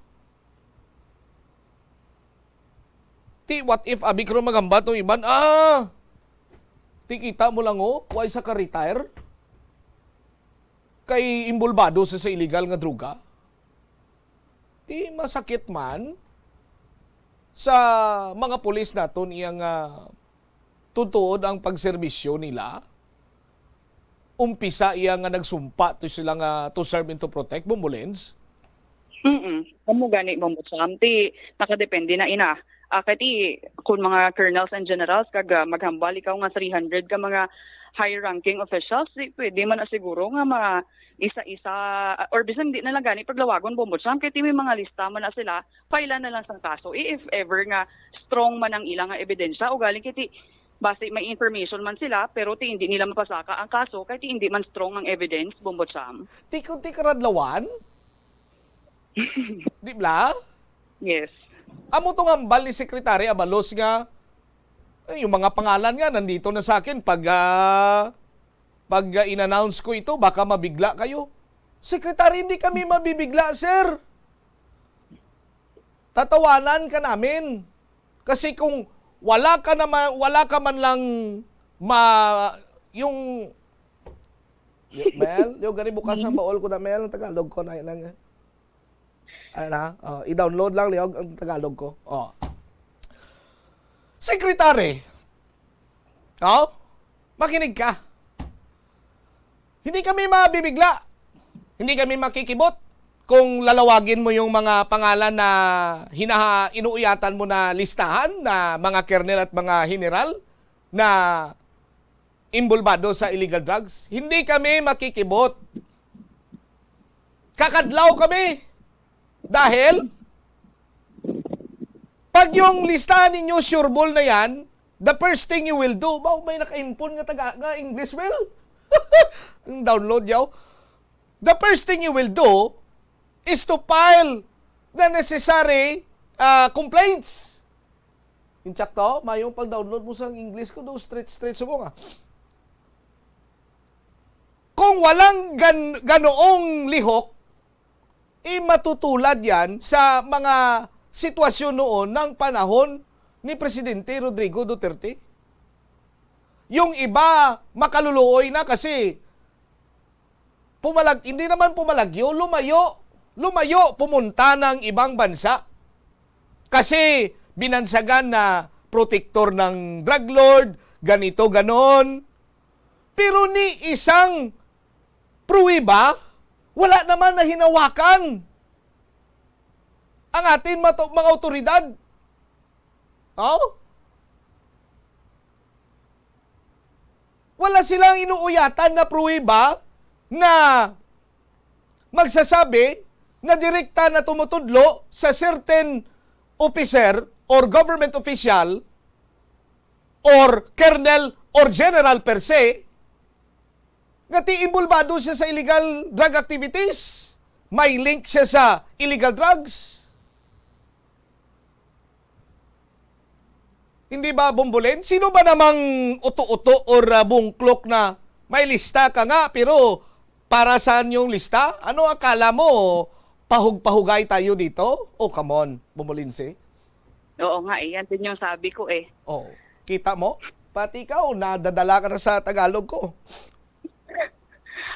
Ti what if abi karon magamba tong iban, ah, ti kita mo lang, oh, way sa ka-retire kay involbado sa, sa illegal nga droga. Ti masakit man sa mga pulis naton iya nga tuod-tuod ang pagserbisyo nila. Umpisa iya nga nagsumpa to sila nga to serve and to protect, Bombo Lens. Mm. Amo gani, Bombo Sam. Ti nakadepende na ina. Ah, kay ti kun mga colonels and generals kag ah, maghambal ikaw nga three hundred ka mga high-ranking officials, di pwede man na siguro nga ma isa-isa ah, or bisan di na lang gani paglawagon, Bombo Sam, kay ti may mga lista man na sila, file na lang sang kaso. Eh, if ever nga strong man ang ila nga ebidensya, ugaling kay ti basi may information man sila pero ti hindi nila mapasaka ang kaso kay ti hindi man strong ang evidence, Bombo Sam. Ti kun ti karadlawan? Di bla? Yes. Amo tong hambal ni Secretary Abalos nga, eh, yung mga pangalan nga nandito na sa akin pag ah, pag ah, in-announce ko ito, baka mabigla kayo. Secretary, hindi kami mabibigla, sir. Tatawanan ka namin. Kasi kung Wala ka naman, wala ka man lang ma-, yung, y-, Mel, yung gani bukas ang baol ko na, Mel, ang Tagalog ko na lang. Ano na? Oh, i-download lang, Leog, ang Tagalog ko. Oh. Secretary, oh, makinig ka. Hindi kami mabibigla. Hindi kami makikibot kung lalawagin mo yung mga pangalan na hinaha-, inuuyatan mo na listahan na mga kernel at mga general na involbado sa illegal drugs. Hindi kami makikibot. Kakadlaw kami. Dahil, pag yung listahan ninyo sureball na yan, the first thing you will do, ba, may nakaimpon nga taga, nga English, Mel? Ang download yaw. The first thing you will do is to file the necessary, ah, complaints. Insakto, mayong pag-download mo sa English ko, do straight, straight sa mga. Kung walang gan-, ganoong lihok, eh, matutulad yan sa mga sitwasyon noon ng panahon ni Presidente Rodrigo Duterte. Yung iba, makaluluoy na kasi pumalag-, hindi naman pumalagyo, lumayo. Lumayo, pumunta ng ibang bansa. Kasi binansagan na protektor ng drug lord, ganito, ganon. Pero ni isang pruweba, wala naman na hinawakan ang atin mato-, mga awtoridad. Oh? Wala silang inuuyatan na pruweba na magsasabi na direkta na tumutudlo sa certain officer or government official or colonel or general per se, nga ti involbado siya sa illegal drug activities. May link siya sa illegal drugs. Hindi ba, Bombolin? Sino ba namang uto-uto or, ah, bungklok na may lista ka nga, pero para saan yung lista? Ano akala mo? Pahug-pahugay tayo dito? Oh, come on, Bombolinse. Oo nga eh, yan din yung sabi ko eh. Oh, kita mo? Pati ikaw, nadadala ka na sa Tagalog ko.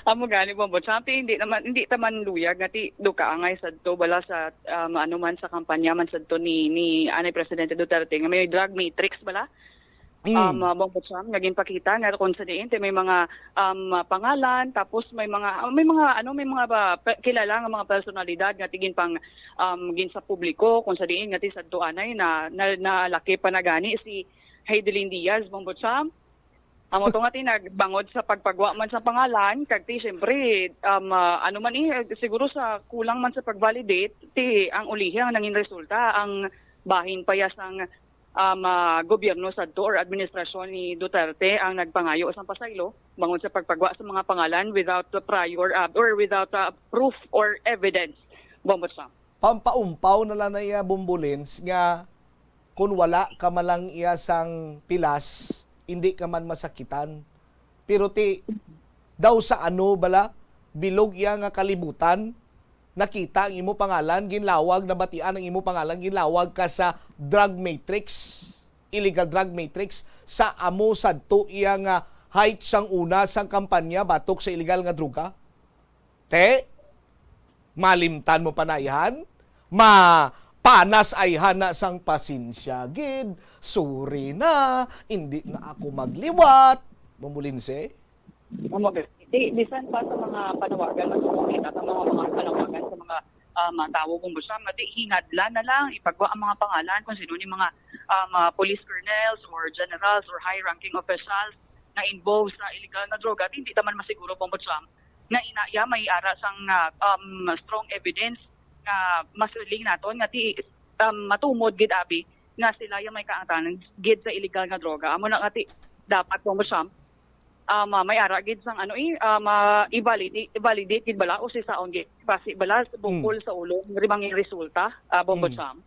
Amo gani, Bombo Champ, ti hindi naman, hindi ta man luyag nga ti do kaangay sadto bala sa, um, ano man, sa kampanya man sadto ni, ni anay Presidente Duterte nga may drug matrix bala. Mm. Um, uh, Bombo Champ, nga ginpakita nga kung sa diin ti may mga, um, pangalan, tapos may mga, uh, may mga, ano, may mga ba, pe-, kilala nga mga personalidad nga ti ginpang, um, gin sa publiko, kung sa diin nga ti sadto anay na, na, nalakip pa na gani si Heidelin Diaz, Bombo Champ. Amo to nga ti nagbangod sa pagpagwa man sa pangalan, kag ti, siyempre, um, ah, ano man eh, siguro sa kulang man sa pag-validate, ti ang ulihi ang nangin resulta, ang bahin pa ya sang, um, ah, gobyerno sadto or administrasyon ni Duterte ang nagpangayo sang pasaylo bangod sa pagpagwa sa mga pangalan without the prior, ah, or without, ah, proof or evidence. Bombo Champ. Pampaumpaw na lang na iya, Bombolins, nga kun wala ka man lang iya sang pilas, indi ka man masakitan. Pero ti, daw sa ano bala, bilog iya nga kalibutan, nakita ang imo pangalan, ginlawag, nabatian ang imo pangalan, ginlawag ka sa drug matrix, illegal drug matrix, sa amo sadto iya nga height sang una sang kampanya batok sa illegal nga droga. Te, malimtan mo pa na ayhan? Mapanas ayhan na sang pasensya gid. Sorry na, indi na ako magliwat. Bombolinse? Amo gid. Di, bisan pa sa mga panawagan, mas okay na sa mga, mga panawagan sa mga, ah, mga tawo, Bombo Sam, nga di hingadlan na lang ipagwa ang mga pangalan kung sino ni mga, ah, mga police colonels or generals or high-ranking officials na involved sa illegal na droga, di, hindi ta man masiguro, Bombo Sam, nga ina iya may ara sang, ah, um, strong evidence nga masiling naton nga ti, um, matumod gid abi nga sila yung may kaangtanan gid sa illegal nga droga. Amo na nga ti dapat, Bombo Sam, um, ah, may ara gid sang ano eh, um, ah, i-validate, i-validate gid bala o sisaon gid basi bala sa bukol Mm. sa ulo nga rimang resulta, ah, Bombo Mm. Sam.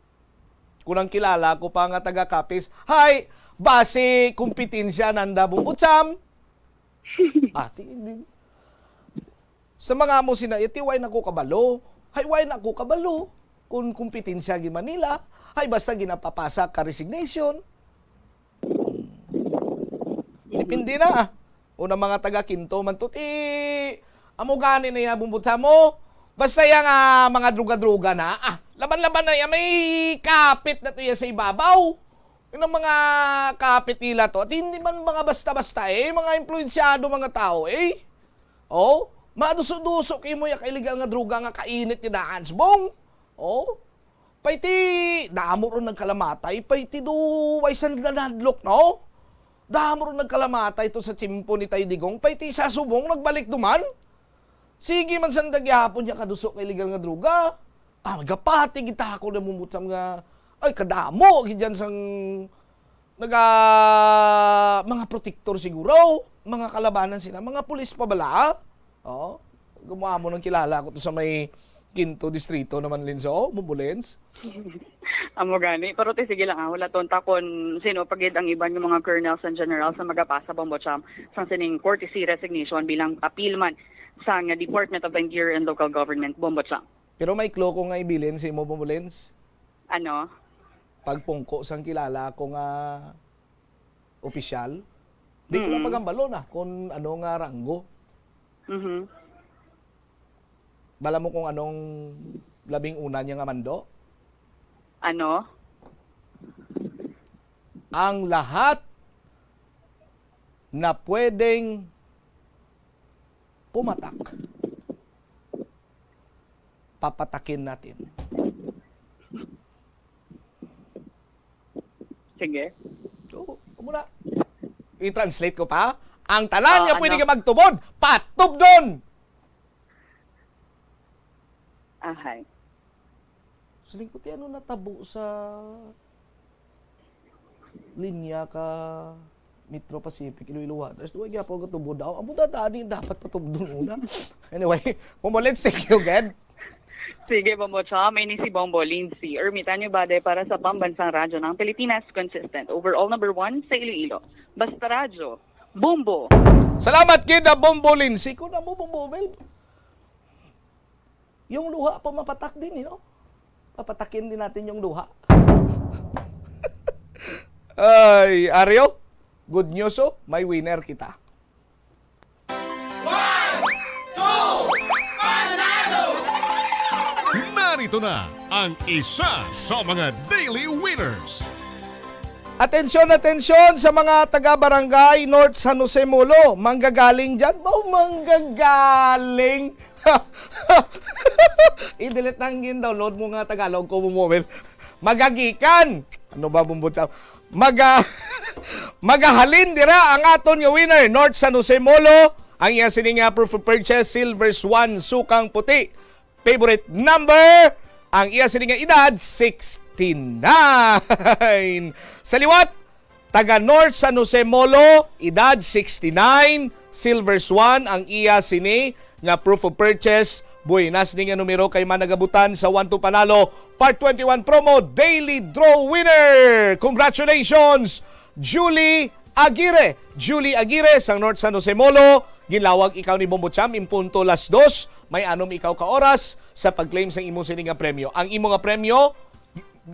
Kung ang kilala ko pa nga taga Capiz, "Hay, basi kompetensya nanda, Bombo Sam." Ati, hindi. Sa mga amo sina iti, way na ko kabalo. Hay, way na ko kabalo. Kung kompetensya gid man nila, hay, basta ginapapasa ka resignation. Hindi na. O na mga taga Quinto man to, ti, amo gani na iya, Bumbot Sam, o. Basta iya nga mga droga-droga na, ah, laban-laban na iya, may kapit na to iya sa ibabaw. Yun ang mga kapit nila to. At hindi man mga basta-basta, eh, mga influensyado, mga tao, eh. O, maduso-duso kay mo iya ka illegal nga droga nga kainit ni Daan Subong. O, pay ti, damo ron nagkalamatay, pay ti do, way sandal nadlok, no? Damo ron nagkalamatay to sa tiyempo ni Tay Digong, pay ti sa subong nagbalik duman. Sige man sanda gihapon niya kaduso ka illegal nga droga. Ah, magapati kita ako na mumutam nga, ay, kadamo gid yan sang naga, mga protektor siguro, mga kalabanan sila, mga pulis pa bala. Oh, gumuha mo nang kilala ko to sa may Quinto Distrito naman, Linz, oh, Bumbo Linz. Amo gani. Pero ti, sige lang, ah, wala tonta kon sino pa gid ang iban nga mga colonels and generals na magapasa, Bombo Cham, sang sining courtesy resignation bilang appeal man sang Department of the Interior and Local Government, Bombo Cham. Pero may clue ko nga ibilin sa imo, Bumbo Linz. Ano? Pagpungko sang kilala ko nga opisyal, di ko lang Mm. pagambalo na kung ano nga ranggo. Mhm. Bala mo kung anong labing una niya nga mando? Ano? Ang lahat na pwedeng pumatak, papatakin natin. Sige. Oo, amo na. I-translate ko pa. Ang tanan Ah, nga pwede ano? ka magtubod, patubdon! Ahay. Siling ko, ti, ano natabo sa linya ka Metro Pacific, Iloilo Waters? Di ba gyapon ka tubod daw? Amo da, dani dapat patubdon una. Anyway, Momo Lens, thank you again. Sige, Bombo Cham, ini si Bombo Lindsay. Ermitanyo Bade para sa Pambansang Radyo ng Pilipinas, consistent. Overall number one sa Iloilo. Basta Radyo, Bombo. Salamat gid, ah, Bombo Lindsay. Kung amo, Bombo Mel, yung luha pa mapatak din, eh, no? Papatakin din natin yung luha. Ay, Aryo, good news, oh. May winner kita. One, two, panalo! Narito na ang isa sa mga daily winners. Atensyon, atensyon sa mga taga Barangay North San Jose Molo. Manggagaling dyan. Ba, manggagaling? I-delete na ang gin-download mo nga Tagalog ko, Bumbo Mel. Magagikan. Ano ba, Bumbot Sam? Maga-, magahalin dira ang aton nga winner, North San Jose Molo. Ang iya sini nga proof of purchase, Silver Swan, sukang puti. Favorite number, ang iya sini nga edad, sixty-nine. Sa liwat, taga North San Jose Molo, edad sixty-nine, Silver Swan ang iya sini nga proof of purchase. Buenas ni nga numero kay managabutan sa One to Panalo Part twenty-one promo daily draw winner. Congratulations, Julie Aguirre. Julie Aguirre sang North San Jose Molo, ginlawag ikaw ni Bombo Cham in punto las dos. May anom ikaw ka oras sa pag-claim sang imo sini nga premyo. Ang imo nga premyo,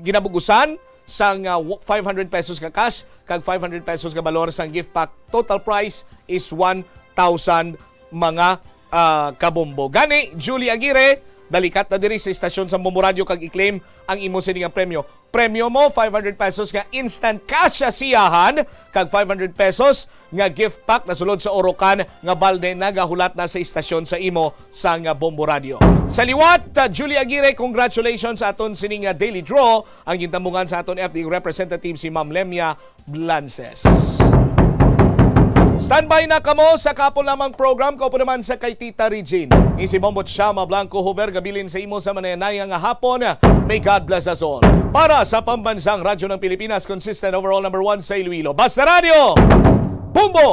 ginabugusan sang, ah, five hundred pesos nga cash kag five hundred pesos nga balor sang gift pack. Total prize is one thousand, mga, ah, kabombo. Gani, Julie Aguirre, dalikat na diri sa istasyon sa Bombo Radio kag i-claim ang imo sini nga premyo. Premyo mo, five hundred pesos nga instant cash sa siyahan kag five hundred pesos nga gift pack na sulod sa Orocan nga balde nagahulat na sa istasyon sa imo sang Bombo Radio. Sa liwat, uh, Julie Aguirre, congratulations sa aton sini nga daily draw. Ang gintambungan sa aton F D A representative si Ma'am Lemia Blances. Standby na kamo sa kapon lamang program, kaupo naman sa kay Tita Regine. Ini si Bombo Chama Blanco Hover, gabilin sa imo sa manayanaya nga hapon. May God bless us all. Para sa Pambansang Radyo ng Pilipinas, consistent overall number one sa Iloilo. Basta Radyo! Bombo!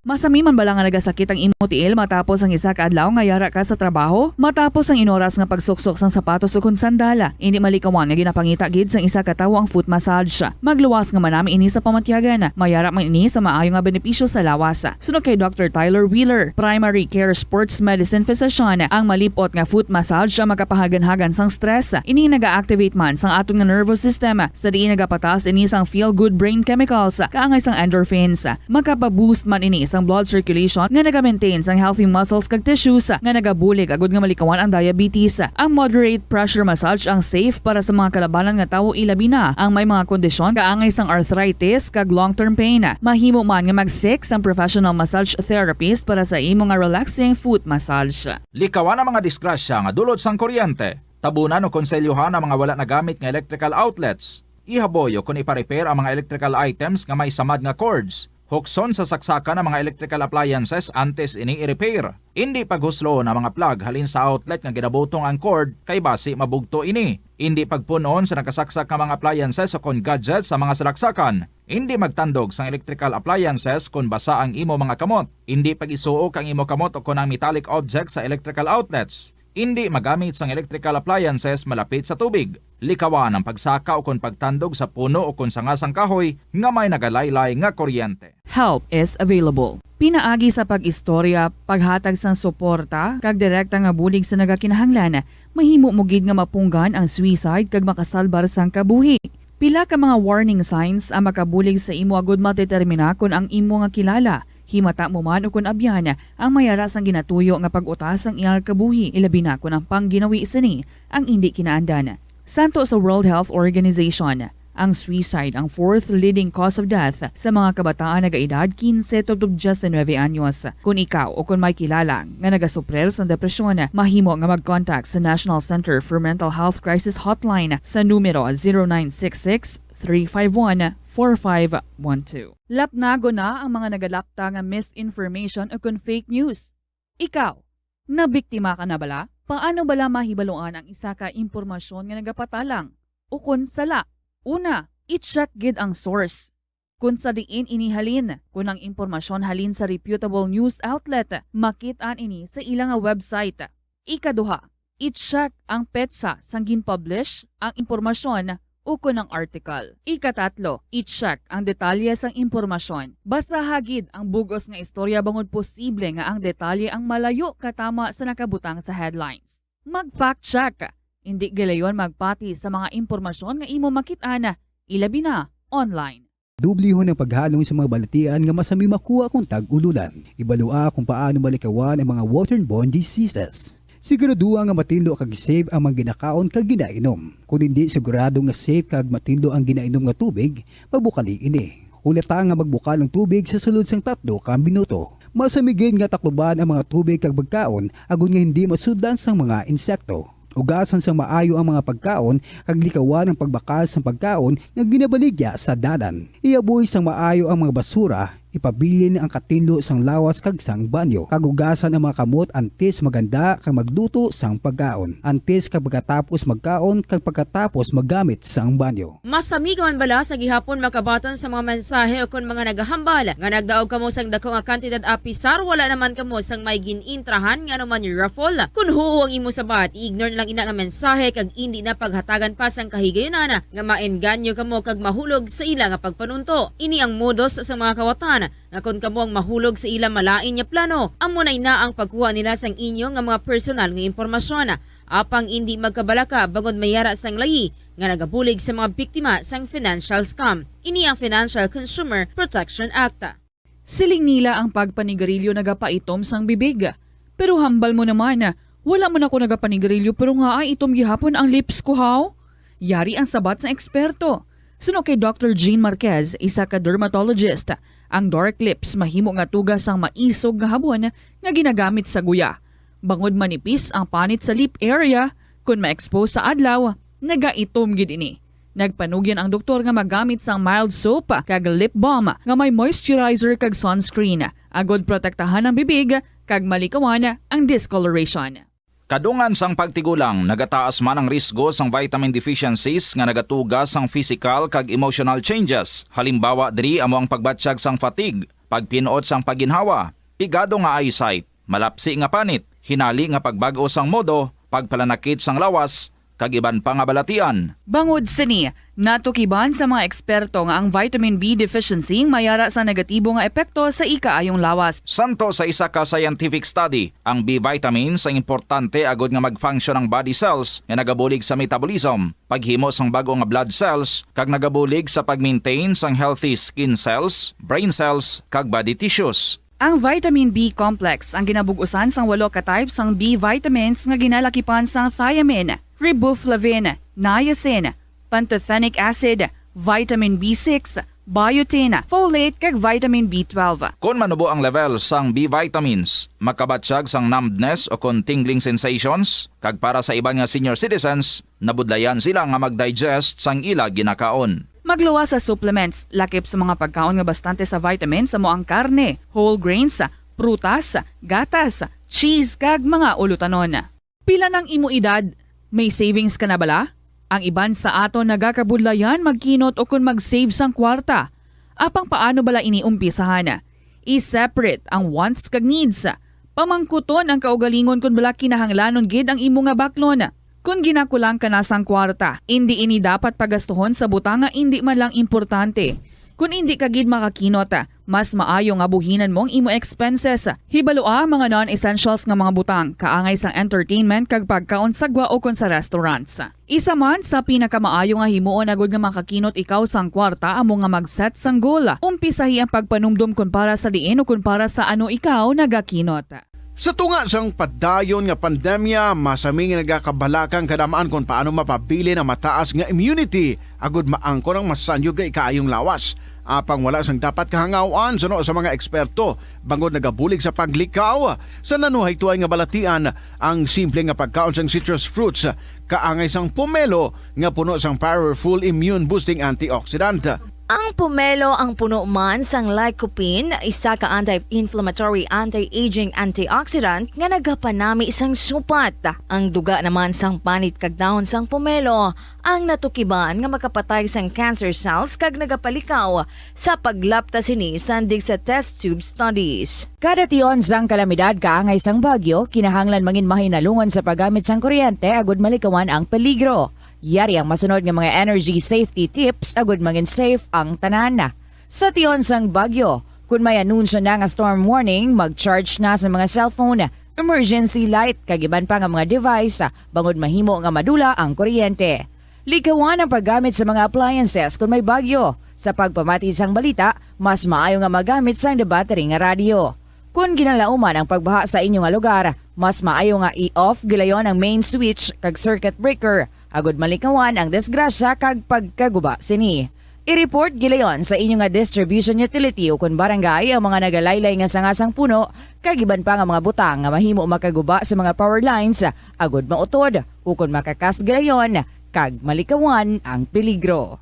Masami man bala nga nagasakit ang imo tiil matapos ang isa ka adlaw nga yara ka sa trabaho? Matapos ang inoras nga pagsuksok sang sapatos ukon sandal, indi malikawan nga ginapangita gid sang isa ka tawo ang foot massage. Magluwas nga manami ini sa pamatyagan. Mayara man ini sa maayo nga benepisyo sa lawas. Suno kay Doctor Tyler Wheeler, primary care sports medicine physician, ang malip-ot nga foot massage ang makapahaganhagan sang stress. Ini naga-activate man sang aton nga nervous system, sa diin nagapataas ini sang feel-good brain chemicals, kaangay sang endorphins. Makapaboost man ini sang blood circulation nga naga-maintain sang healthy muscles kag tissues nga nagabulig agud nga malikawan ang diabetes. Ang moderate pressure massage ang safe para sa mga kalabanan nga tawo, ilabi na ang may mga kondisyon kaangay sang arthritis kag long-term pain. Mahimo man nga mag-seek sang professional massage therapist para sa imo nga relaxing foot massage. Likawan ang mga disgrasya nga dulot sang kuryente. Tabunan o konselyohan ang mga wala nagamit nga electrical outlets. Ihaboy o kon ipa-repair ang mga electrical items nga may samad nga cords. Hukson sa saksakan ang mga electrical appliances antes ini i-repair. Indi paghusloon ang mga plug halin sa outlet nga ginabutong ang cord, kay basi mabugto ini. Indi pagpun-on sa nakasaksak nga mga appliances o kon gadgets sa mga salaksakan. Indi magtandog sang electrical appliances kon basa ang imo mga kamot. Indi pag-isuok ang imo kamot o kon ang metallic object sa electrical outlets. Indi magamit sang electrical appliances malapit sa tubig. Likawan ang pagsaka o kon pagtandog sa puno o kon sanga sang kahoy nga may nagalaylay nga kuryente. Help is available. Pinaagi sa pag-istorya, paghatag sang suporta, kag direkta nga bulig sa nagakinahanglan, mahimo mo gid nga mapunggan ang suicide kag makasalbar sang kabuhi. Pila ka mga warning signs ang makabulig sa imo agud madetermina kon ang imo nga kilala, himata mo man ukon abyan, ang mayara sang ginatuyo nga pag-utas sang iyang kabuhi, ilabi na kon ang pangginawi sini ang indi kinaandan. Santo sa World Health Organization, ang suicide ang fourth leading cause of death sa mga kabataan nagaedad quince tubtob diyes nuebe anyos. Kon ikaw o kon may kilala nga nagasuprir sang depresyon, mahimo nga mag-contact sa National Center for Mental Health Crisis Hotline sa numero zero nine six six, three five one, four five one two. Lapnagon na ang mga nagalapta nga misinformation o kon fake news. Ikaw, nabiktima ka na bala? Paano bala mahibaluan ang isa ka impormasyon nga nagapatalang o kon sala? Una, i-check gid ang source. Kon sa diin ini halin, kon ang impormasyon halin sa reputable news outlet, makit-an ini sa ila nga website. Ikaduha, i-check ang petsa sang gin-publish ang impormasyon ukon ang article. Ikatatlo, i-check ang detalye sang impormasyon. Basaha gid ang bug-os nga istorya bangod posible nga ang detalye ang malayo katama sa nakabutang sa headlines. Mag-fact check. Indi gilayon magpati sa mga impormasyon nga imo makit-an, ilabi na online. Dublihon ang paghalong sa mga balatian nga masami makuha kon tag-ulunan. Ibalua kung paano malikawan ang mga waterborne diseases. Siguraduha nga matinlo kag safe ang mga ginakaon kag ginainom. Kon indi sigurado nga safe kag matinlo ang ginainom nga tubig, magbukali ini. Hulata nga magbukal ang tubig sa sulod sang tatlo ka minuto. Masami gid nga takluban ang mga tubig kag pagkaon agod nga hindi masudlan sang mga insekto. Ugasan sang maayo ang mga pagkaon kag likawan ang pagbakal sang pagkaon nga ginabaligya sa dalan. Ihaboy sang maayo ang mga basura, ipabilin ang katinlo sang lawas kag sang banyo, kag ugasan ang mga kamot antes maghanda kag magluto sang pagkaon, antes kag pagkatapos magkaon kag pagkatapos maggamit sang banyo. Masami ka man bala sa gihapon makabaton sa mga mensahe ukon mga nagahambal nga nagdaog kamo sang dako nga kantidad apisar wala naman kamo sang may gin-intrahan nga anuman raffle? Kon huo ang imo sabat, i-ignore na lang ina nga mensahe kag indi na paghatagan pa sang kahigayunan nga maengganyo kamo kag mahulog sa ila nga pagpanunto. Ini ang modus sa mga kawatan nga kon kamo ang mahulog sa ila malain nga plano, amo na ina ang pagkuha nila sang inyo nga mga personal nga impormasyon. Apang indi magkabalaka bangod may ara sang layi nga nagabulig sa mga biktima sang financial scam. Ini ang Financial Consumer Protection Act. Siling nila ang pagpanigarilyo nagapaitom sang bibig. Pero hambal mo naman, wala man ako nagapanigarilyo pero nga ay itom gihapon ang lips ko, haw? Yari ang sabat sang eksperto. Suno kay Doctor Jean Marquez, isa ka dermatologist, ang dark lips mahimo nga tuga sang maisog nga habon nga ginagamit sa guya. Bangod manipis ang panit sa lip area, kon ma-expose sa adlaw, nagaitom gid ini. Nagpanugyan ang doktor nga magamit sang mild soap kag lip balm nga may moisturizer kag sunscreen, agod protektahan ang bibig kag malikawan ang discoloration. Kadungan sang pagtigulang, nagataas man ang risgo sang vitamin deficiencies nga nagatuga sang physical kag emotional changes. Halimbawa diri amo ang pagbatyag sang fatigue, pagpin-ot sang pagginhawa, pigado nga eyesight, malapsi nga panit, hinali nga pagbag-o sang modo, pagpalanakit sang lawas, kag iban pa nga balatian. Bangod sini, natukiban sa mga eksperto nga ang vitamin B deficiency may ara sa negatibo nga epekto sa ikaayong lawas. Santo sa isa ka scientific study, ang B vitamins ang importante agud nga mag-function ang body cells nga nagabulig sa metabolism, paghimo sang bag-o nga blood cells, kag nagabulig sa pag-maintain sang healthy skin cells, brain cells, kag body tissues. Ang vitamin B complex ang ginabug-usan sang walo ka type sang B vitamins nga ginalakipan sang thiamine, riboflavin, niacin, pantothenic acid, vitamin B six, biotin, folate, kag vitamin B twelve. Kon manubo ang level sang B vitamins, makabatyag sang numbness o kon tingling sensations, kag para sa iban nga senior citizens, nabudlayan sila nga mag-digest sang ila ginakaon. Magluwas sa supplements, lakip sa mga pagkaon nga bastante sa vitamins amo ang karne, whole grains, prutas, gatas, cheese, kag mga ulutanon. Pila nang imo edad? May savings ka na bala? Ang iban sa aton nagakabudlayan magkinot ukon mag-save sang kwarta. Apang paano bala ini umpisahan? I-separate ang wants kag needs. Pamangkuton ang kaugalingon kon bala kinahanglanon gid ang imo nga baklon. Kon ginakulang ka na sang kwarta, indi ini dapat pagastuhon sa butang nga indi man lang importante. Kon indi ka gid makakinot, mas maayo nga buhinan mo ang imo expenses. Hibalua mga non-essentials nga mga butang, kaangay sang entertainment kag pagkaon sa gwa ukon sa restaurants. Isa man sa pinakamaayo nga himuon agud nga makakinot ikaw sang kwarta amo nga mag-set sang goal. Umpisahi ang pagpanumdom kon para sa diin o kon para sa ano ikaw nagakinot. Sa tunga sang padayon nga pandemya, masami nga nagakabalaka ang kadam-an kon paano mapabilin ang mataas nga immunity agud maangkon ang masanyog nga ikaayong lawas. Apang wala sang dapat kahangaw-an suno sa mga eksperto, bangod nagabulig sa paglikaw sa nanuhaytoan nga balatian ang simple nga pagkaon sang citrus fruits, kaangay sang pomelo nga puno sang powerful immune-boosting antioxidant. Ang pomelo ang puno man sang lycopene, isa ka anti-inflammatory, anti-aging antioxidant nga nagapanami sang supat. Ang duga naman sang panit kag dahon sang pomelo ang natukiban nga makapatay sang cancer cells kag nagapalikaw sa paglapta sini sandig sa test tube studies. Kada tion sang kalamidad kaangay sang bagyo, kinahanglan mangin mahinalungan sa paggamit sang kuryente agud malikawan ang peligro. Yari ang masunod nga mga energy safety tips agud mangin safe ang tanan. Sa tion sang bagyo, kun may anunsyo na nga storm warning, mag-charge na sa mga cellphone, emergency light, kag iban pa nga mga device, bangod mahimo nga madula ang kuryente. Likawan ang paggamit sa mga appliances kun may bagyo. Sa pagpamati sang balita, mas maayo nga magamit sang battery nga radyo. Kon ginalauman ang pagbaha sa inyo nga lugar, mas maayo nga i-off gilayon ang main switch kag circuit breaker agud malikawan ang disgrasya kag pagkaguba sini. I-report gilayon sa inyo nga distribution utility ukon barangay ang mga nagalaylay nga sanga sang puno kag iban pa nga mga butang nga mahimo makaguba sa mga power lines agud mautod ukon makakas gilayon kag malikawan ang peligro.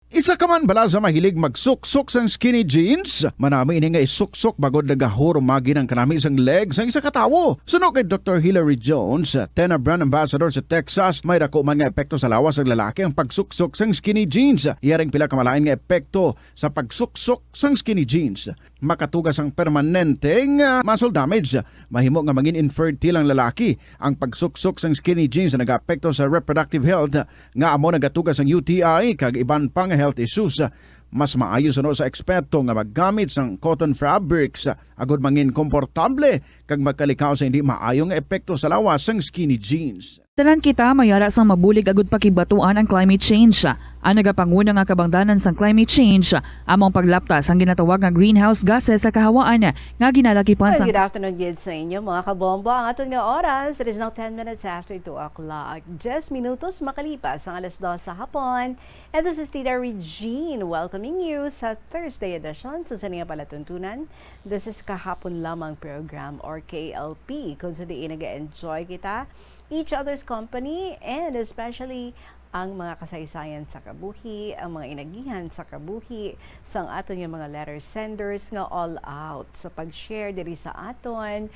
Isa ka man bala sa mahilig magsuksok sang skinny jeans? Manami ini nga isuksok bangod nagahurumagi ang kanami sang leg sang isa ka tawo. Suno kay Doktor Hilary Jones, Tena brand ambassador sa Texas, may daku man nga epekto sa lawas sang lalaki ang pagsuksok sang skinny jeans. Yari ang pila ka malain nga epekto sa pagsuksok sang skinny jeans. Makatuga sang permanente nga muscle damage. Mahimo nga mangin infertile ang lalaki. Ang pagsuksok sang skinny jeans nagaapekto sa reproductive health nga amo nagatuga sang U T I kag iban pa nga health issues. Mas maayo suno sa eksperto nga maggamit sang cotton fabrics agud mangin komportable kag magkalikaw sa hindi maayo nga epekto sa lawas sang skinny jeans. Tanan kita may ara sang mabulig agud pakigbatuan ang climate change. Ang nagapanguna nga kabangdanan sang climate change amo ang paglapta sang ginatawag nga greenhouse gases sa kahawaan nga ginalakipan Well, sang good afternoon gid sa inyo, mga kabombo. Ang aton nga oras, it is now ten minutes after two o'clock. Diyes minutos makalipas ang alas dos sa hapon. And this is Tita Regine welcoming you sa Thursday edition. So, sa niya palatuntunan, this is Kahapon Lamang Program or K L P, kung sa diin nag-enjoy kita, each other's company, and especially ang mga kasaysayan sa kabuhi, ang mga inagihan sa kabuhi, sang aton nga mga letter senders nga all out sa pag-share diri sa aton.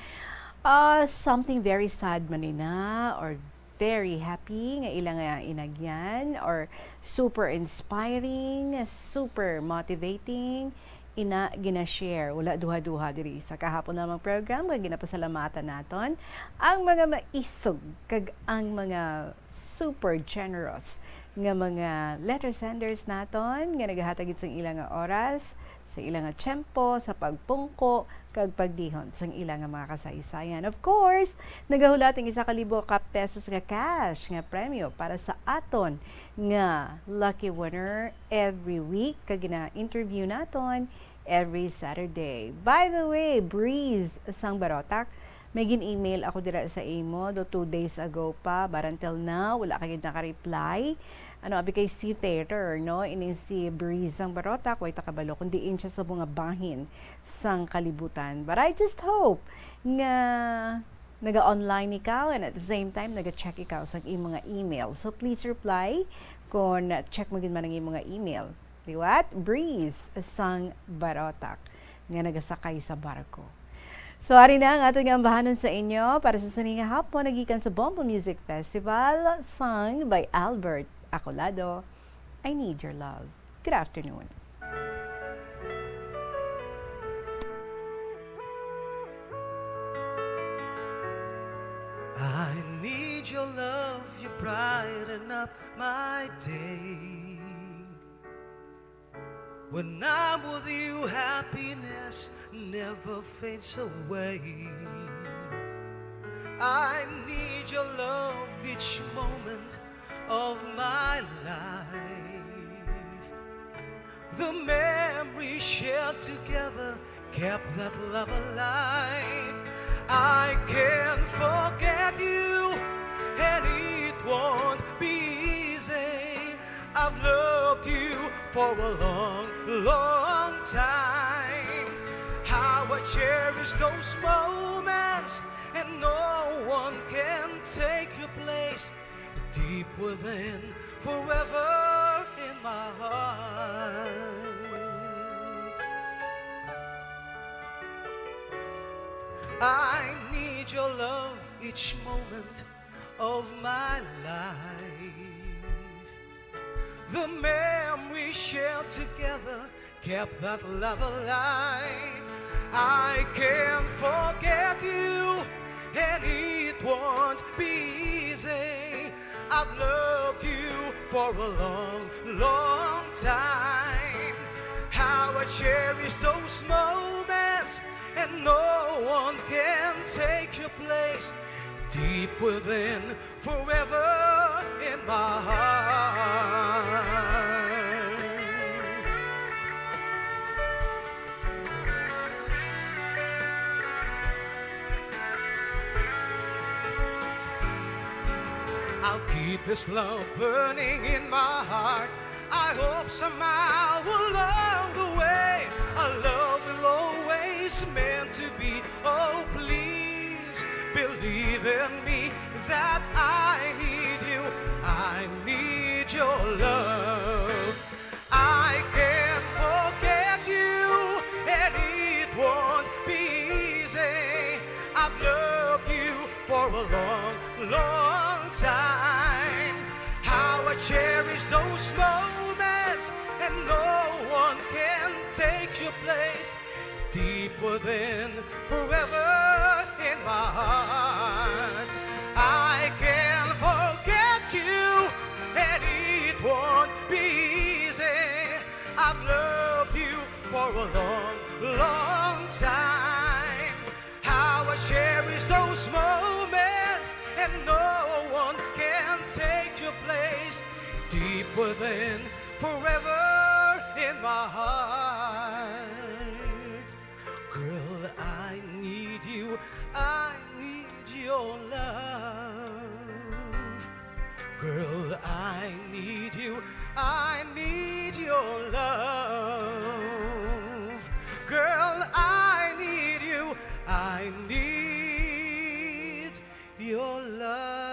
Ah, something very sad man ni na, or very happy nga ila nga inagyan, or super inspiring, super motivating, ina gina-share. Wala duha-duha diri sa kahapon lamang program, nga ginapasalamatan naton ang mga maisog kag ang mga super generous nga mga letter senders naton nga nagahatag gid sang ila nga oras, sa ila nga tiyempo, sa pagpungko kag pagdihon sang ila nga mga kasaysayan. Of course, nagahulat ang isa ka libo ka pesos nga cash nga premyo para sa aton nga lucky winner every week kag gina-interview naton every Saturday. By the way, Breeze sang Barotac, may gin-email ako dira sa imo do two days ago pa, but until now, wala ka gid naka-reply. Ano, abi kay seafarer, no? Ini si Breeze sang Barotac, way ta kabalo kung diin siya sa mga bahin sang kalibutan. But I just hope nga naga-online ikaw and at the same time, naga-check ikaw sa iyong mga email. So please reply kung check mo gid man ang iyong mga email. Liwat, Breeze sang Barotac nga nagasakay sa barko. So, ari na ang aton nga ambahanon sa inyo para sa sini nga hapon, nagikan sa Bombo Music Festival, sung by Albert Acolado, I Need Your Love. Good afternoon. I need your love, you brighten up my day. When I'm with you, happiness never fades away. I need your love each moment of my life. The memories shared together kept that love alive. I can't forget you, and it won't be easy. I've loved you for a long, long time. How I cherish those moments, and no one can take your place. Deep within, forever in my heart. I need your love each moment of my life. The memories shared together kept that love alive. I can't forget you, and it won't be easy. I've loved you for a long, long time. How I cherish those moments, and no one can take your place. Deep within, forever in my heart. I'll keep this love burning in my heart. I hope somehow along the way, our love will always meant to be. Oh, please believe in me that I need you. I need your love. I can't forget you, and it won't be easy. I've loved you for a long, long time. How I cherish those moments, and no one can take your place. Deep within, forever in my heart. I can't forget you, and it won't be easy. I've loved you for a long, long time. How I cherish those moments, and no one can take your place. Deep within, forever in my heart. Girl, I need you, I need your love. Girl, I need you, I need your love. Girl, I need you, I need your love.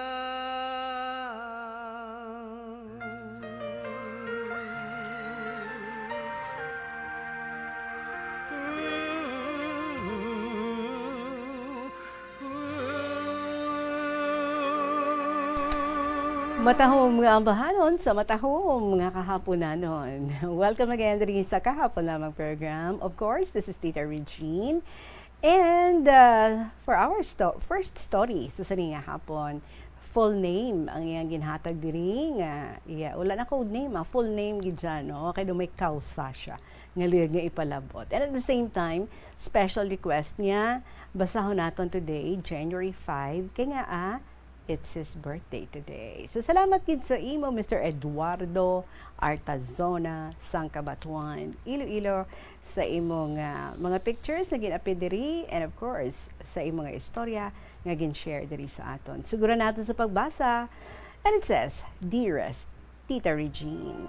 Matahom nga ambahanon sa matahom nga kahaponanon. Welcome again diri sa Kahapon Lamang program. Of course, this is Tita Regine. And, uh, for our sto-, first story sa sini nga hapon, full name ang iyang ginhatag diri nga, iya, wala na code name, ah, full name gid siya, no? Kay daw may kausa siya nga luyag nga ipalabot. And at the same time, special request niya, basahon naton today, January five, kay nga, ah, it's his birthday today. So, salamat gid sa imo, Mister Eduardo Artazona, sang Cabatuan, Iloilo, sa imong, ah, mga pictures nga gin-appear diri, and of course, sa imong mga istorya nga gin-share diri sa aton. Suguran naton sa pagbasa. And it says, "Dearest Tita Regine."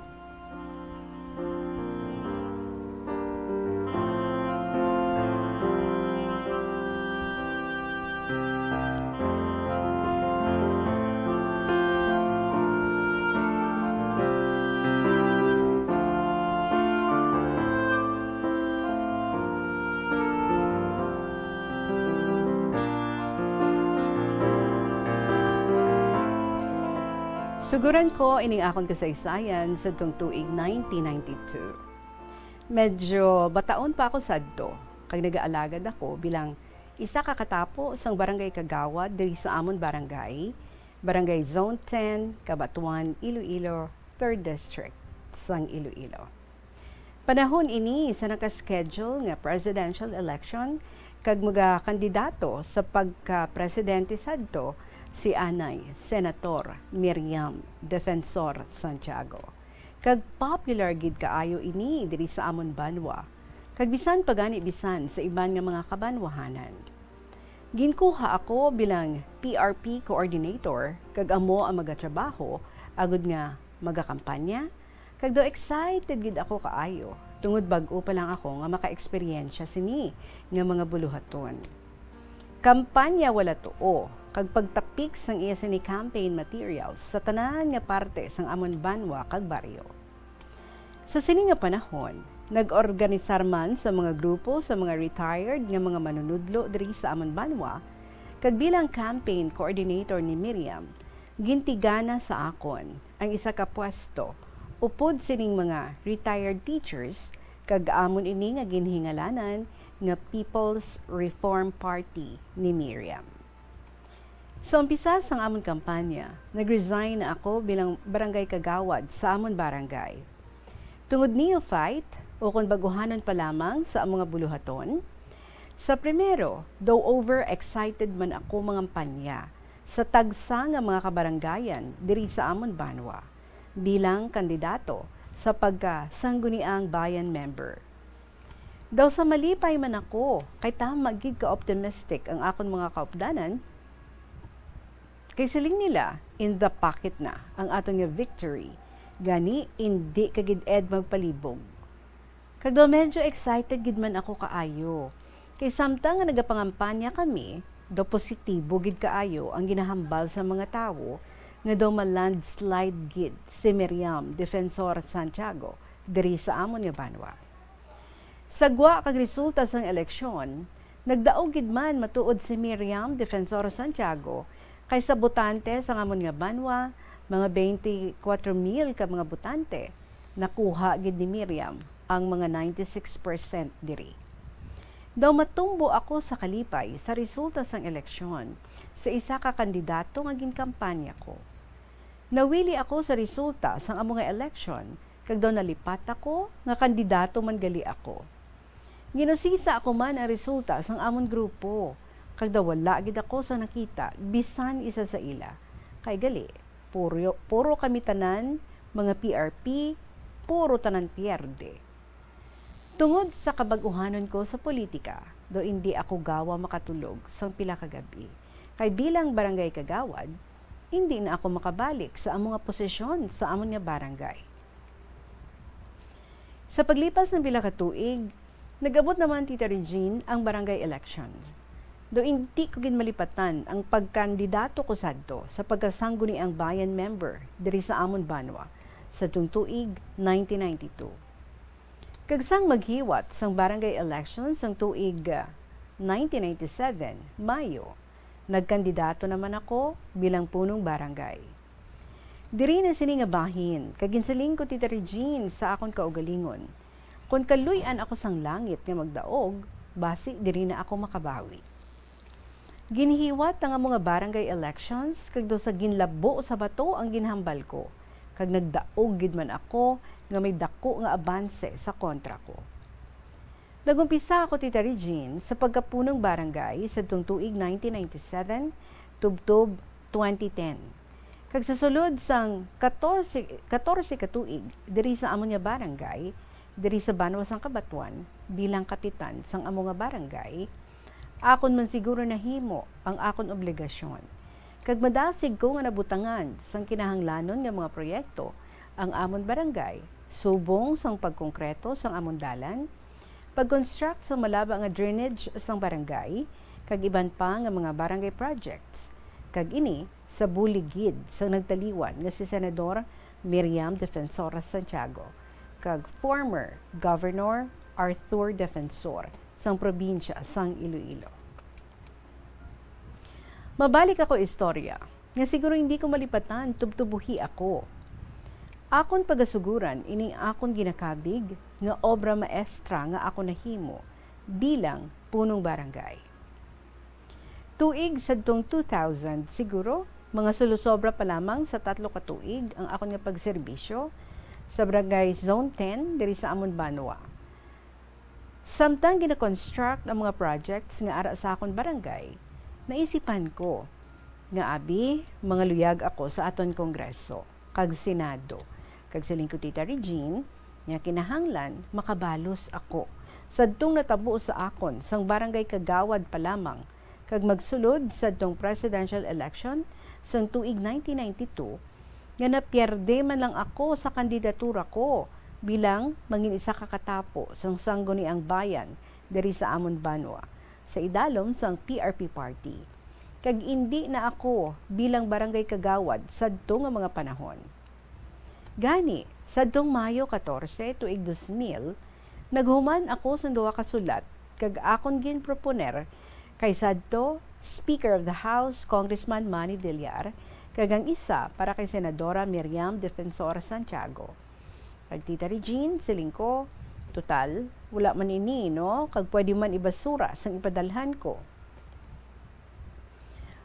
Suguran ko ining akon kasaysayan sadtong tuig nineteen ninety-two. Medyo bataon pa ako sadto, kag nagaalagad ako bilang isa ka katapo sang barangay kagawad diri sa amon barangay, Barangay Zone ten, Cabatuan, Iloilo, Third District sang Iloilo. Panahon ini sa naka-schedule nga presidential election kag magakandidato sa pagka-presidente sadto si Anay Senator Miriam Defensor Santiago. Kag popular gid kaayo ini diri sa amon banwa, kag bisan pa gani bisan sa iban nga mga kabanwahanan. Ginkuha ako bilang P R P coordinator kag amo ang magatrabaho agud nga magakampanya, kag daw excited gid ako kaayo tungod bag-o pa lang ako nga makaeksperyensya sini nga mga buluhaton. Kampanya wala tuo kag pagtapik sang iya sini campaign materials sa tanan nga parte sang amon banwa kag baryo. Sa sini nga panahon, nag-organisar man sa mga grupo sa mga retired nga mga manunudlo diri sa amon banwa, kag bilang campaign coordinator ni Miriam, gintigana sa akon ang isa ka pwesto upod sining mga retired teachers, kag amon ini nga ginhingalanan nga People's Reform Party ni Miriam. Sa umpisa sang amon kampanya, nag-resign na ako bilang barangay kagawad sa amon barangay. Tungod neophyte, ukon bag-uhanon pa lamang sa among mga buluhaton, sa primero, daw overexcited man ako mangampanya sa tagsa nga mga kabarangayan diri sa amon banwa bilang kandidato sa pagka-Sangguniang Bayan member. Daw sa malipay man ako, kay tama gid ka optimistic ang akon mga kaupdanan, kay siling nila, "In the pocket na ang aton nga victory, gani indi ka gid, Ed, magpalibog." Kag daw medyo excited gid man ako kaayo, kay samtang nga nagapangampanya kami, daw positibo gid kaayo ang ginahambal sa mga tawo nga daw ma-landslide gid si Miriam Defensor Santiago diri sa amon nga banwa. Sa gwa kag resulta sang eleksyon, nagdaog gid man matuod si Miriam Defensor Santiago, kay sa botante sang amon nga banwa, mga twenty-four mil ka mga botante, nakuha gid ni Miriam ang mga ninety-six percent diri. Daw matumbo ako sa kalipay sa resulta sang eleksyon sa isa ka kandidato nga ginkampanya ko. Nawili ako sa resulta sang amo nga eleksyon, kag daw nalipat ako nga kandidato man gali ako. Ginusisa ako man ang resulta sang amon grupo, kag daw wala gid ako sa nakita bisan isa sa ila. Kay gali, puro, puro kami tanan mga P R P, puro tanan pierde. Tungod sa kabag-uhanon ko sa politika, daw indi ako gawa makatulog sang pila ka gab-i. Kay bilang barangay kagawad, indi na ako makabalik sa amo nga posisyon sa amon nga barangay. Sa paglipas ng pila ka tuig, nag-abot naman, Tita Regine, ang barangay elections. Daw indi ko gid malipatan ang pagkandidato ko sadto sa pagka-Sangguniang Bayan member diri sa amon banwa sa tuig nineteen ninety-two. Kag sang maghiwat sang barangay election sang tuig, ah, nineteen ninety-seven, Mayo, nagkandidato naman ako bilang punong barangay. Diri na sini nga bahin, kag ginsiling ko, Tita Regine, sa akon kaugalingon, "Kon kaluy-an ako sang langit nga magdaog, basi diri na ako makabawi." Ginhiwat ang amo nga barangay elections, kag daw sa ginlabo sa bato ang ginhambal ko, kag nagdaog gid man ako nga may dako nga abanse sa kontra ko. Nag-umpisa ako, Tita Regine, sa pagkapunong barangay sadtong tuig nineteen ninety-seven tubtob twenty ten. Kag sa sulod sang katorse, katorse ka tuig diri sa amon nga barangay, diri sa banwa sang Cabatuan, bilang kapitan sang amo nga barangay, akon man siguro nahimo ang akon obligasyon. Kag madasig ko nga nabutangan sang kinahanglanon nga mga proyekto ang amon barangay, subong sang pagkongkreto sang amon dalan, pag-construct sang malaba nga drainage sang barangay, kag iban pa nga mga barangay projects. Kag ini sa bulig gid sang nagtaliwan nga si Senador Miriam Defensor Santiago kag former Governor Arthur Defensor sang probinsya sang Iloilo. Mabalik ako istorya nga siguro hindi ko malipatan tubtob buhi ako. Akon pagasuguran ining akon ginakabig nga obra maestra nga ako nahimo bilang punong barangay. Tuig sadtong two thousand siguro, mga sulusobra pa lamang sa tatlo ka tuig ang akon nga pagserbisyo sa Barangay Zone ten diri sa amon banwa. Samtang gina-construct ang mga projects nga ara sa akon barangay, naisipan ko nga abi mangaluyag ako sa aton Kongreso kag Senado, kag siling ko, Tita Regine, nga kinahanglan makabalos ako sadtong natabo sa akon sang barangay kagawad pa lamang, kag magsulod sadtong presidential election sang tuig nineteen ninety-two, nga napierde man lang ako sa kandidatura ko bilang mangin isa ka katapo sang Sangguniang Bayan diri sa amon banwa, sa idalom sang P R P party. Kag indi na ako bilang barangay kagawad sadto nga mga panahon. Gani, sadtong Mayo katorse, tuig dos mil, naghuman ako sang duha ka sulat kag akon ginproponer kay sadto Speaker of the House, Congressman Manny Villar, kag ang isa para kay Senadora Miriam Defensor Santiago. Kag, Tita Regine, siling ko, total, wala man ini, no? Kag pwede man ibasura sang ipadalhan ko.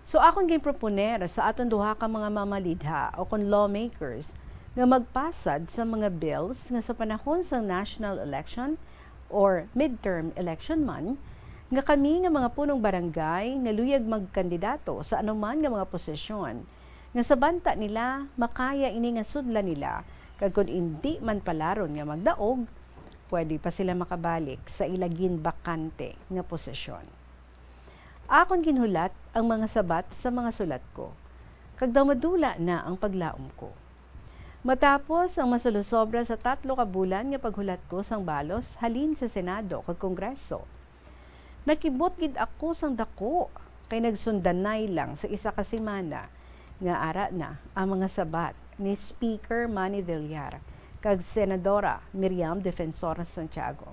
So, akon ginproponer sa aton duha ka mga mamalidha o kon lawmakers nga magpasad sa mga bills nga sa panahon sang national election or midterm election man, nga kami nga mga punong barangay nga luyag magkandidato sa anuman nga mga posisyon nga sa banta nila makaya ini nga sudlan nila, kag kon indi man palaron nga magdaog, pwede pa sila makabalik sa ila ginbakante nga posisyon. Akon ginhulat ang mga sabat sa mga sulat ko, kag daw madula na ang paglaom ko. Matapos ang masulusobra sa tatlo ka bulan nga paghulat ko sang balos halin sa Senado kag Kongreso, nakibot gid ako sang dako, kay nagsundanay lang sa isa ka semana nga ara na ang mga sabat ni Speaker Manny Villar kag Senadora Miriam Defensor Santiago.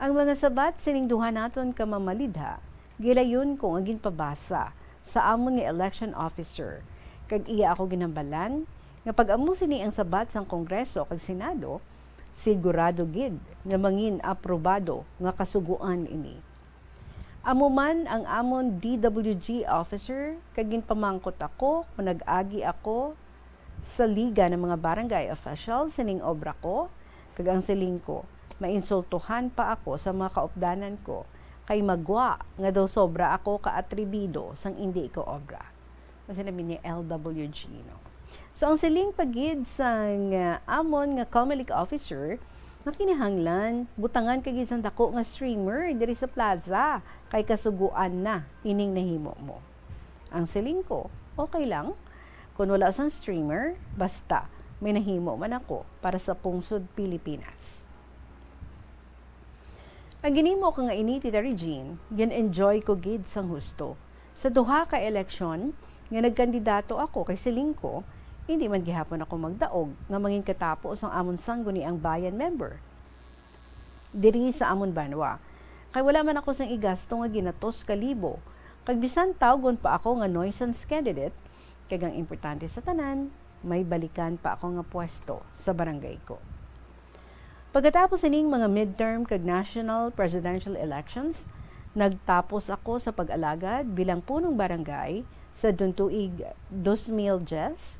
Ang mga sabat sining duha naton ka mamalidha, gilayon ko nga ginpabasa sa amon nga election officer, kag iya ako ginhambalan nga pag amo sini ang sabat sang Kongreso kag Senado, sigurado gid nga mangin-aprobado nga kasugoan ini. Amo man ang amon D W G officer, kag ginpamangkot ako kon nag-agi ako sa Liga ng mga Barangay Officials sining obra ko, kag ang siling ko, mainsultuhan pa ako sa mga kaupdanan ko, kay magwa nga daw sobra ako ka-atribido sang indi ko obra. Ang sinabi ni L W G, no? So, ang siling pa gid sang, ah, amon nga Comelec officer, nga kinahanglan butangan ka gid sang dako nga streamer diri sa plaza, kay kasugoan na ining nahimo mo. Ang siling ko, okay lang. Kon wala sang streamer, basta may nahimo man ako para sa pungsod Pilipinas. Ang ginimo ko nga ini, Tita Regine, gin-enjoy ko gid sang husto. Sa duha ka eleksyon nga nagkandidato ako, kay siling ko, hindi man gihapon ako magdaog nga mangin katapo sang amon Sangguniang Bayan member diri sa amon banwa. Kay wala man ako sang igasto nga ginatos ka libo, kag bisan tawgon pa ako nga nuisance candidate, kag ang importante sa tanan, may balikan pa ako nga pwesto sa barangay ko. Pagkatapos ining mga midterm kag national presidential elections, nagtapos ako sa pag-alagad bilang punong barangay sa tuig dos mil diyes,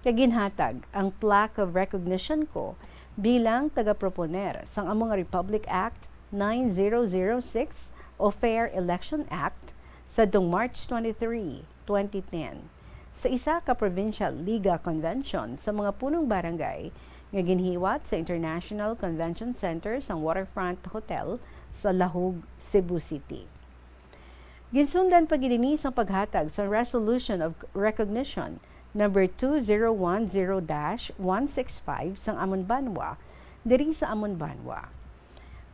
kag ginhatag ang plaque of recognition ko bilang taga-proponer sang amo nga Republic Act nine zero zero six o Fair Election Act sa March twenty-three, twenty ten, sa isa ka Provincial Liga Convention sa mga punong barangay nga ginhiwat sa International Convention Center sang Waterfront Hotel sa Lahug, Cebu City. Ginsundan pa gid ini sang paghatag sa Resolution of Recognition number two zero one zero dash one six five sang amon banwa diri sa amon banwa.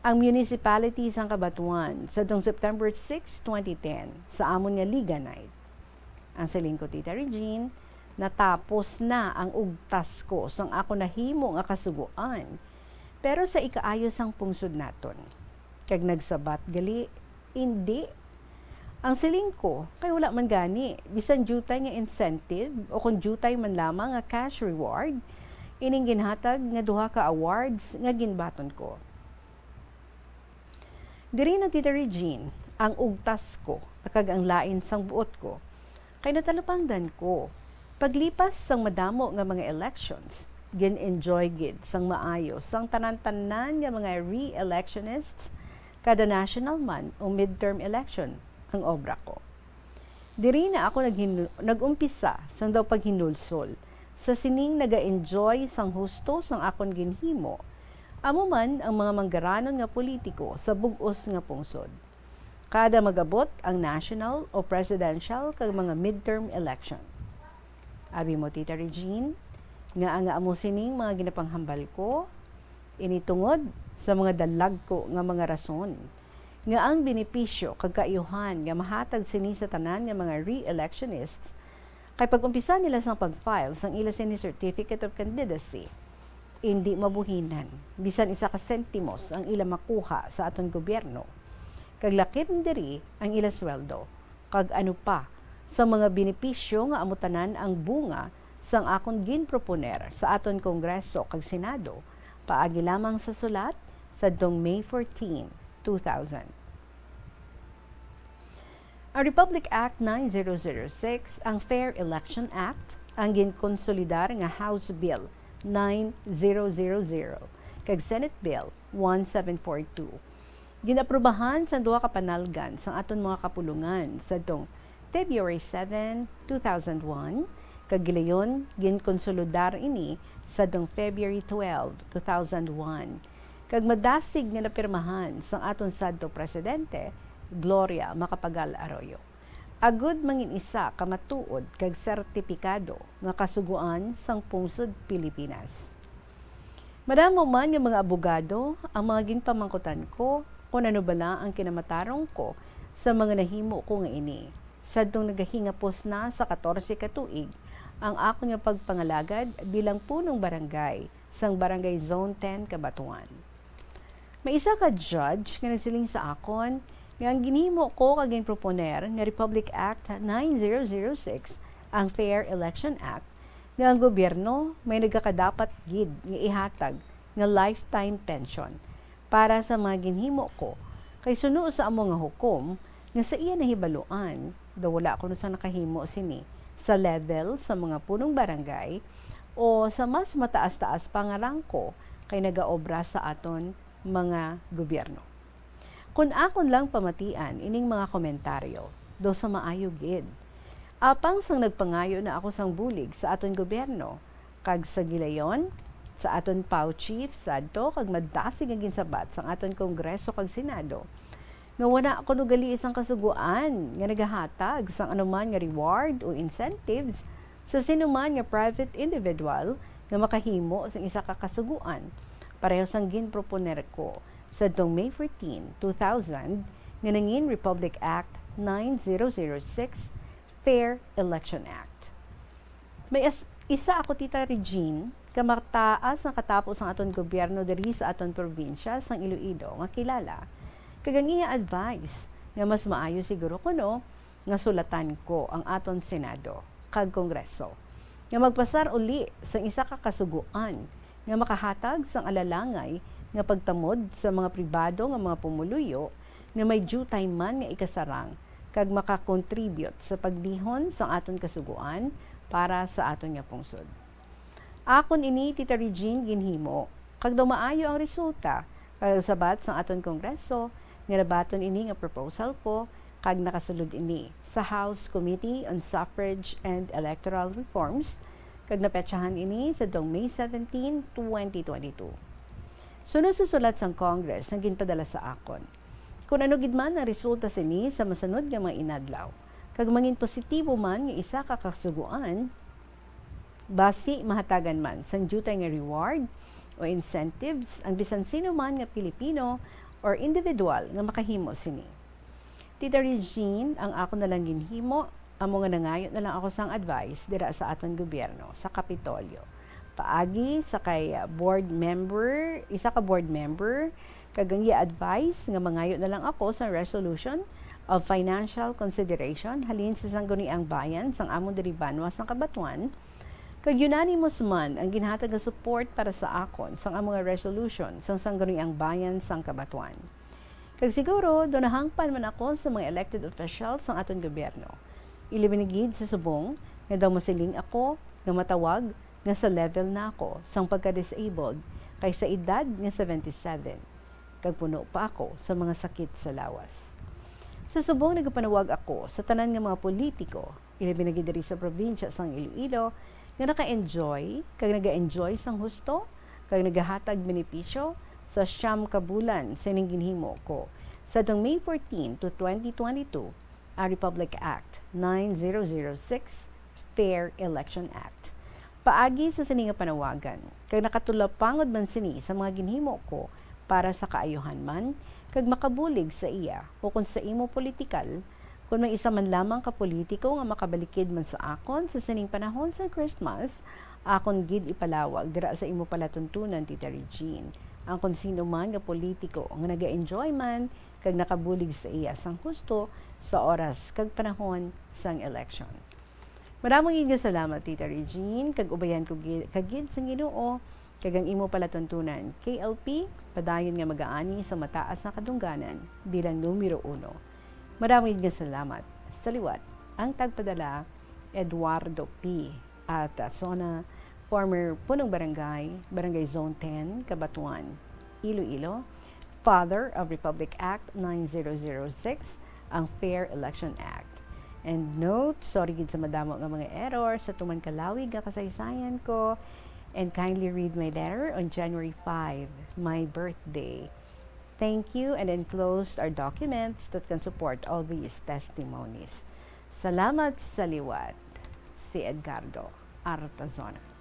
Ang municipality sang Cabatuan sa September six, twenty ten, sa amon nga Liga Night. Ang siling ko, Tita Regine, natapos na ang ugtas ko sang ako nahimo nga kasugoan, pero sa ikaayo sang pungsod naton. Kag nagsabat gali, indi. Ang siling ko, kay wala man gani, bisan diutay nga incentive o kon diutay man lamang nga cash reward, ining ginhatag nga duha ka awards nga ginbaton ko. Diri na, Tita Regine, ang ugtas ko kag ang lain sang buot ko, kay natalupangdan ko. Paglipas sang madamo nga mga elections, gin-enjoy gid sang maayo sang tanan-tanan nga mga re-electionists kada national man o midterm election ang obra ko. Diri na ako naghin-, nag-umpisa sang daw paghinulsol sa sining naga-enjoy sang husto sang akon ginhimo, amo man ang mga manggaranon nga politiko sa bug-os nga pungsod, kada mag-abot ang national o presidential kag mga midterm election. Abi mo, Tita Regine, nga ang amo sining mga ginapanghambal ko, ini tungod sa mga dalagko nga mga rason, nga ang benepisyo kag kaayuhan nga mahatag sini sa tanan nga mga re-electionists, kay pag-umpisa nila sang pag-file sang ila sini Certificate of Candidacy, indi mabuhinan bisan isa ka sentimos ang ila makuha sa aton gobyerno, kag lakip diri ang ila sweldo, kag ano pa sa mga benepisyo nga amo tanan ang bunga sang akon ginproponer sa aton Kongreso kag Senado paagi lamang sa sulat sadtong May fourteen, two thousand. Ang Republic Act nine zero zero six, ang Fair Election Act, ang ginkonsolidar nga House Bill nine zero zero zero, kag Senate Bill one seven four two. Gin-aprubahan sang duha ka panalgan sang aton mga kapulungan sadtong February seven, two thousand one, kag gilayon ginkonsolidar ini sadtong February twelve, two thousand one, kag madasig nga napirmahan sang aton sadto Presidente, Gloria Macapagal Arroyo, agud mangin-isa ka matuod kag sertipikado nga kasugoan sang pungsod Pilipinas. Madamo man nga mga abogado ang mga ginpamangkutan ko kon ano bala ang kinamatarong ko sa mga nahimo ko nga ini, sadtong nagahingapos na sa katorse ka tuig ang akon nga pagpangalagad bilang punong barangay sang Barangay Zone ten Cabatuan. May isa ka judge nga nagsiling sa akon nga ang ginhimo ko kag ginproponer nga Republic Act nine zero zero six, ang Fair Election Act, nga ang gobyerno may nagakadapat gid nga ihatag nga lifetime pension para sa mga ginhimo ko, kay suno sa amo nga hukom nga sa iya nahibaluan, daw wala kuno sang nakahimo sini sa level sa mga punong barangay o sa mas mataas-taas pa nga rangko kay nagaobra sa aton mga gobyerno. Kon akon lang pamatian ining mga komentaryo, daw sa maayo gid. Apang sang nagpangayo na ako sang bulig sa aton gobyerno, kag sa gilayon, sa aton POW chief sadto kag madasig nga ginsabat sang aton Kongreso kag Senado, nga wala kuno gali sang kasugoan nga nagahatag sang anuman nga reward o incentives sa sinuman nga private individual nga makahimo sang isa ka kasugoan, pareho sang ginproponer ko sadtong May fourteen, two thousand, nga nangin Republic Act nine zero zero six, Fair Election Act. May as-, isa ako, Tita Regine, ka mataas nga katapo sang aton gobyerno diri sa aton probinsya sang Iloilo nga kilala, kag ang iya advice nga mas maayo siguro kuno nga sulatan ko ang aton Senado kag Kongreso. nga magpasar uli sang isa ka kasugoan nga makahatag sang alalangay nga pagtamod sa mga pribado nga mga pumuluyo nga may diutay man nga ikasarang kag makakontribute sa pagdihon sang aton kasugoan para sa aton nga pungsod. Akon ini, Tita Regine, ginhimo, kag daw maayo ang resulta, kag sabat sang aton Kongreso nga nabaton ini nga proposal ko, kag nakasulod ini sa House Committee on Suffrage and Electoral Reforms, kag napetsahan ini sa dong May seventeen, twenty twenty-two. Suno sa sulat sang Congress nga ginpadala sa akon, kun ano gid man ang resulta sini sa masunod nga mga inadlaw, kag mangin positibo man nga isa ka kasugoan, basi mahatagan man sang diutay nga reward o incentives ang bisan sino man nga Pilipino or individual nga makahimo sini. Tita Regine, ang ako na lang ginhimo amo nga nangayo na lang ako sang advice dira sa aton gobyerno sa Kapitolyo, paagi sa kay board member, isa ka board member, kag ang iya advice nga mangayo na lang ako sang resolution of financial consideration halin sa Sangguniang Bayan sang amon diri banwa sang Cabatuan, kag unanimous man ang ginhatag nga support para sa akon sang amo nga resolution sang Sangguniang Bayan sang Cabatuan. Kag siguro, daw nahangpan man ako sa mga elected officials sang aton gobyerno, ilabi na gid sa subong nga daw masiling ako nga matawag nga sa level na ako sang pagka-disabled kay sa edad nga seventy-seven, kag puno pa ako sa mga sakit sa lawas. Sa subong nagapanawag ako sa tanan nga mga politiko, ilabi na gid diri sa probinsya sang Iloilo, nga naka-enjoy kag naga-enjoy sang husto kag nagahatag benepisyo sa siyam ka bulan sining ginhimo ko, sa tong May fourteen to twenty twenty-two, ang Republic Act nine zero zero six, Fair Election Act. Paagi sa sini nga panawagan, kag nakatulapangod man sini sa mga ginhimo ko para sa kaayuhan man, kag makabulig sa iya ukon sa imo politikal, kun may isa man lamang ka politiko nga makabalikid man sa akon sa sining panahon sa Christmas, akon gid ipalawag dira sa imo palatuntunan, Tita Regine, ang kon sino man nga politiko nga naga-enjoy man kag nakabulig sa iya sang husto sa oras kag panahon sang eleksyon. Madamo gid nga salamat, Tita Regine, kag ubayan ko gi-, ka gid sang Ginoo, kag ang imo palatuntunan, K L P, padayon nga magaani sa mataas nga kadungganan bilang numero uno. Madamo gid nga salamat. Sa liwat, ang tagpadala, Eduardo P. Artazona, former punong barangay, Barangay Zone ten, Cabatuan, Iloilo, father of Republic Act nine zero zero six, ang Fair Election Act. And note, sorry gid sa madamo nga mga error sa tuman kalawig nga kasaysayan ko, and kindly read my letter on January five, my birthday. Thank you, and enclosed are documents that can support all these testimonies. Salamat sa liwat, si Edgardo Artazona.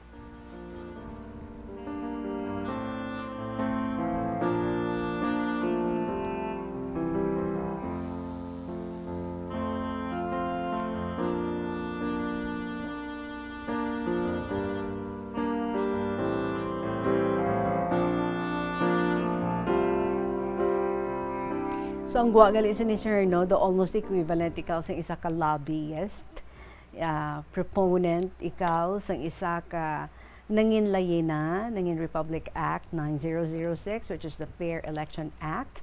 So, ang gwa gali sini, sir, no, the almost equivalent ikaw sa isa ka lobbyist, ah, proponent ikaw sa isa ka nangin layina, nangin Republic Act nine zero zero six, which is the Fair Election Act,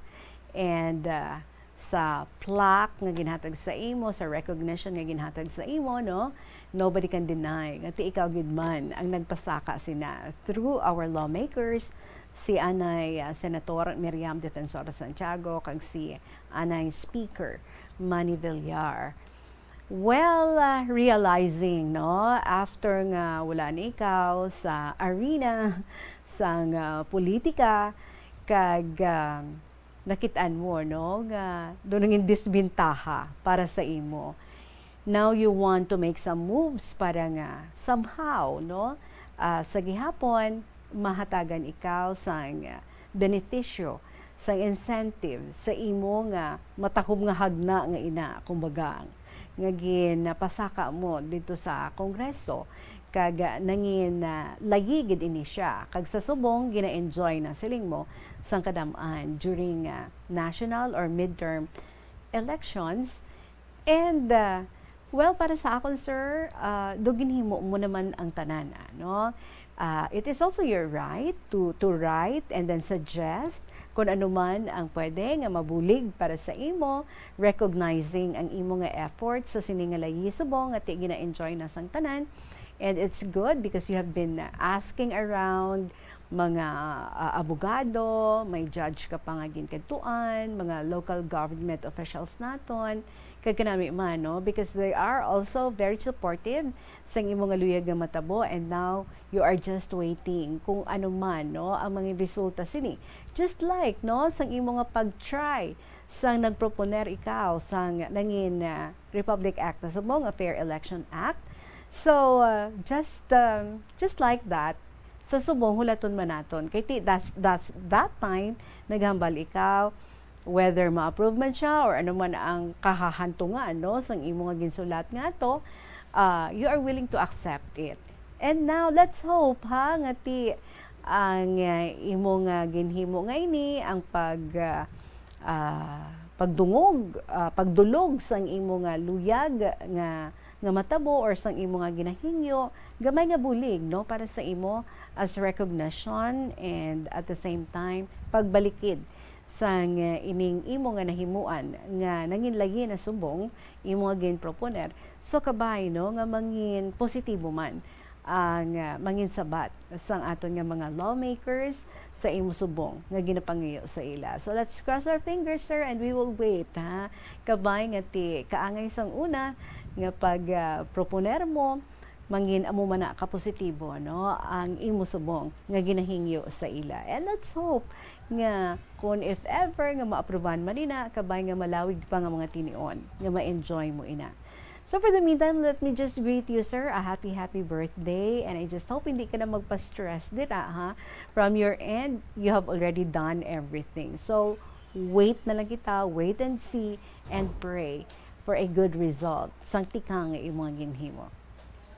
and, ah, sa plaque nga ginhatag sa imo, sa recognition nga ginhatag sa imo, no? Nobody can deny nga ti ikaw gid man ang nagpasaka sina through our lawmakers, si anay, ah, Senator Miriam Defensor Santiago kag si anay Speaker Manny Villar. Well, ah, realizing, no, after nga wala na ikaw sa arena sang, ah, politika, kag, ah, nakit-an mo, no, nga daw nangin disbentaha para sa imo. Now you want to make some moves para nga somehow, no, ah, sa gihapon, mahatagan ikaw sang, ah, benepisyo, sang incentive sa imo nga matahob nga hagna nga ina, kumbaga, nga ginapasaka mo didto sa Kongreso, kag, ah, nangin, ah, layi gid ini siya, kag sa subong gina-enjoy na, siling mo, sang kadam-an during, ah, national or midterm elections. And, ah, Well, para sa akon, sir, ah, do ginhimo mo naman ang tanan, ano? Ah, it is also your right to, to write and then suggest kung ano man ang pwede nga mabulig para sa imo, recognizing ang imo nga effort sa sini nga layi subong nga ti gina-enjoy na sang tanan. And it's good because you have been, uh, asking around mga, uh, abogado, may judge ka pa nga ginkadtuan, mga local government officials naton, kag kanami man, no? Because they are also very supportive sang imo nga luyag nga matabo, and now you are just waiting kung ano man, no, ang mga resulta sini. Just like, no, sang imo nga pag-try sang nagproponer ikaw sang nangin, ah, Republic Act na subong nga Fair Election Act. So, ah, just, um, just like that, sa subong hulaton man naton. Kay ti-, that's, that's, that time, naghambal ikaw, whether ma-approve man siya or ano man ang kahahantungan, no, sang imo nga ginsulat nga to, ah, you are willing to accept it. And now, let's hope, ha, nga ti ang, ah, imo nga ginhimo nga ini, ang pag, ah, ah, pagdungog, ah, pagdulog sang imo nga luyag nga, nga matabo or sang imo nga ginahingyo, gamay nga bulig, no, para sa imo as recognition and at the same time, pagbalikid sang, ah, ining imo nga nahimuan nga nanginlayi na subong imo nga ginproponer. So, kabay, no, nga mangin positibo man ang, ah, manginsabat sang aton nga mga lawmakers sa imo subong nga ginapangayo sa ila. So, let's cross our fingers, sir, and we will wait, ha. Kabay nga ti kaangay sang una nga pag, ah, proponer mo, mangin amo man na kapositibo, no, ang imo subong nga ginahingyo sa ila. And let's hope nga kung if ever nga maaprubahan man ina, kabay nga malawig pa nga mga tinion nga ma-enjoy mo ina. So for the meantime, let me just greet you, sir, a happy, happy birthday. And I just hope hindi ka na magpa-stress dira, ha? From your end, you have already done everything. So, wait na lang kita, wait and see, and pray for a good result sang tikang nga imo nga ginhimo.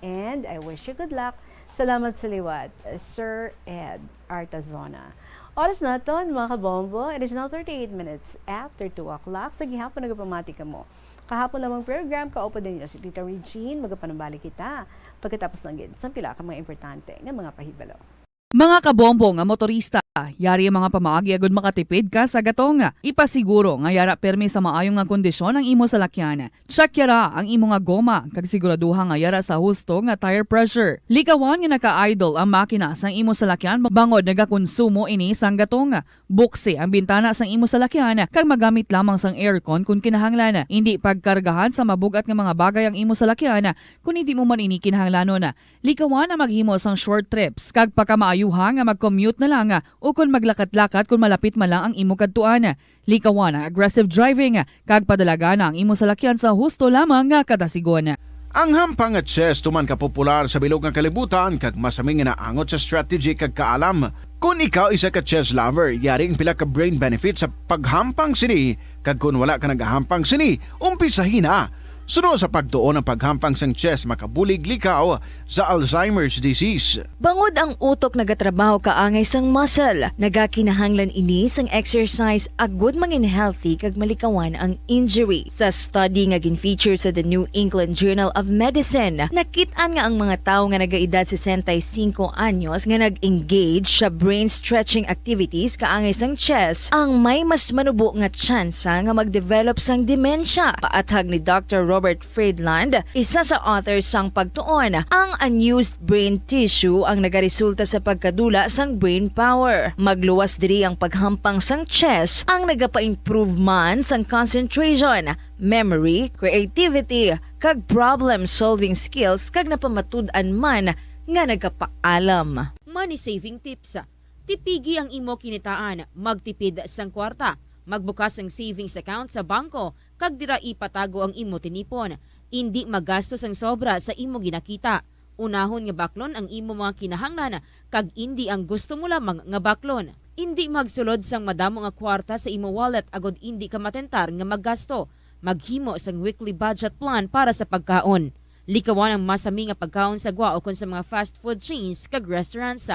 And I wish you good luck. Salamat sa liwat, Sir Ed Artazona. Oras naton, mga kabombo, it is now thirty-eight minutes after two o'clock. Sa gihapon, nagapamati kamo. Kahapon lamang program, kaupo din niyo si Tita Regine. Magapanambali kita pagkatapos lang gid sang pila ka mga importante nga mga pahibalo. Mga kabombo nga motorista, yari ang mga pamaagi agud makatipid ka sa gatong. Ipasiguro nga yara pirmi sa maayo nga kondisyon ang imo salakyan. Check yara ang imo nga goma, kag siguraduha nga yara sa husto nga tire pressure. Likawan nga naka-idle ang makina sang imo salakyan bangod nagakonsumo ini sang gatong. Buksi ang bintana sang imo salakyan kag magamit lamang sang aircon kon kinahanglan. Indi pagkargahan sa mabug-at nga mga bagay ang imo salakyan kon hindi mo man ini kinahanglanon. Likawan ang maghimo sang short trips, kag pakamaayuha nga mag-commute na lang, o kon maglakat-lakat kon malapit man lang ang imo kadtuan. Likawan ang aggressive driving, kag padalagan ang imo salakyan sa husto lamang nga kadasigon. Ang hampang nga chess tuman ka popular sa bilog nga kalibutan kag masami nga naangot sa strategy kag kaalam. Kon ikaw isa ka chess lover, yari ang pila ka brain benefits sa paghampang sini, kag kon wala ka nagahampang sini, umpisahi na. Suno sa pagtuon, ang paghampang sang chess makabulig likaw sa Alzheimer's disease. Bangod ang utok nagatrabaho kaangay sang muscle, nagakinahanglan ini sang exercise agud mangin healthy kag malikawan ang injury. Sa study nga gin-feature sa The New England Journal of Medicine, nakit-an nga ang mga tawo nga nagaedad sesenta y cinco anyos nga nag-engage sa brain stretching activities kaangay sang chess ang may mas manubo nga tsansa nga mag-develop sang demensya. Paathag ni Doctor Robert Friedland, isa sa author sang pagtuon, ang unused brain tissue ang nagaresulta sa pagkadula sang brain power. Magluwas diri ang paghampang sang chess ang nagapa-improve man sang concentration, memory, creativity, kag problem-solving skills, kag napamatud-an man nga nagapaalam. Money saving tips. Tipigi ang imo kinitaan, magtipid sang kwarta, magbukas sang savings account sa bangko, kag dira ipatago ang imo tinipon. Indi magasto sang sobra sa imo ginakita. Unahon nga baklon ang imo mga kinahanglan, kag indi ang gusto mo lamang nga baklon. Indi magsulod sang madamo nga kwarta sa imo wallet agod indi ka matentar nga maggasto. Maghimo sang weekly budget plan para sa pagkaon. Likawan ang masami nga pagkaon sa gwa ukon sa mga fast food chains kag restaurants.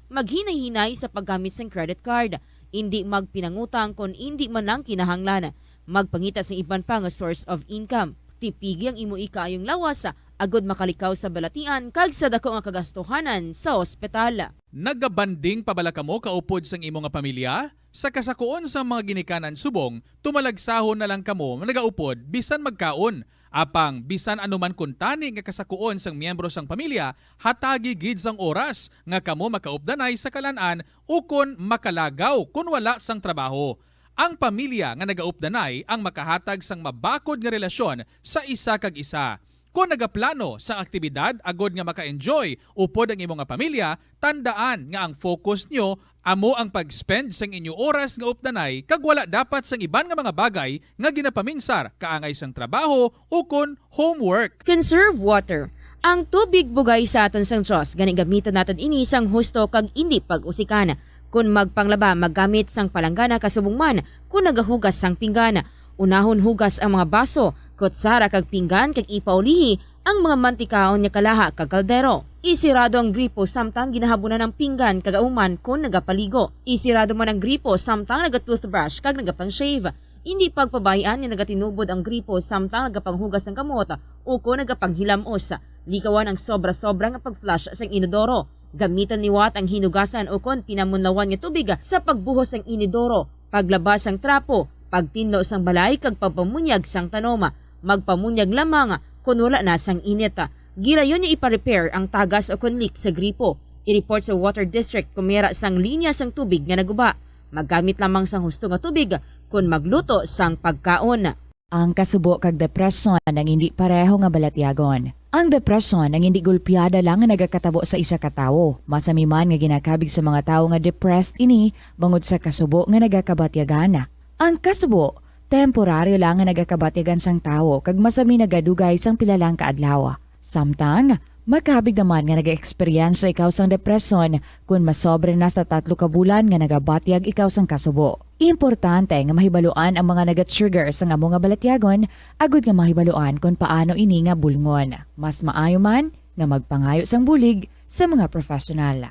Maghinay-hinay sa paggamit sang credit card. Indi magpinangutang kon indi man lang kinahanglan. Magpangita sang iban pa nga source of income. Tipigi ang imo ikaayong lawas agod makalikaw sa balatian kag sa daku nga kagastuhanan sa ospital. Nagabanding pa bala kamo kaupod sang imo nga pamilya? Sa kasakuon sang mga ginikanan subong, tumalagsahon na lang kamo nagaupod bisan magkaon. Apang bisan ano man kuntani nga kasakuon sang miyembro sang pamilya, hatagi gid sang oras nga kamo makaupdanay sa kalan-an ukon makalagaw kon wala sang trabaho. Ang pamilya nga nagaupdanay ang makahatag sang mabakod nga relasyon sa isa kag isa. Kon nagaplano sang aktibidad agod nga maka-enjoy upod ang imo nga pamilya, tandaan nga ang focus nyo amo ang pag-spend sang inyo oras nga updanay kag wala dapat sang iban nga mga bagay nga ginapaminsar kaangay sang trabaho ukon homework. Conserve water. Ang tubig bugay sa aton sang Dios, gani gamiton naton ini sang husto kag indi pag-usikan. Kon magpanglaba, maggamit sang palanggana kasubong man kon nagahugas sang pinggan. Unahon hugas ang mga baso, kutsara kag pinggan kag ipaulihi ang mga mantikaon nga kalaha kag kaldero. Isirado ang gripo samtang ginahabunan ang pinggan kag ahuman kon nagapaligo. Isirado man ang gripo samtang naga-toothbrush kag nagapang-shave. Indi pagpabay-an nga nagatinubod ang gripo samtang nagapanghugas sang kamot ukon nagapanghilamos. Likawan ang sobra-sobra nga pag-flush sang inodoro. Gamiton liwat ang hinugasan ukon pinamunlawan nga tubig sa pagbuhos sang inodoro, paglaba sang trapo, pagtinlo sang balay kag pagpamunyag sang tanom. Magpamunyag lamang kon wala na sang init. Gilayon nga ipa-repair ang tagas ukon leak sa gripo. I-report sa water district kon may ara sang linya sang tubig nga naguba. Maggamit lamang sang husto nga tubig kon magluto sang pagkaon. Ang kasubo kag depresyon ang indi pareho nga balatyagon. Ang depresyon ang indi gulpiada lang nga nagakatabo sa isa ka tawo. Masami man nga ginakabig sa mga tawo nga depressed ini bangod sa kasubo nga nagakabatyagan. Ang kasubo, temporaryo lang nga nagakabatyagan sang tawo kag masami nagadugay sang pila lang ka adlaw. Samtang, makabig naman nga nag-eksperyensya ikaw sang depresyon kon masobra na sa tatlo ka bulan nga nagabatyag ikaw sang kasubo. Importante nga mahibaluan ang mga naga-trigger sang amo nga balatyagon agud nga mahibaluan kon paano ini nga bulngon. Mas maayo man nga magpangayo sang bulig sa mga professional.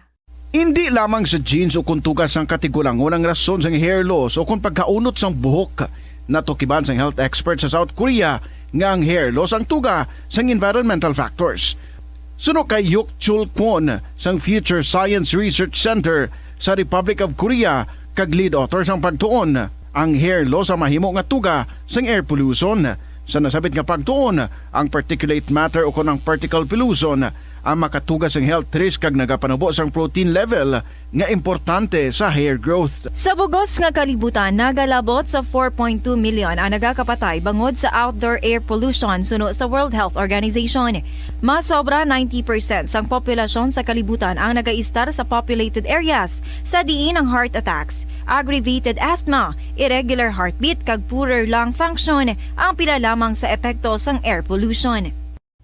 Indi lamang sa genes o kon tuga sang katigulangon ang rason sang hair loss o kon pagkaunot sang buhok. Natukiban sang health expert sa South Korea nga ang hair loss ang tuga sang environmental factors. Suno kay Yuk Chul Kwon sang Future Science Research Center sa Republic of Korea kag lead author sang pagtuon, ang hair loss ang mahimo nga tuga sang air pollution. Sa nasabit nga pagtuon, ang particulate matter o kon ang particle pollution ang makatuga sang health risk kag nagapanubo sang protein level nga importante sa hair growth. Sa bugos nga kalibutan, nagalabot sa four point two million ang nagakapatay bangod sa outdoor air pollution suno sa World Health Organization. Mas sobra ninety percent sang populasyon sa kalibutan ang nagaistar sa populated areas, sa diin ang heart attacks, aggravated asthma, irregular heartbeat, kag poorer lung function ang pila lamang sa epekto sang air pollution.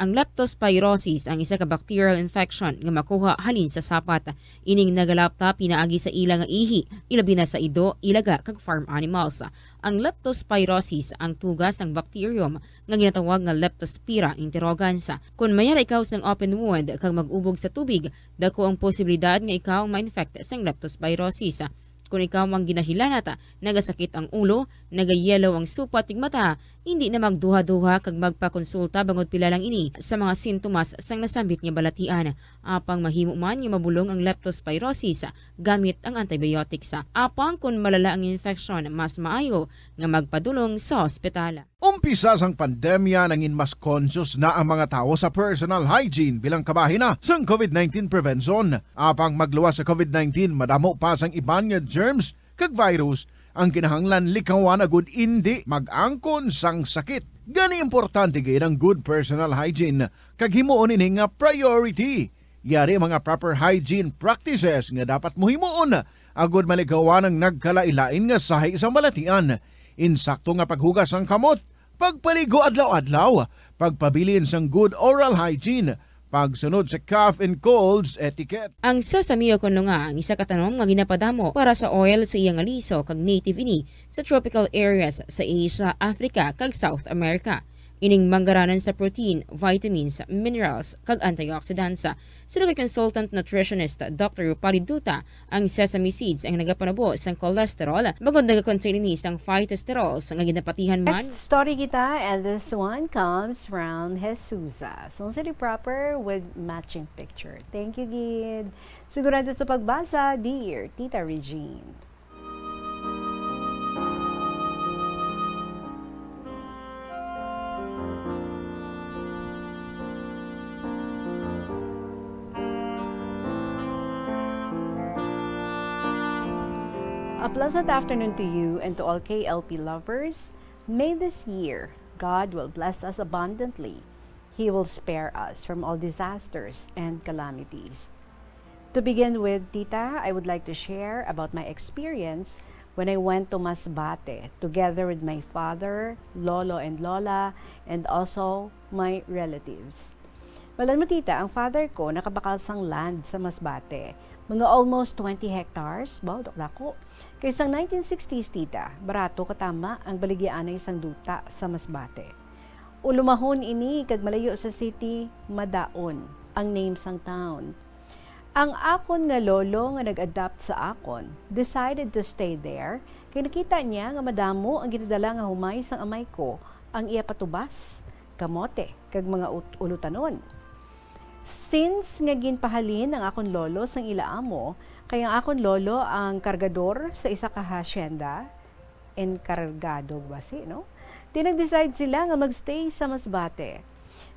Ang leptospirosis ang isa ka bacterial infection nga makuha halin sa sapat. Ining nagalapta pinaagi sa ila nga ihi, ilabi na sa ido, ilaga, kag farm animals. Ang leptospirosis ang tuga sang bacterium nga ginatawag nga Leptospira interrogans. Kon may ara ikaw sang open wound kag mag-ubog sa tubig, dako ang posibilidad nga ikaw ma-infect sang leptospirosis. Kon ikaw ang ginahilanat, nagasakit ang ulo, nagayellow ang supat ning mata, hindi na magduha-duha kag magpakonsulta bangod pila lang ini sa mga sintomas sang nasambit nga balatian. Apang mahimo man nga mabulong ang leptospirosis gamit ang antibiotics. Apang kon malala ang infeksyon, mas maayo nga magpadulong sa ospital. Umpisa sang pandemya, nangin mas conscious na ang mga tawo sa personal hygiene bilang kabahin na sang COVID nineteen prevention. Apang magluwas sa COVID nineteen, madamo pa sang iban nga germs kag virus ang kinahanglan likawan agud indi mag-angkon sang sakit. Gani, importante gid ang good personal hygiene kag himuon ini nga priority. Yari mga proper hygiene practices nga dapat mo himuon agud malikawan ang nagkalain-lain nga sahi sang balatian. Insakto nga paghugas sang kamot, pagpaligo adlaw-adlaw, pagpabilin sang good oral hygiene, pagsunod sa cough and colds etiquette. Ang sesame o kon nga ang isa ka tanom nga ginapadamo para sa oil sa iya nga liso kag native ini sa tropical areas sa Asia, Africa, kag South America. Ining manggaranan sa protein, vitamins, minerals, kag antioxidants. Suno kay consultant nutritionist Doctor Rupali Duta, ang sesame seeds ang nagapanabo sang cholesterol, bangod nagakontain ini sang phytosterols nga ginapatihan man. Next story kita, and this one comes from Jesusa. Sang City Proper with matching picture. Thank you, Gid. Sigurado sa pagbasa, dear Tita Regine. A pleasant afternoon to you and to all K L P lovers. May this year, God will bless us abundantly. He will spare us from all disasters and calamities. To begin with, Tita, I would like to share about my experience when I went to Masbate together with my father, lolo and lola, and also my relatives. Balan mo, Tita, ang father ko nakabakal sang land sa Masbate. Mga almost twenty hectares, wow, dakdako. Kay sang nineteen sixties, Tita, barato katama ang baligyaanay sang duta sa Masbate. Ulumahon ini kag malayo sa city, Madaon ang name sang town. Ang akon nga lolo nga nag-adopt sa akon decided to stay there kay nakita niya nga madamo ang ginadala nga humay sang amay ko, ang iya patubas, kamote, kag mga ut-, ulutanon. Since nga ginpahalin ang akon lolo sang ila amo, kay ang akon lolo ang kargador sa isa ka hacienda, enkargado basi, no? Di nag-decide sila nga magstay sa Masbate.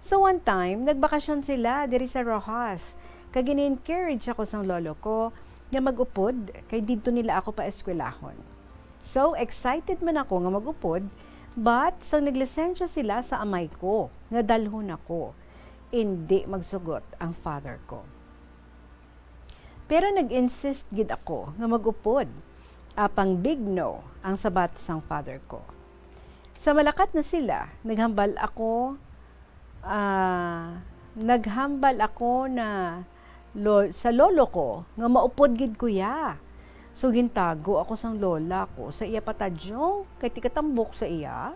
So, one time, nagbakasyon sila diri sa Roxas, kag gin-encourage ako sang lolo ko nga mag-upod, kay didto nila ako paeskwelahon. So, excited man ako nga mag-upod, but sang naglisensya sila sa amay ko nga dalhon ako, indi magsugot ang father ko. Pero nag-insist gid ako nga mag-upod, apang big no ang sabat sang father ko. Sa malakat na sila, naghambal ako, ah, naghambal ako na lo-, sa lolo ko nga maupod gid ko iya. So, gintago ako sang lola ko sa iya patadyong kay tikatambok sa iya.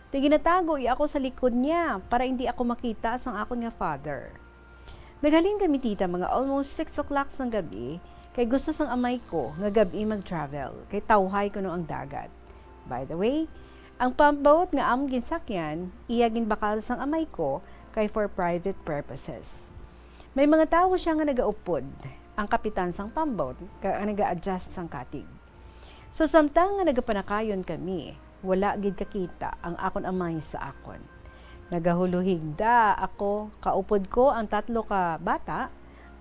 Ti ginatago iya ako sa likod niya para indi ako makita sang akon nga father. Naghalin kami, Tita, mga almost six o'clock sang gab-i, kay gusto sang amay ko nga gab-i mag-travel, kay tawhay kuno ang dagat. By the way, ang pump boat nga amon ginsakyan, iya ginbakal sang amay ko kay for private purposes. May mga tawo siya nga nagaupod, ang kapitan sang pump boat, kag ang naga-adjust sang katig. So, samtang nga nagapanakayon kami, wala gid kakita ang akon amay sa akon. Nagahuluhigda ako, kaupod ko ang tatlo ka bata.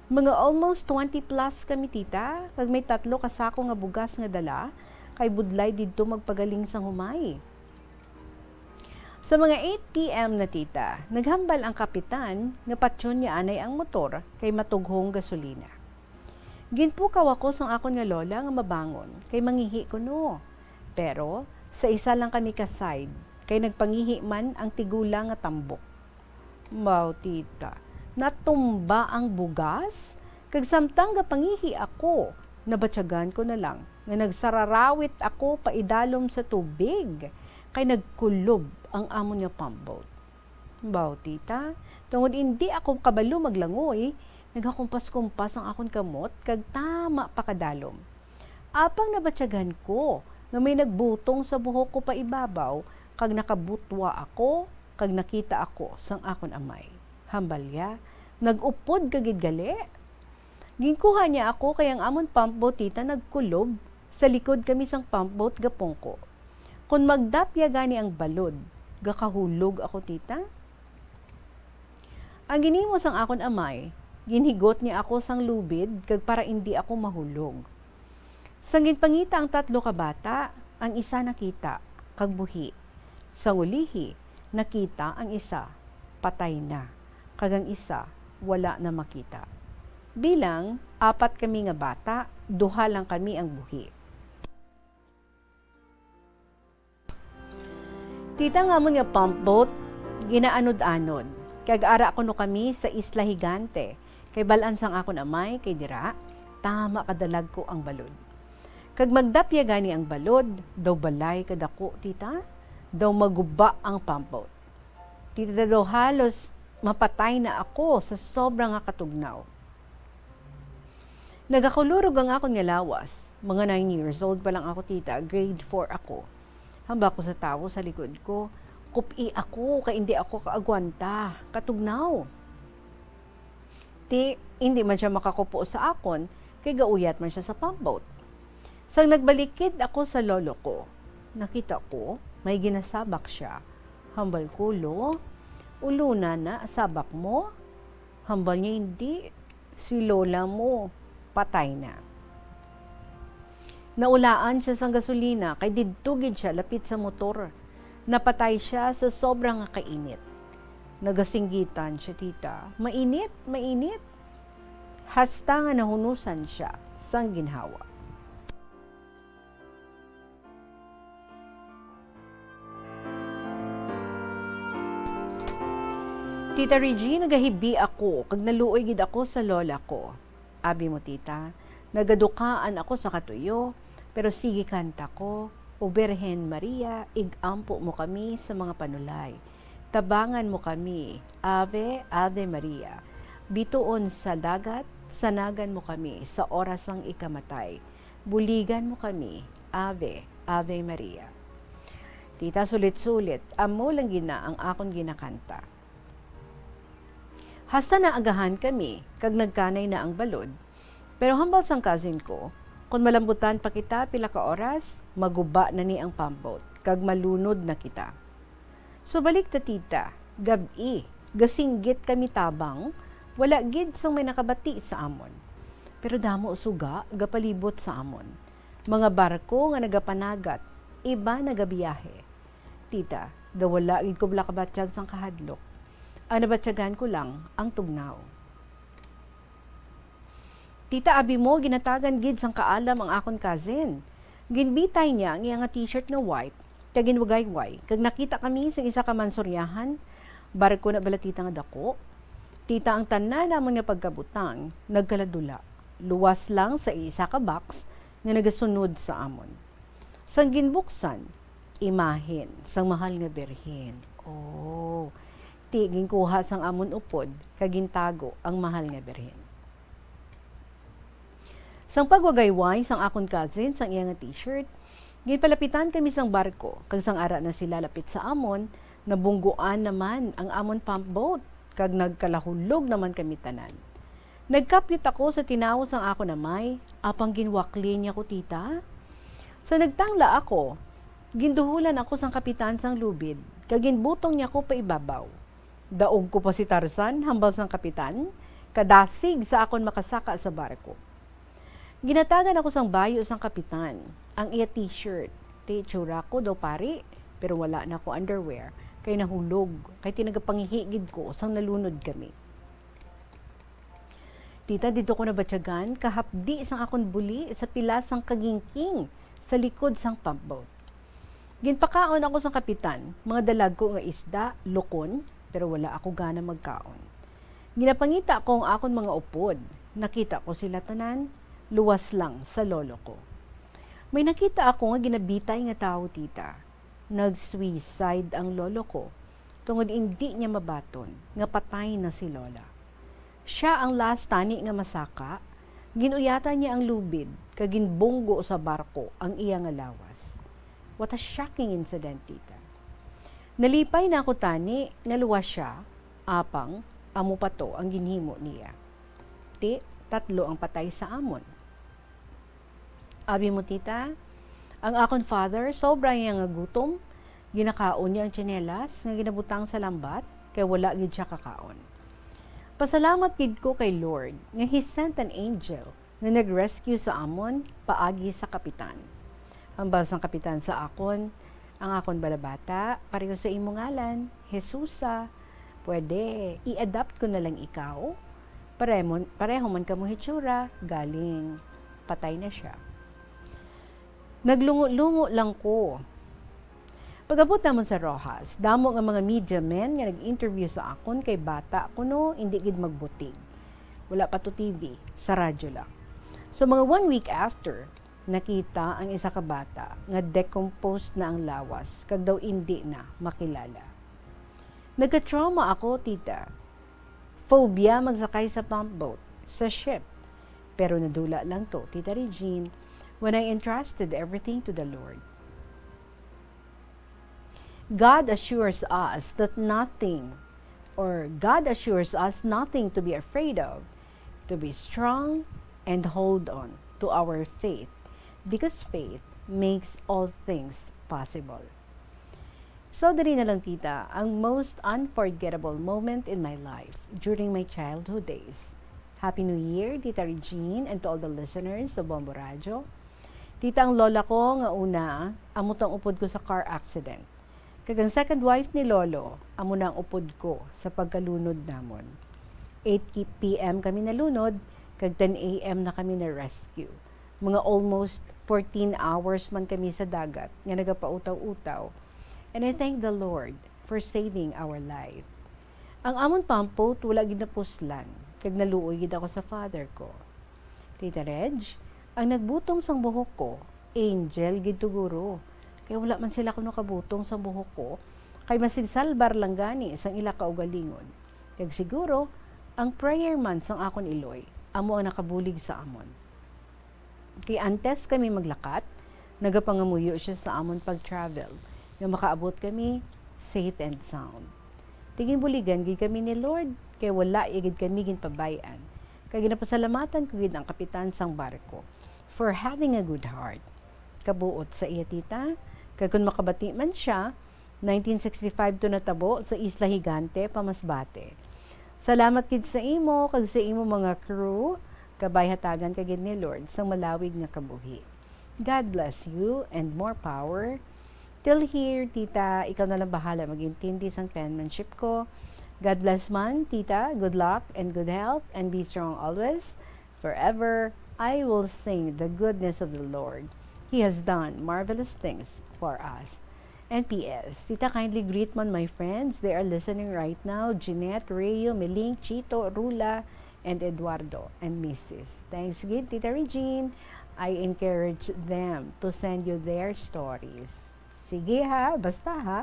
Mga almost twenty plus kami, Tita, kag may tatlo ka sako nga bugas nga dala, kay budlay didto magpagaling sang humay. Sa mga eight P M na, Tita, naghambal ang kapitan nga patyon niya anay ang motor kay matughong gasolina. Ginpukaw ako sang akon nga lola nga mabangon kay mangihi kuno. Pero sa isa lang kami ka side, kay nagpangihi man ang tigulang nga tambok. Mao, Tita, natumba ang bugas, kag samtang gapangihi ako, nabatyagan ko na lang nga nagsararawit ako paidalom sa tubig, kay nagkulob ang amon nga pump boat. Baw, Tita, tungod indi ako kabalo maglangoy, naghakumpas-kumpas ang akon kamot kag tama pa kadalom. Apang nabatyagan ko nga may nagbutong sa buhok ko paibabaw, kag nakabutwa ako, kag nakita ako sang akon amay. Hambal niya, "Nag-upod ka gid gali?" Ginkuha niya ako kay ang amon pump boat, Tita, nagkulob. Sa likod kami sang pump boat gapungko. Kon magdapya gani ang balod, gakahulog ako, Tita. Ang ginhimo sang akon amay, ginhigot niya ako sang lubid kag para indi ako mahulog. Sang ginpangita ang tatlo ka bata, ang isa nakita kag buhi. Sang ulihi, nakita ang isa, patay na, kag ang isa wala na makita. Bilang apat kami nga bata, duha lang kami ang buhi. Tita, ang amon nga pump boat, ginaanod-anod, kag ara kuno kami sa Isla Gigante, kay bal-an sang akon amay kay dira tama kadalagko ang balod. Kag magdapya gani ang balod, daw balay kadako, Tita, daw maguba ang pump boat. Tita, daw halos mapatay na ako sa sobra nga katugnaw. Nagakulurog ang akon nga lawas. Mga nine years old pa lang ako, tita, grade four ako. Hambal ko sa tawo sa likod ko, "Kup-i ako, kay indi ako kaagwanta. Katugnaw." Ti, indi man siya makakupo sa akon, kay gauyat man siya sa pump boat. Sang nagbalikid ako sa lolo ko, nakita ko may ginasabak siya. Hambal ko, "Lo, uluna na sabak mo?" Hambal niya, "Indi, si lola mo patay na." Naulaan siya sang gasolina kay didto gid siya lapit sa motor. Napatay siya sa sobra nga kainit. Nagasinggitan siya, tita, "Mainit, mainit." Hasta nga nahunusan siya sang ginhawa. Tita Regine, nagahibi ako kag naluoy gid ako sa lola ko. Abi mo, tita, nagadukaan ako sa katuyo, pero sige kanta ko, "O Birhen Maria, ig-ampo mo kami sa mga panulay. Tabangan mo kami, Ave, Ave Maria. Bituon sa dagat, sanagan mo kami sa oras sang ikamatay. Buligan mo kami, Ave, Ave Maria." Tita, sulit-sulit, amo lang gid na ang akon ginakanta. Hasta naagahan kami, kag nagkanay na ang balod. Pero hambal sang cousin ko, kon malambutan pa kita pila ka oras, maguba na ni ang pump boat, kag malunod na kita. So, balik ta, tita, gab-i, gasinggit kami tabang, wala gid sang may nakabati sa amon. Pero damo suga gapalibot sa amon. Mga barko nga nagapanagat, iba nagabiyahe. Tita, daw wala gid ko nakabatyag sang kahadlok. Ang nabatyagan ko lang ang tugnaw. Tita, abi mo, ginatagan gid sang kaalam ang akon cousin. Ginbitay niya ang iya nga t-shirt nga white, kag ginwagayway, kag nakita kami sing isa ka mansuryahan. Barko na bala, tita, nga dako? Tita, ang tanan namon nga pagkabutang nagkaladula, luwas lang sa isa ka box nga nagasunod sa amon. Sang ginbuksan, imahen sang Mahal nga Birhen. Oh, ti ginkuha sang amon upod kag gintago ang Mahal nga Birhen. Sang pagwagayway sang akon cousin sang iya nga t-shirt, ginpalapitan kami sang barko, kag sang ara na sila lapit sa amon, nabungguan naman ang amon pump boat, kag nagkalahulog naman kami tanan. Nagkapyot ako sa tinawo sang akon amay, apang ginwakli niya ko, tita. Sa nagtangla ako, ginduhulan ako sang kapitan sang lubid, kag ginbutong niya ko paibabaw. Daog ko pa si Tarzan, hambal sang kapitan, kadasig sa akon makasaka sa barko. Ginatagan ako sang bayo sang kapitan, ang iya t-shirt. Ti itsura ko daw pari, pero wala na ko underwear, kay nahulog, kay tinagapangihi gid ko sang nalunod kami. Tita, didto ko nabatyagan kahapdi sang akon buli sa pilas sang kagingking sa likod sang pump boat. Ginpakaon ako sang kapitan, mga dalagko nga isda, lukon, pero wala ako gana magkaon. Ginapangita ko ang akon mga upod. Nakita ko sila tanan, luwas lang sa lolo ko. May nakita ako nga ginabitay nga tawo, tita. Nag-suicide ang lolo ko tungod indi niya mabaton nga patay na si lola. Sia ang last tani nga masaka, gin-uyatan niya ang lubid kag ginbunggo sa barko ang iya nga lawas. What a shocking incident, tita. Nalipay na ako tani nga luwas sia, apang amo pa to ang ginhimo niya. Ti, tatlo ang patay sa amon. Abi mo, tita, ang akon father, sobra niya nga gutom, ginakaon niya ang tsinelas nga ginabutang sa lambat, kay wala gid sia kakaon. Pasalamat gid ko kay Lord nga He sent an angel nga nag-rescue sa amon paagi sa kapitan. Hambal sang kapitan sa akon, "Ang akon balabata, pareho sa imo ngalan, Jesusa. Pwede, i-adopt ko na lang ikaw? Pareho, pareho man kamo hitsura, galing patay na sia." Naglungo-lungo lang ko. Pag-abot namon sa Roxas, damo nga mga media men nga nag-interview sa akon kay bata kuno, indi gid magbutig. Wala pa to T V, sa radyo lang. So, mga one week after, nakita ang isa ka bata nga decomposed na ang lawas kag daw indi na makilala. Nagka-trauma ako, tita. Phobia magsakay sa pump boat, sa ship. Pero nadula lang to, Tita Regine, when I entrusted everything to the Lord. God assures us that nothing, or God assures us nothing to be afraid of, to be strong and hold on to our faith, because faith makes all things possible. So, diri na lang, tita, ang most unforgettable moment in my life during my childhood days. Happy New Year, Tita Regine, and to all the listeners sa Bombo Radyo. Tita, ang lola ko nga una, amo to ang upod ko sa car accident. Kag ang second wife ni Lolo, amo na ang upod ko sa pagkalunod namon. Eight p m kami nalunod, kag ten a m na kami na-rescue. Mga almost fourteen hours man kami sa dagat nga nagapautaw-utaw. And I thank the Lord for saving our life. Ang amon pump boat wala gid napuslan, kag naluoy gid ako sa father ko. Tita Reg, ang nagbutong sang buhok ko, angel gid to guro. Kay wala man sila kuno kabutong sang buhok ko, kay masinsalbar lang gani sang ila kaugalingon. Kag siguro, ang prayer man sang akon iloy, amo ang nakabulig sa amon. Kay antes kami maglakat, nagapangamuyo sia sa amon pag-travel, nga makaabot kami safe and sound. Ti ginbuligan gid kami ni Lord, kay wala iya gid kami ginpabay-an. Kag ginapasalamatan ko gid ang kapitan sang barko for having a good heart. Kabuot sa iya, tita, kag kon makabati man sia, nineteen sixty-five to natabo sa Isla Gigante, pa Masbate. Salamat gid sa imo kag sa imo mga crew, kabay hatagan ka gid ni Lord sang malawig nga kabuhi. God bless you and more power. Till here, tita, ikaw na lang bahala mag-intindi sang penmanship ko. God bless man, tita. Good luck and good health and be strong always. Forever, I will sing the goodness of the Lord. He has done marvelous things for us. And P S, tita, kindly greet man my friends. They are listening right now. Jeanette, Rio, Meling, Chito, Rula, and Eduardo, and Missus. Thanks gid, Tita Regine. I encourage them to send you their stories. Sige ha, basta ha,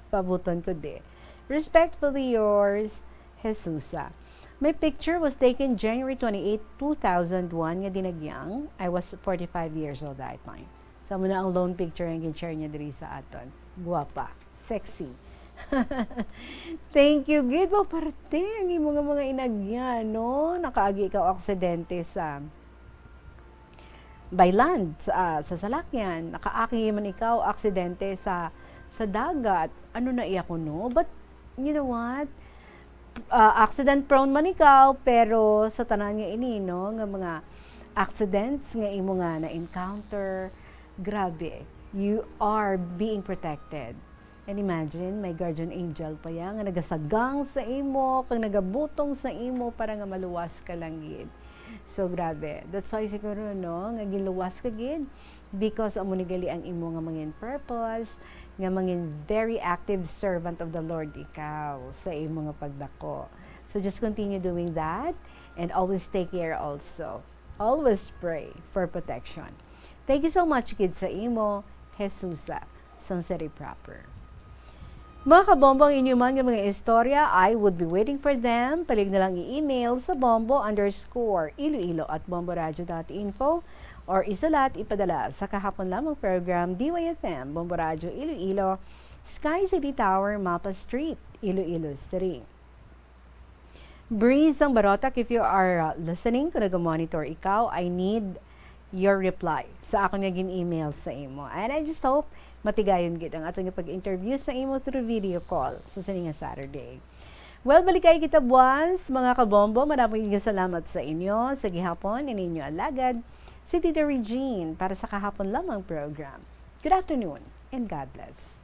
pabuton ko di. Respectfully yours, Jesusa. My picture was taken January twenty-eight, two thousand one nga dinagyang. I was forty-five years old that time. Sa mo na ang lone picture ang gin-share niya diri sa aton. Guwapa, sexy. Thank you gid, mao parte ang imo nga mga inagyan, no? Nakaagi ka og aksidente sa by land, sa, sa salakyan, nakaagi man ikaw aksidente sa, sa dagat. Ano na iya kuno? But, you know what? Ah, accident prone man ikaw, pero sa tanan nga ini, no, nga mga accidents nga imo nga na-encounter, grabe, you are being protected. And imagine, may guardian angel pa ya nga nagasagang sa imo, kag nagabutong sa imo para nga maluwas ka lang gid. So, grabe. That's why siguro, no, nga ginluwas ka gid, because amo ni gali ang imo nga mangin purpose, nga mangin very active servant of the Lord ikaw sa imo nga pagdako. So, just continue doing that, and always take care also. Always pray for protection. Thank you so much gid sa imo, Jesusa, sang Seri Proper. Mga kabombo, ang inyo man nga mga istorya, I would be waiting for them. Palig na lang i-email sa bombo underscore iloilo at bomboradio dot info or isulat, ipadala sa Kahapon Lamang Program, D Y F M, Bombo Radyo Iloilo, Sky City Tower, Mapa Street, Iloilo City. Breeze ang Barotac, if you are, uh, listening, kung nag-monitor ikaw, I need your reply sa akon nga gin-email sa imo. And I just hope matigayon gid ang aton nga pag-interview sa imo through video call sa sini nga Saturday. Well, balikay kita buwas, mga kabombo. Madamo gid nga salamat sa inyo. Sa gihapon, ini inyo alagad, si Tita Regine, para sa Kahapon Lamang Program. Good afternoon and God bless.